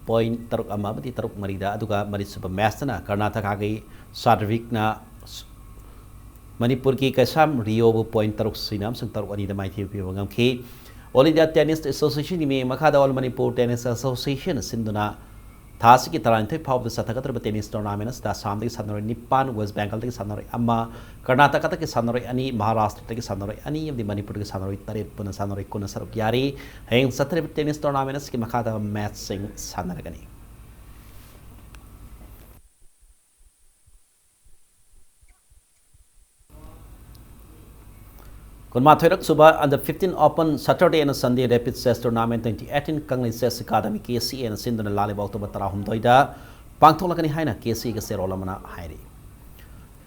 point ꯇꯔꯨꯛ ꯑꯃ ꯑꯃꯗꯤ ꯇꯔꯨꯛ ꯃꯔꯤꯗ, ꯑꯗꯨꯒ ꯃꯔꯤꯁꯨꯕ matchꯇꯅ ꯀꯔꯅꯥꯇꯀꯥꯒꯤ ꯁꯥꯗ꯭ꯚꯤꯛꯅ ꯃꯅꯤꯄꯨꯔꯒꯤ ꯀꯩꯁꯥꯝ ꯔꯤꯌꯣꯕꯨ point ꯇꯔꯨꯛ ꯁꯤꯅꯣ ꯑꯃꯁꯨꯡ ꯇꯔꯨꯛ ꯑꯅꯤꯗ ꯃꯥꯏꯊꯤꯕ ꯄꯤꯕ ꯉꯝꯈꯤ꯫ All India Tennis Associationꯒꯤ ꯃꯤꯠꯌꯦꯡ ꯃꯈꯥꯗ All Manipur Tennis Association ꯁꯤꯟꯗꯨꯅ ꯊꯥ ꯑꯁꯤꯒꯤ ꯇꯔꯥꯅꯤꯊꯣꯏ ꯐꯥꯎꯕꯗ ꯆꯠꯊꯒꯗꯧꯔꯤꯕ tennis tournament ꯑꯁꯤꯗ ꯑꯁꯥꯝꯗꯒꯤ ꯁꯥꯟꯅꯔꯣꯏ ꯅꯤꯄꯥꯟ, West Bengalꯗꯒꯤ ꯁꯥꯟꯅꯔꯣꯏ ꯑꯃ, ꯀꯔꯅꯥꯇꯀꯥꯗꯒꯤ ꯁꯥꯟꯅꯔꯣꯏ ꯑꯅꯤ, ꯃꯍꯥꯔꯥꯁꯇ꯭ꯔꯗꯒꯤ ꯁꯥꯟꯅꯔꯣꯏ ꯑꯅꯤ ꯑꯃꯗꯤ ꯃꯅꯤꯄꯨꯔꯗꯒꯤ ꯁꯥꯟꯅꯔꯣꯏ ꯇꯔꯦꯠ ꯄꯨꯟꯅ ꯁꯥꯟꯅꯔꯣꯏ ꯀꯨꯟꯊ꯭ꯔꯨꯛ ꯌꯥꯔꯤ꯫ ꯍꯌꯦꯡ ꯆꯠꯊꯔꯤꯕ tennis tournament ꯑꯁꯤꯒꯤ ꯃꯈꯥꯗ matchꯁꯤꯡ ꯁꯥꯟꯅꯔꯒꯅꯤ꯫ ꯀꯨꯟꯃꯥꯊꯣꯏꯔꯛ ꯁꯨꯕ Under fifteen Open Saturday and Sunday Rapid Chess Tournament twenty eighteen ꯀꯪꯂꯩ Chess Academy, KCAꯅ ꯁꯤꯟꯗꯨꯅ ꯂꯥꯛꯂꯤꯕ October ꯇꯔꯥꯍꯨꯝꯗꯣꯏꯗ ꯄꯥꯡꯊꯣꯛꯂꯛꯀꯅꯤ ꯍꯥꯏꯅ KCAꯒꯤ ꯆꯦꯔꯣꯜ ꯑꯃꯅ ꯍꯥꯏꯔꯤ꯫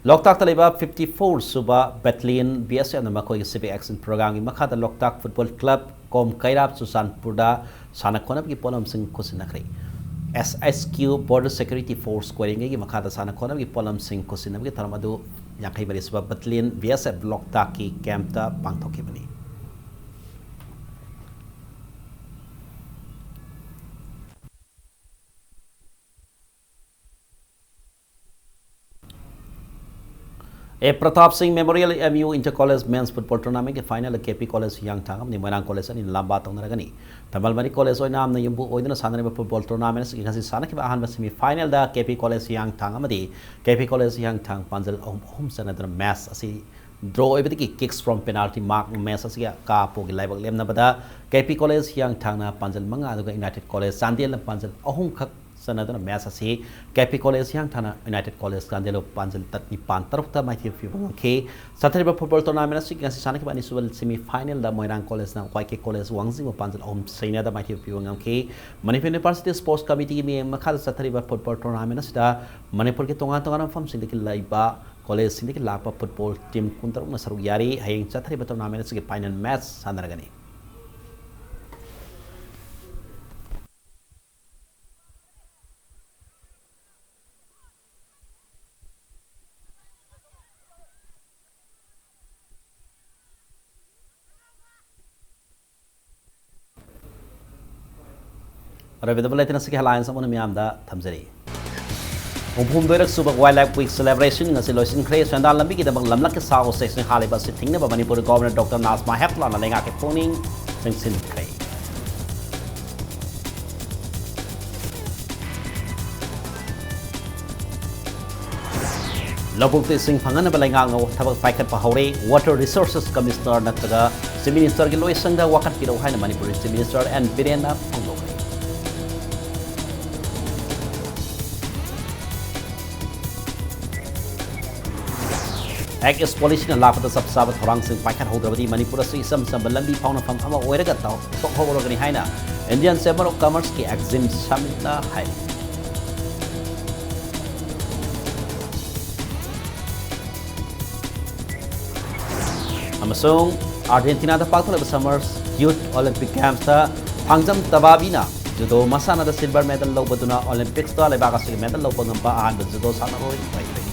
ꯂꯣꯛꯇꯥꯛꯇ ꯂꯩꯕ fifty four ꯁꯨꯕ Battalion BSFꯅ ꯃꯈꯣꯏꯒꯤ Civic Action Programꯒꯤ ꯃꯈꯥꯗ ꯂꯣꯛꯇꯥꯛ Football Club ꯀꯣꯝ ꯀꯩꯔꯥꯞ ꯆꯨꯔꯆꯥꯟꯄꯨꯔꯗ ꯁꯥꯟꯅ ꯈꯣꯠꯅꯕꯒꯤ ꯄꯣꯠꯂꯝꯁꯤꯡ ꯈꯨꯠꯁꯤꯟꯅꯈ꯭ꯔꯦ꯫ SHQ Border Security Force ꯀꯣꯏꯔꯦꯡꯒꯩꯒꯤ ꯃꯈꯥꯗ ꯁꯥꯟꯅ ꯈꯣꯠꯅꯕꯒꯤ ꯄꯣꯠꯂꯝꯁꯤꯡ ꯈꯨꯠꯁꯤꯟꯅꯕꯒꯤ ꯊꯧꯔꯝ ꯑꯗꯨ ꯌꯥꯡꯈꯩ ꯃꯔꯤ ꯁꯨꯕ Battalion BSF ꯂꯣꯛꯇꯥꯛꯀꯤ campꯇ ꯄꯥꯡꯊꯣꯛꯈꯤꯕꯅꯤ꯫ A. Pratap Singh Memorial MU Inter College Men's Football Tournamentꯀꯤ finalꯗ KP College ꯍꯤꯌꯥꯡꯊꯥꯡ ꯑꯃꯗꯤ ꯃꯣꯏꯔꯥꯡ College ꯑꯅꯤꯅ ꯂꯝꯕꯥ ꯇꯧꯅꯔꯒꯅꯤ꯫ ꯊꯝꯕꯥꯜ ꯃꯅꯤ College ꯑꯣꯏꯅꯥꯝꯅ ꯌꯨꯝꯕꯨ ꯑꯣꯏꯗꯨꯅ ꯁꯥꯟꯅꯔꯤꯕ football tournament ꯑꯁꯤꯒꯤ ꯉꯁꯤ ꯁꯥꯟꯅꯈꯤꯕ ꯑꯍꯥꯟꯕ semifinalꯗ KP College ꯍꯤꯌꯥꯡꯊꯥꯡ ꯑꯃꯗꯤ KP College ꯍꯤꯌꯥꯡꯊꯥꯡ ꯄꯥꯟꯖꯜ ꯑꯍꯨꯝ ꯑꯍꯨꯝ ꯆꯟꯅꯗꯨꯅ match ꯑꯁꯤ draw ꯑꯣꯏꯕꯗꯒꯤ kicks from penalty mark match ꯑꯁꯤꯒꯤ ꯀꯥ ꯄꯣꯒꯤ ꯂꯥꯏꯕꯛ ꯂꯦꯝꯅꯕꯗ KP College ꯍꯤꯌꯥꯡꯊꯥꯡꯅ ꯄꯥꯟꯖꯜ ꯃꯉꯥ ꯑꯗꯨꯒ United College ꯆꯥꯟꯗꯦꯜꯅ ꯄꯥꯟꯖꯜ ꯑꯍꯨꯝꯈꯛ ꯆꯟꯅꯗꯨꯅ ꯃꯦꯆ ꯑꯁꯤ K P college ꯍꯤꯌꯥꯡꯊꯥꯡꯅ united college ꯆꯥꯟꯗꯦꯜꯕꯨ ꯄꯥꯟꯖꯜ ꯇꯔꯨꯛ ꯅꯤꯄꯥꯟ ꯇꯔꯨꯛꯇ ꯃꯥꯏꯊꯤꯕ ꯄꯤꯕ ꯉꯝꯈꯤ꯫ ꯆꯠꯊꯔꯤꯕ ꯐꯨꯠꯕꯣꯜ ꯇꯣꯔꯅꯥꯃꯦꯟ ꯑꯁꯤꯒꯤ ꯉꯁꯤ ꯁꯥꯟꯅꯈꯤꯕ ꯑꯅꯤꯁꯨꯕ ꯁꯦꯃꯤ ꯐꯥꯏꯅꯦꯜꯗ ꯃꯣꯏꯔꯥꯡ ꯀꯣꯂꯦꯖꯅ ꯋꯥꯏ ꯀꯦ ꯀꯣꯂꯦꯖ ꯋꯥꯡꯖꯤꯡꯕꯨ ꯄꯥꯟꯖꯜ ꯑꯍꯨꯝ ꯁꯤꯅꯣꯗ ꯃꯥꯏꯊꯤꯕ ꯄꯤꯕ ꯉꯝꯈꯤ꯫ ꯃꯅꯤꯄꯨꯔ ꯌꯨꯅꯤꯚꯔꯁꯤꯇꯤ ꯁ꯭ꯄꯣꯔꯠꯁ ꯀꯃꯤꯇꯤꯒꯤ ꯃꯤꯠꯌꯦꯡ ꯃꯈꯥꯗ ꯆꯠꯊꯔꯤꯕ ꯐꯨꯠꯕꯣꯜ ꯇꯣꯔꯅꯥꯃꯦꯟ ꯑꯁꯤꯗ ꯃꯅꯤꯄꯨꯔꯒꯤ ꯇꯣꯉꯥꯟ ꯇꯣꯉꯥꯟꯕ ꯃꯐꯝꯁꯤꯡꯗꯒꯤ ꯂꯩꯕ ꯀꯣꯂꯦꯖꯁꯤꯡꯗꯒꯤ ꯂꯥꯛꯄ ꯐꯨꯠꯕꯣꯜ ꯇꯤꯝ ꯀꯨꯟꯇꯔꯨꯛꯅ ꯁꯔꯨꯛ ꯌꯥꯔꯤ꯫ ꯍꯌꯦꯡ ꯆꯠꯊꯔꯤꯕ ꯇꯣꯔꯅꯥꯃꯦꯟ ꯑꯁꯤꯒꯤ ꯐꯥꯏꯅꯦꯜ ꯃꯦꯆ ꯁꯥꯟꯅꯔꯒꯅꯤ꯫ ꯑꯔꯣꯏꯕꯗ ꯕꯨꯂꯦꯇꯤꯟ ꯑꯁꯤꯒꯤ ꯍꯦꯗꯂꯥꯏꯟꯁ ꯑꯃꯅ ꯃꯤꯌꯥꯝꯗ ꯊꯝꯖꯔꯤ꯫ ꯍꯨꯝꯐꯨꯍꯨꯝꯗꯣꯏꯔꯛ ꯁꯨꯕ ꯋꯥꯏꯜ ꯂꯥꯏꯐ ꯋꯤꯛ ꯁꯦꯂꯦꯕ꯭ꯔꯦꯁꯟ ꯉꯁꯤ ꯂꯣꯏꯁꯤꯟꯈ꯭ꯔꯦ꯫ ꯁꯦꯟꯗꯥꯟ ꯂꯝꯕꯤꯒꯤꯗꯃꯛ ꯂꯝꯂꯛꯀꯤ ꯁꯥ ꯎꯆꯦꯛꯁꯤꯡ ꯍꯥꯠꯂꯤꯕ ꯑꯁꯤ ꯊꯤꯡꯅꯕ ꯃꯅꯤꯄꯨꯔꯒꯤ ꯒꯣꯚꯔꯅꯔ ꯗꯣꯛꯇꯔ ꯅꯥꯖꯃꯥ ꯍꯦꯞꯇꯨꯂꯥꯅ ꯂꯩꯉꯥꯛꯀꯤ ꯄꯨꯛꯅꯤꯡ ꯆꯤꯡꯁꯤꯟꯈ꯭ꯔꯦ꯫ ꯂꯧꯕꯨꯛꯇ ꯏꯁꯤꯡ ꯐꯪꯍꯟꯅꯕ ꯂꯩꯉꯥꯛꯅ ꯊꯕꯛ ꯄꯥꯏꯈꯠꯄ ꯍꯧꯔꯦ꯫ Water Resources Commissioner ꯅꯠꯇ꯭ꯔꯒ Chief Ministerꯒꯤ ꯂꯣꯏꯁꯪꯗ ꯋꯥꯀꯠꯄꯤꯔꯛꯎ ꯍꯥꯏꯅ ꯃꯅꯤꯄꯨꯔꯒꯤ Chief Minister ꯑꯦꯟ ꯕꯤꯔꯦꯟꯅ ꯐꯣꯡꯗꯣꯛꯂꯦ꯫ Act East Policyꯅ ꯂꯥꯛꯄꯗ ꯆꯞ ꯆꯥꯕ ꯊꯧꯔꯥꯡꯁꯤꯡ ꯄꯥꯏꯈꯠꯍꯧꯗ꯭ꯔꯕꯗꯤ ꯃꯅꯤꯄꯨꯔ ꯑꯁꯤ ꯏꯆꯝ ꯆꯝꯕ ꯂꯝꯕꯤ ꯐꯥꯎꯅꯐꯝ ꯑꯃ ꯑꯣꯏꯔꯒ ꯇꯣꯛꯍꯧꯔꯒꯅꯤ ꯍꯥꯏꯅ Indian Chamber of Commerceꯀꯤ Exim Summitꯅ ꯍꯥꯏꯔꯤ꯫ ꯑꯃꯁꯨꯡ ꯑꯥꯔꯖꯦꯟꯇꯤꯅꯥꯗ ꯄꯥꯡꯊꯣꯛꯂꯤꯕ Summer Youth Olympic Gamesꯇ ꯊꯥꯡꯖꯝ ꯇꯕꯥꯕꯤꯅ ꯖꯨꯗꯣ ꯃꯁꯥꯟꯅꯗ silver medal ꯂꯧꯕꯗꯨꯅ Olympicsꯇ ꯂꯩꯕꯥꯛ ꯑꯁꯤꯒꯤ medal ꯂꯧꯕ ꯉꯝꯕ ꯑꯍꯥꯟꯕ ꯖꯨꯗꯣ ꯁꯥꯟꯅꯔꯣꯏ ꯑꯣꯏꯈ꯭ꯔꯦ꯫